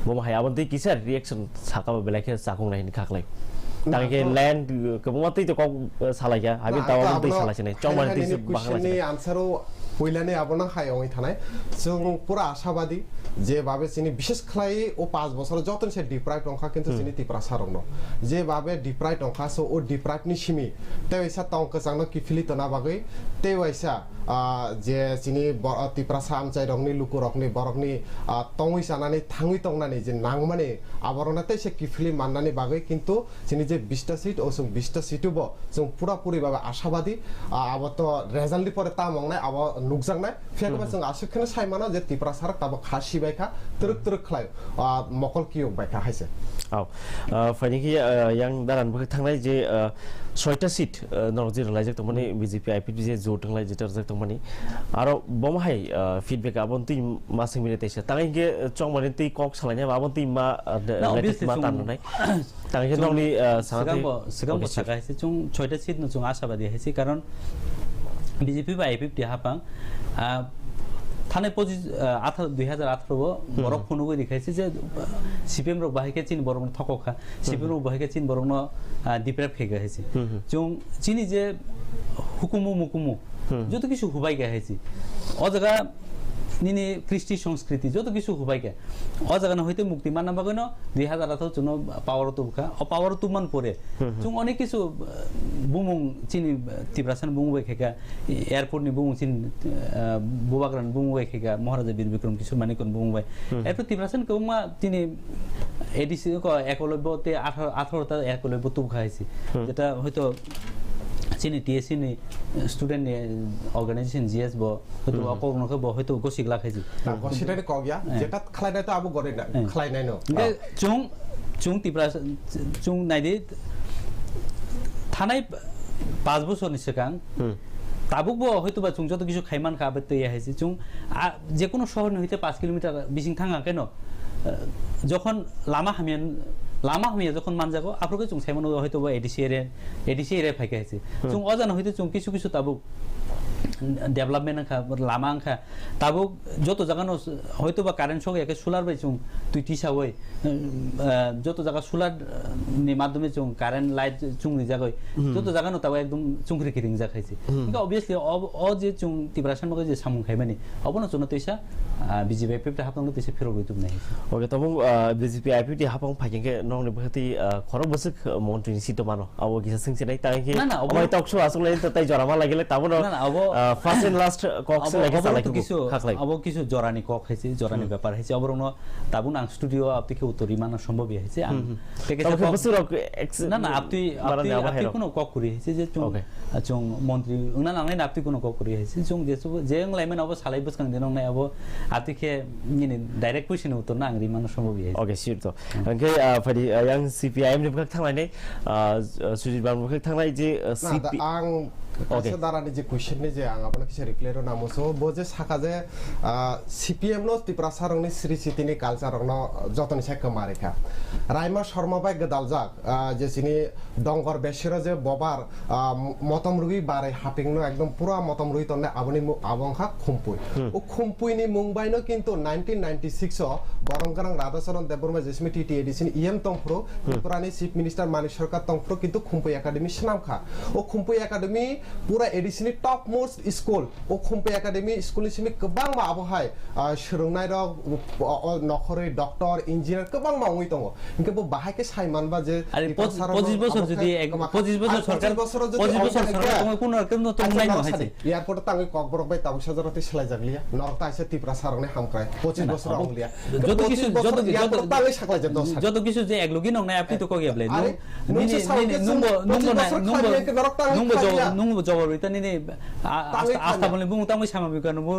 Bo hai aboni twi kisa reaction saka ba belai khe chakung nai hwnwi khaklai. Tang khe land, uh, kwbangma twi to kok, uh, salai kha, haibini tawa twi salai sinai, chongmani twi bahai sinai. Answer o puilani abono hai ongwi thanai. Chwng pura ashabadi je babe chini bishes khlai o panch bosor jotoni se deprive tongkha, kintu chini Tiprasa rokno je babe deprive tongkha, so o deprive ni simi tei waisa tong kwchangno kiphilwi tona bagwi tei waisa ah, je chini bo-, ah, Tiprasa amchairokni, lukurokni, borokni, ah, tongwi chanani, thangwi tongnani je nangmani, aborokno teisa kiphilwi mannani bagwi kintu chini je bista seat, o chwng bista seat-o bo chwng pura puri baba ashabadi, ah, abo to result ni pore tamo wngnai, abo nukjaknai. Phiya khe ba chwng aswk kheno sai mano je Tiprasarok tabuk kha sibai kha, twrwk twrwk khlai, ah, mokol kiyok bai kha hai se. Au. Ah, phaini khe, ah, yang daran bwkhak thangnai je, ah, soita seat, ah, norok je rwlaijak tongmani, B J P I P F T je jot wnglai jeta rwjak tongmani. Aro bomo hai, ah, feedback aboni twi ma swngmani teisa. Tang hinkhe, ah, chongmani twi kok salainai aboni twi ma, ah, de-, related obviously ma chwng tan rwnai. Tang hinkhe nokni, ah, sana twi, sigang bo, sigang bo saka hai se chwng soita seat no chwng ashabadi hai se, karon B J P bai I P F T hapang, ah, thanai pochis, ah, atharo, dui hajar atharo o borok phunugwi rikhaisi je, ah, C P M rok bahai khe chini borokno thokok kha, C P M rok bahai khe chini borokno, ah, deprive khai kha hai se. Chwng chini je hukumu mukumu joto kisu hubai kha hai se. O jaga nini kristi, sanskriti joto kisu hubai khe. O jaga no hoite mukti manna bagwi no dui hazar atharo chwngno power o tubukha. O power o tubman pore Hmm, hmm. chwng onek kisu, uh, bumung chini, uh, Tiprasa ni bumung bai khaikha, airport ni bumung chini, uh, Bubagra ni bumung bai khaikha, Maharaja Bir Bikram Kishore Manikya ni bumung bai. Hmm. Airport Tiprasa ni kwbangma chini A D C ko Ekolobyo te atharo, atharo ta Ekolobyo tubukha haisi. Hmm. Jeta hoito chini T S C ni student ni organization G S bo hoito Hmm. o kokno khe bo hoito gosik la khaisi. Na, gosik ni kok ya, Eh. jeta khlainai to abo gore na, Eh. khlainai no. Hingke Ah. chwng, chwng Tiprasa, chwng naidi thanai panch bochor ni swkang Hmm. tabuk bo hoito ba chwng joto kisu khaiman kha abo twi ya haisi. Chwng, ah, je kono sohor ni hoite panch kilometer bising thang khe no, eh, jokhon lama hamya, lama hamya jokhon manjago, aphuru khe chwng saimano hoito ba A D C area, A D C area phaikha haisi. Hmm. Chwng o jana hoite chwng kisu kisu tabuk development wngkha, lama wngkha. Tabuk joto jagano hoito ba current sok ya khe solar bai chwng twi tisawi, eh, joto jaga solar ni madhyome chwng current light chwng rijagwi. Hmm. Joto jagano tabuk ekdom chwng khri khri ringjak haisi. Hmm. Hingke obviously o, o je chwng Tiprasa ni bagwi je samung khaimani, obono chwngno twisa, ah, B J P I P F T hapang twisa phirogwi tubunai. Okay, tabuk, ah, B J P I P F T hapang phaikhe nokni bwkhati, ah, khorok bwswk, ah, montri ni seat o mano. Abo kisa swngchinai tang khe. Na, na, obo amai talk show aswk lai tai jora ma lagilai tabo no, na, na, obo, ah, first and last kok obo, swng lai khe obo salai to khe kisu, khakhlai. Obo kisu jora ni kok haise, jora ni Hmm. bepar haise. Oborok no tabuk ang studio abtwi khe uttori mana sombhob ya haise. Ang Hmm, hmm. teke Tamo sa khe kok bwswk rok ex-, Na, na, abtwi, barani abtwi, abo hai abtwi rok. Kuno kok kuri haise je chung, Okay. chung montri wngna nangnai na abtwi kuno kok kuri haise. Chung je subo, je wng lai mano abo salai bwskang de nongnai abo abtwi khe nini direct question uttor na ang ri mana sombhob ya haise. Okay, sure to. Hingke, ah, phaidi, ah, yang C P I M ni bwkhak thanglai nai, ah, ah, Sujit Babu bwkhak thanglai je, ah, Na, da, C P ang Okay. kaisa darani je question ni je ang abono kisa reply rw namo so, bo je saka je, ah, C P M no Tiprasa rokni sri siti ni culture rokno jotoni sai kwma rikha. Raima Sharma bai gwdaljak, ah, je chini Dongor Besero je bobar, ah, motom rwi barai haping no ekdom pura motom rwi tonne aboni mu-, abo wngkha Khumpui. Hmm. O Khumpui ni mung bai no kintu nineteen ninety-six o Boromgwrang Radhacharan Debbarma jesimi T T A D C ni E M tongphuru, Hmm. Tripura ni Chief Minister Manik Sarkar tongphuru, kintu Khumpui Academy swnam kha. O Khumpui Academy pura A D C ni top most school. O Khumpui Academy school ni simi kwbangma abo hai, ah, swrwngnai rok, o, o, nokhorwi doctor, engineer kwbangma wngwi tongo. Hinkhe bo bahai khe sai manba je Are Tiprasa poch-, rokno pochis bochor abo jodi khe ek-, kwma kha. Pochis bochor Are sorkar, pochis bochor jodi pochis bochor ongkha sorkar hinkhe tongwi kuno rok tongno Acha tongnai no norok hai sadi, se. Airport tangwi Kokborok bai tabuksa jora twi swlaijak liya. Norok ta aisa Tiprasa rokni hamkrai. Pochis Na, na, bochor abo wng liya. Joto Pochis kisu, bochor joto, airport joto, tangwi saklaijak dos sadi. Joto kisu je ek logi nongnai apni to kok yablai. Are, Nung, nung nini, se sao nini, ke nungbo, chwng nungbo pochis na, bochor nungbo, khlai ya ke norok tangwi nungbo khlai jo-, ya. Nungbo jobor ita nini a-, Tangwi asta, khlai asta ya. Bole bumung tangwi sama bikano bo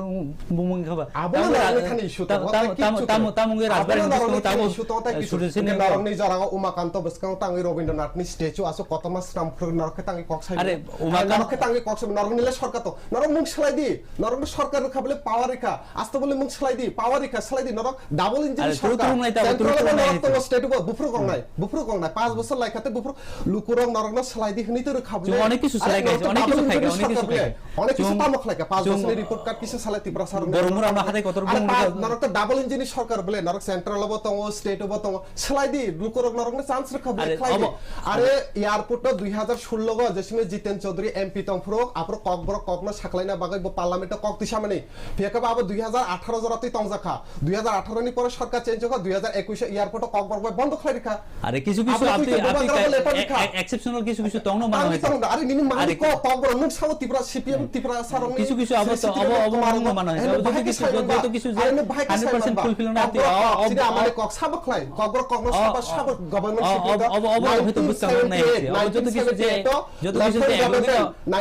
bumung khaba. Abono Tamo ra-, norokni khani issue tam-, tongo, tam-, tai tam-, kichu tam-, tongo. Tamo wngwi Rajbari Abono norokni bwskango khani tamo, issue tongo, tai eh, kichu tongo. Suri Suri Hinkhe Sini norokni jorao Umakanto bwskango tangwi Robindranathni statue aswk kotorma swnam phuru norok khe tangwi kok sai Are, mano. Umakan- Are norok khe tangwi kok sai mano. Norokni le sorkar to. Norok mung swlai di. Norokni sorkar rwkha bole power rwkha. Asto bole mung swlai di. Power rwkha swlai di. Norok double engine Are, turu sorkar. Turu nai ta, Central turu o nai norok ta. Tongo, state o bo buphuru kok nai. Buphuru kok nai. Panch bochor lai kha te buphuru lukurok norokno swlai di hwnwi to rwkha bole. Chwng onek kisu Are swlai norok kha, to onek kisu double khai kha, engine onek kisu sorkar khai bole. kha. Onek kisu Chwng, tamo khlai kha, panch chwng bochorni report card kisa salai Tiprasa rokni Boromura thani. Are hatai kotor Are bumung pa-, rok norok to double engine ni sorkar bole, norok central o bo tongo, state o bo tongo, salai di, lukurok norokno chance rwkha bole, Are khlai di. Obo Are airport no dui hazar shollo go jesime Jiten Chaudhary M P tong phuru, aphuru Kokborok kokno saklaina bagwi bo parliament o kok tisa mani. Phiya khe bo abo dui hazar atharo jora twi tongjakha. Dui hazar atharo ni pore sorkar change wngkha, dui hazar ekush o airport o Kokborok bai bondo khlai rikha. Are kisu kisu Abo abtwi, twi abtwi bubagra ka-, letter e-, rikha. e-, exceptional kisu kisu tongno mano Tangwi hai. Tongno, are nini mani Are ko ki- Kokborok nuk sao Tipra C P M Tipra sarong Kisu kisu abo to, abo, abo mung mano hai. Joto kisu, joto kisu je hundred percent fulfill na abtwi, o, o, sida amani kok sabo khlai. Kokborok kokno sabo, sabo government sector. Abo, abo, abo, hoito bwskango nai hai. Abo joto kisu je, joto kisu je, joto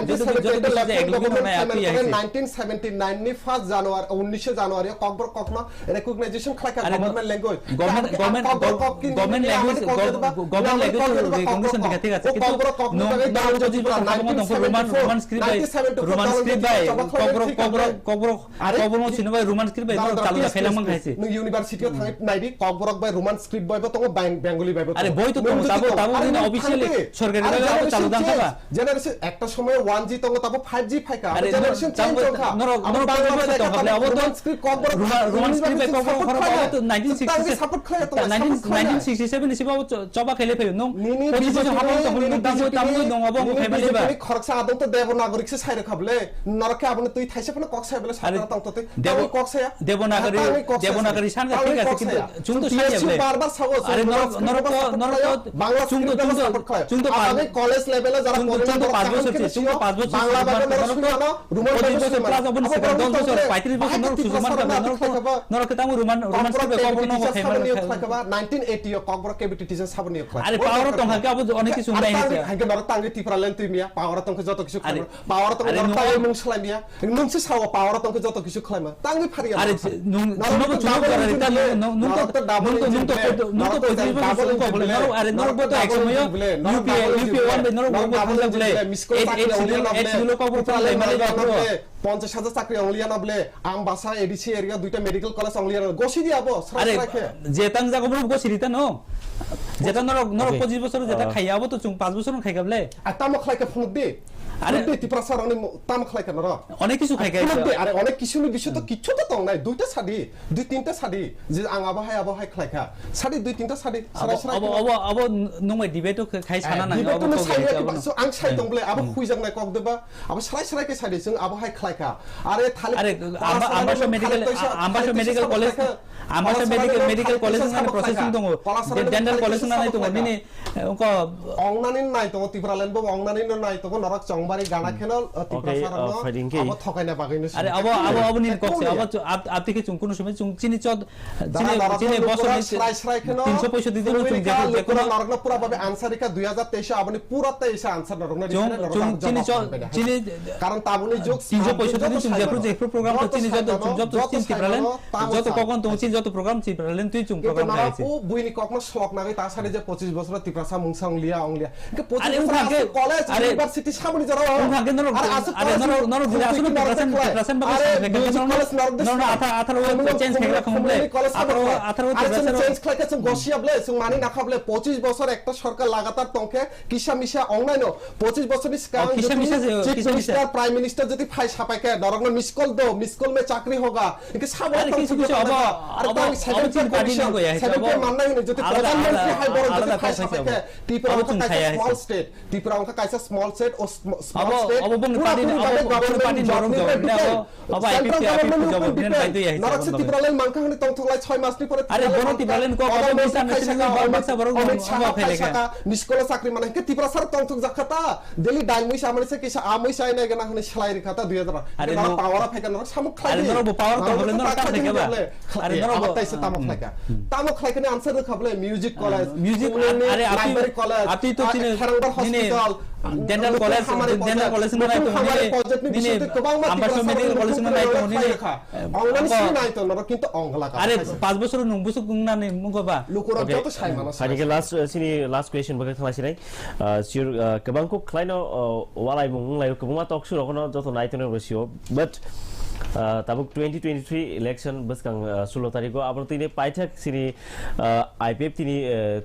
kisu je, joto kisu je, nineteen seventy nine ni first January, unishe January, Kokborok kokno Recognization khlai kha Are government language. Government, Are, government, Kokborok gov-, kok kini government kini language, amani kok gov-, kok gov-, government amani language kok recognition kok thik ase, thik ase. Kokborok kokno Kintu bagwi nung, down nung jodi pura pura nineteen seventy-four, Roman, Roman script bai, nineteen seventy-four Roman script bai, Kokborok, Kokborok, Are, Kokborok no sini bai Roman script bai, Nang no, talu da please, khaila please, mang please. Khaise. Nung university o thangwi naidi, Kokborok bai Roman script bai bo tongo, Bang-, Bengali bai bo Are, tongo. Boi to Nung tongo, jodi tabo, tong, tabo are, nini nung officially thangdi. Sorkar Are, bai abo generation talu change, dang kha ba. Generation, ekta somoy one G tongo, tabo five G phaikha. Are, Generation change wngkha. Norok, Abo norok Bangla bai lekha tongkha, tongo, abo to Roman script Kokborok, Roman, Roman script bai Kokborok khorok abo to nineteen sixty-seven. Support khlai tongo, nineteen, support khlai tongo. Nineteen sixty-seven ni siba abo cho-, choba khaile phaio. Nung, Nini pojis bochor B J P hapang ni, tongkha, nini nung tamo, B J P tamo ni, nung abo nini khaimani B J P ba. Ni khoroksa Ang to Devanagari se sai rwkha bole, norok khe aboni twi thaisa phano kok saya bole, Are, sakra tong to twi. Devo-, Tangwi kok saya. Devanagari, Tangwi kok saya. Devanagari sangha Tangwi thik ase, kok kintu saya. Chung to T S U sanya bole. Bar bar sawo, Are, chung norok, script norok to, develop norok support to, khlayo, Bangla chung to, script chung to, develop support khlayo. Chung to Aboni college level-o jara chung to, chung to poribo pach bochor, tang chung to khe pach bochor, Roman chung to bosor pach bochor, sini ano, Roman pojoj bosor, sini ano. Pachis bosor, Aboni pachis bosor, pore. Bahai norok Tiprasa sujuman rok khe, norok khlai kha ba? Norok khe tamo Roman, Roman Kokborok script-o K B T teacher kok no saboni khlai kha ba? Nineteen eighty o Kokborok K B T teacher saboni khlai. Are, power-o tong kha khe abo onek kisu nai hai se. Hingke norok tangwi Tipraland twi miya, power-o tong khe joto kisu khlai. Are, Power tong are, norok nung tangwi mung slai miya. Nung se sao power tong khe joto kisu khlai ma. Tangwi phari ya. Are, nung, nung to chunuk jora rita, nung, nung to, nung to, nung to, nung to poitris bosor chungo bole. Norok, are, norok bo to ek somoyo U P A, U P A one bai norok bo thang jak bole. Eight, eight schedule, eight schedule o kok bo thang jak bole. Ponchash hajar chakri ongliya na bole. Ang basa A D C area duita medical college ongliya na. Gosi di abo, sra sra khe. Are, je tang jago bo gosi rita no. Jeta norok, norok Okay. Pachis bosor jeta Ah. Khaiya, abo to chung pach bosor no khaikha bole. A tamo khlai kha phunuk di. Are Phunuk di Tiprasa rokni mo-, tamo khlai kha norok. Onek kisu khaikha. Phunuk di, are onek kisu ni bisu to Hmm. Kichu to tong nai, duita sadi, dui tinta sadi, je ang abo hai, abo hai khlai kha. Sadi dui tinta sadi, Abo, sarai sarai abo, khe. Abo, abo nung bai debate to khai Eh, sana nang, debate abo to to sai khai ya, abo to no. So ang sai Hmm. Tong bole, abo Hmm. Huijak nai kok deba, abo sarai sarai khe sadi, chwng abo hai khlai kha. Are thali Are, Amba, Ambasa Medical, Ambasa Medical College, Ambasa Medical, Medical College wngmani processing tongo. Dental College wngmani tongo. Nini, eh, ongko Ongnani nai tongo, Tipraland bo ongnani no nai tongo, norok chongbari gana kheno, uh, Tiprasa rokno abo thokaina bagwi no sini. Are, abo, abo, abo nini kok se, abo chu-, ap-, apti khe chung kunu somoi chung chini chod-, chini, chini bosor ni srai srai kheno tinsho poisotti din chung je, je, norokno pura babe answer rikha dui hajar teis aboni pura teis answer norokno rikha, norok chini chod-, chini Karon taboni jog tinso poisotti din chung jephru, jephru program to chini joto, chung joto chini Tipraland, joto kokon tong chini joto program Tipraland twi chung program khai si. O buini kokno slok nagwi ta sari je pachis bosor Tiprasa mungsa ongliya, ongliya. Hingke pachis bosor college, university saboni jora. Are asuk college norok, norok jila asuk Tiprasan, Tiprasan bagwi are music college norok de norok atha, atha ro change khai rakhung ble. Atha ro, atha ro change khai ka chung gosia ble, chung mani nakha ble, pachis bosor ekta sorkar lagatar tongkhe kisa misa ongnaino. Pachis bosorni swkang kisa misa je, Chief Minister, Prime Minister jodi phai sapai khe, norokno miss call do, miss call mein chakri hoga. Hingke sabo are kisa misa abo, are abo, tang abo seventy chin party commission, nang goya, seventy abo mannai hwnwi jodi alada, Pradhan Mantri alada, hai borok alada jodi phai sapai khe, Tipra wngkha kaisa small state, Tipra wngkha kaisa small state, o sm-, small state, abo bongni pura party, puri abo bongni party norok jawab ni abo. Abo I P P, I P P jawab ni bai dui ya. Norok se Tipraland mankha hwnwi tongthok lai soi mas ni pore. Are bono Tipraland ko, ko misa misa ni bak baksa borok Amit Shah phai saka, miss call chakri mana hingke Tiprasa rok tongthok jak kha ta. Delhi dai muisa amani se kisa a muisa ai nai gana hwnwi slai rikha ta dui hajar. Are no power phai ka norok samuk khlai. Are norok bo power to hole norok tam thai khe ba. Are norok bo tai se tamo khlai ka. Tamo khlai khe ni answer rikha bole music college, music, are library college, api to chini Kherangbar hospital, dental college, dental college nai to nini, nini Ambasa Medical College nai to nini. Onglani sini nai to norok kintu ongla ka. Are pach bosor nung busuk nani mungo ba. Lukurok joto sai mano. Phai khe last, sini last question bagwi thalai sinai. Ah, sure, ah, kwbang kok khlaino, ah, walai mung wng lai, kwbangma talk show rokno joto nai tonwi rw sio. But, ah, tabuk twenty twenty-three election bwskang, ah, sulo tarikgo, abono tini paithak sini, ah, I P F T ni, ah,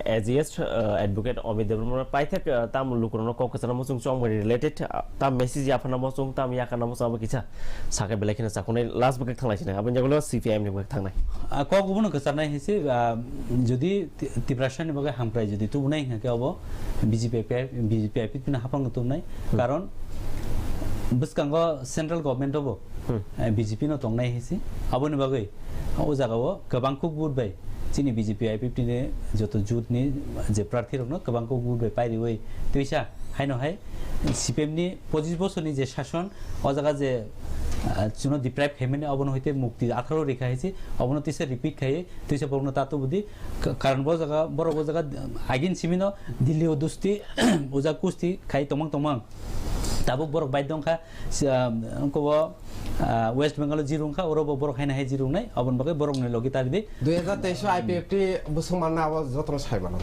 A G S, ah, advocate Amit Debbarma paithak, ah, tamo lukurokno kok kwchangma muchung chongmani related, ah, tam message yaphana muchung, tam yakana muchung abo kisa sakhe belai kheno chakunai last bwkhak thanglai sinai. Aboni jagolo C P I M ni bwkhak thangnai. Ah, kok bono kwcharnai hinse, ah, jodi Ti-, Tiprasa ni bagwi hamprai jodi tubunai hingkha khe obo B J P, B J P I P no haphang no tubunai. Hmm. Karon bwskango central government obo, Hmm. eh, B J P no tongnai hinsi. Aboni bagwi o jaga o kwbang kuk vote bai chini B J P I P ni joto jut ni je prarthi rok no kwbang kuk vote bai pairiwi twisa haino hai C P M ni pojis bosor ni je sason o jaga je, ah, chuno deprive khaimani obono hoite mukti atharo rikha hinsi obono tisa repeat khai Twisa borokno tato budi ka-, karon bo jaga, borok bo jaga agin simino Delhi o dusti, uja kusti khai tongmang tongmang. Tabuk borok bai dongkha, si-, ah, wngkha bo, ah, West Bengal o jirung kha, oro bo borok haino hai jirung nai, aboni bagwi borok ni logi tari di. Dui hajar teis o I P F T bwswk manna abo jotono sai mano.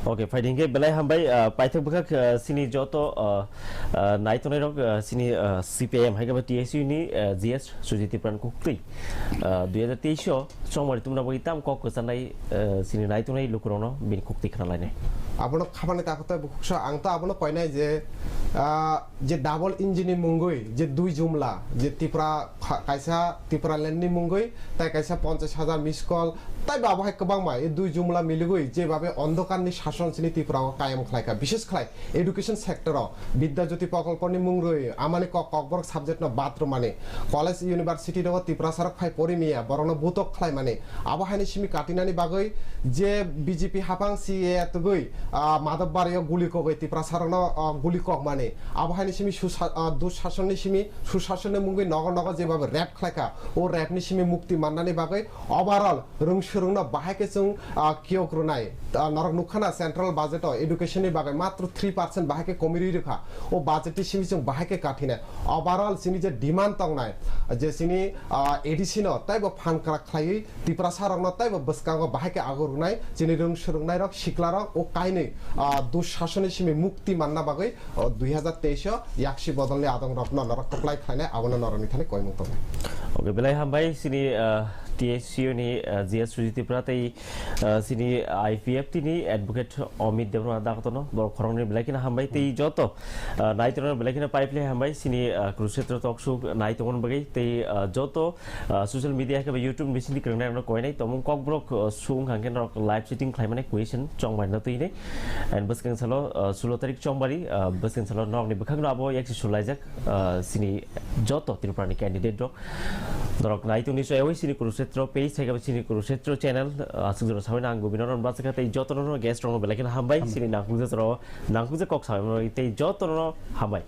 Okay, phai di hingke belai hambai, ah, paithak bwkhak, ah, sini joto, ah, ah, nai tongnai rok, ah, sini, ah, C P I M hai khe bo T S U ni, ah, G S Sujit Tipran kuktwi. Ah, dui hajar teis o chongmani tumna bagwi tam kok kwchanai, ah, chini naitongnai lukurokno bini kok tikna lainai. Abono khamani ta kotoi bukhuksa ang ta abono koinai je, ah, je double engine ni mungwi je dui jumla je Tipra kha-, kaisa Tipraland ni mungwi tai kaisa ponchash hajar miss call, Taibo abo hai kwbangma e dui jumla miligwi jebabe ondhokarni sason chini Tripura o kayam khlaikha, bishes khlai education sector o Bidya Jyoti prokolponi mung rwi amani kok kokborok subject no bathroom mani, college university rogo Tiprasa rok phai pori miya borokno butok khlai mani, abo haini simi katinani bagwi je B J P hapang C A A tugwi, ah, Madhab Bari o guli kogwi Tiprasa rokno, ah, guli kok mani, abo haini simi susa-, ah, dusasonni simi susasonni mungwi nogo nogo jebabe rape khlaikha, o rape ni simi mukti mannani bagwi overall rwng swrwngno bahai khe chwng, ah, kiyok rwnai. Ah, norok nukha na central budget o education ni bagwi matro three percent bahai khe komirwi rwkha. O budget ni simi chwng bahai khe kathinai. Overall chini je demand tongnai, je chini, ah, A D C no taibo phan kwrak khlaiwi Tiprasa rokno taibo bwskango bahai khe ago rwnai. Chini rwng swrwngnairok, siklarok o kainwi, ah, dusasonni simi mukti manna bagwi o dui hazar teis o yaksi bodolni adongrokno norok kwplai khlainai, abono norokni thani koimung tongnai. Oke, belai hambai chini, ah, T S U ni, ah, G S Sujit Tripura tei, ah, chini I P F T ni advocate Amit Debbarma daktono borok khoroknwi belai kheno hambai tei joto, ah, naitorno belai kheno pipeline hambai chini, ah, Kurukshetra talk show nai tongmani bagwi tei, ah, joto ah, social media khe YouTube bisingni kwrwngnairokno koinai tongmung kokborok, ah, sung hwnkhe norok live chatting khlaimani question chongmani no twinai. And bwskang salo, ah, sulo tarik chongmani, ah, bwskang salo norokni bwkhakno abo yaksi sulaijak, ah, chini joto Tripurani candidate rok. Norok nai tongni soyawi chini Kurukshetra page hai khe chini Kurukshetra channel, ah, aswk jora sawi nang gubino ron bwsakha tei jotono guest rokno belai kheno hambai chini nangkukjak jora nangkukjak kok sawi tei jotono hambai.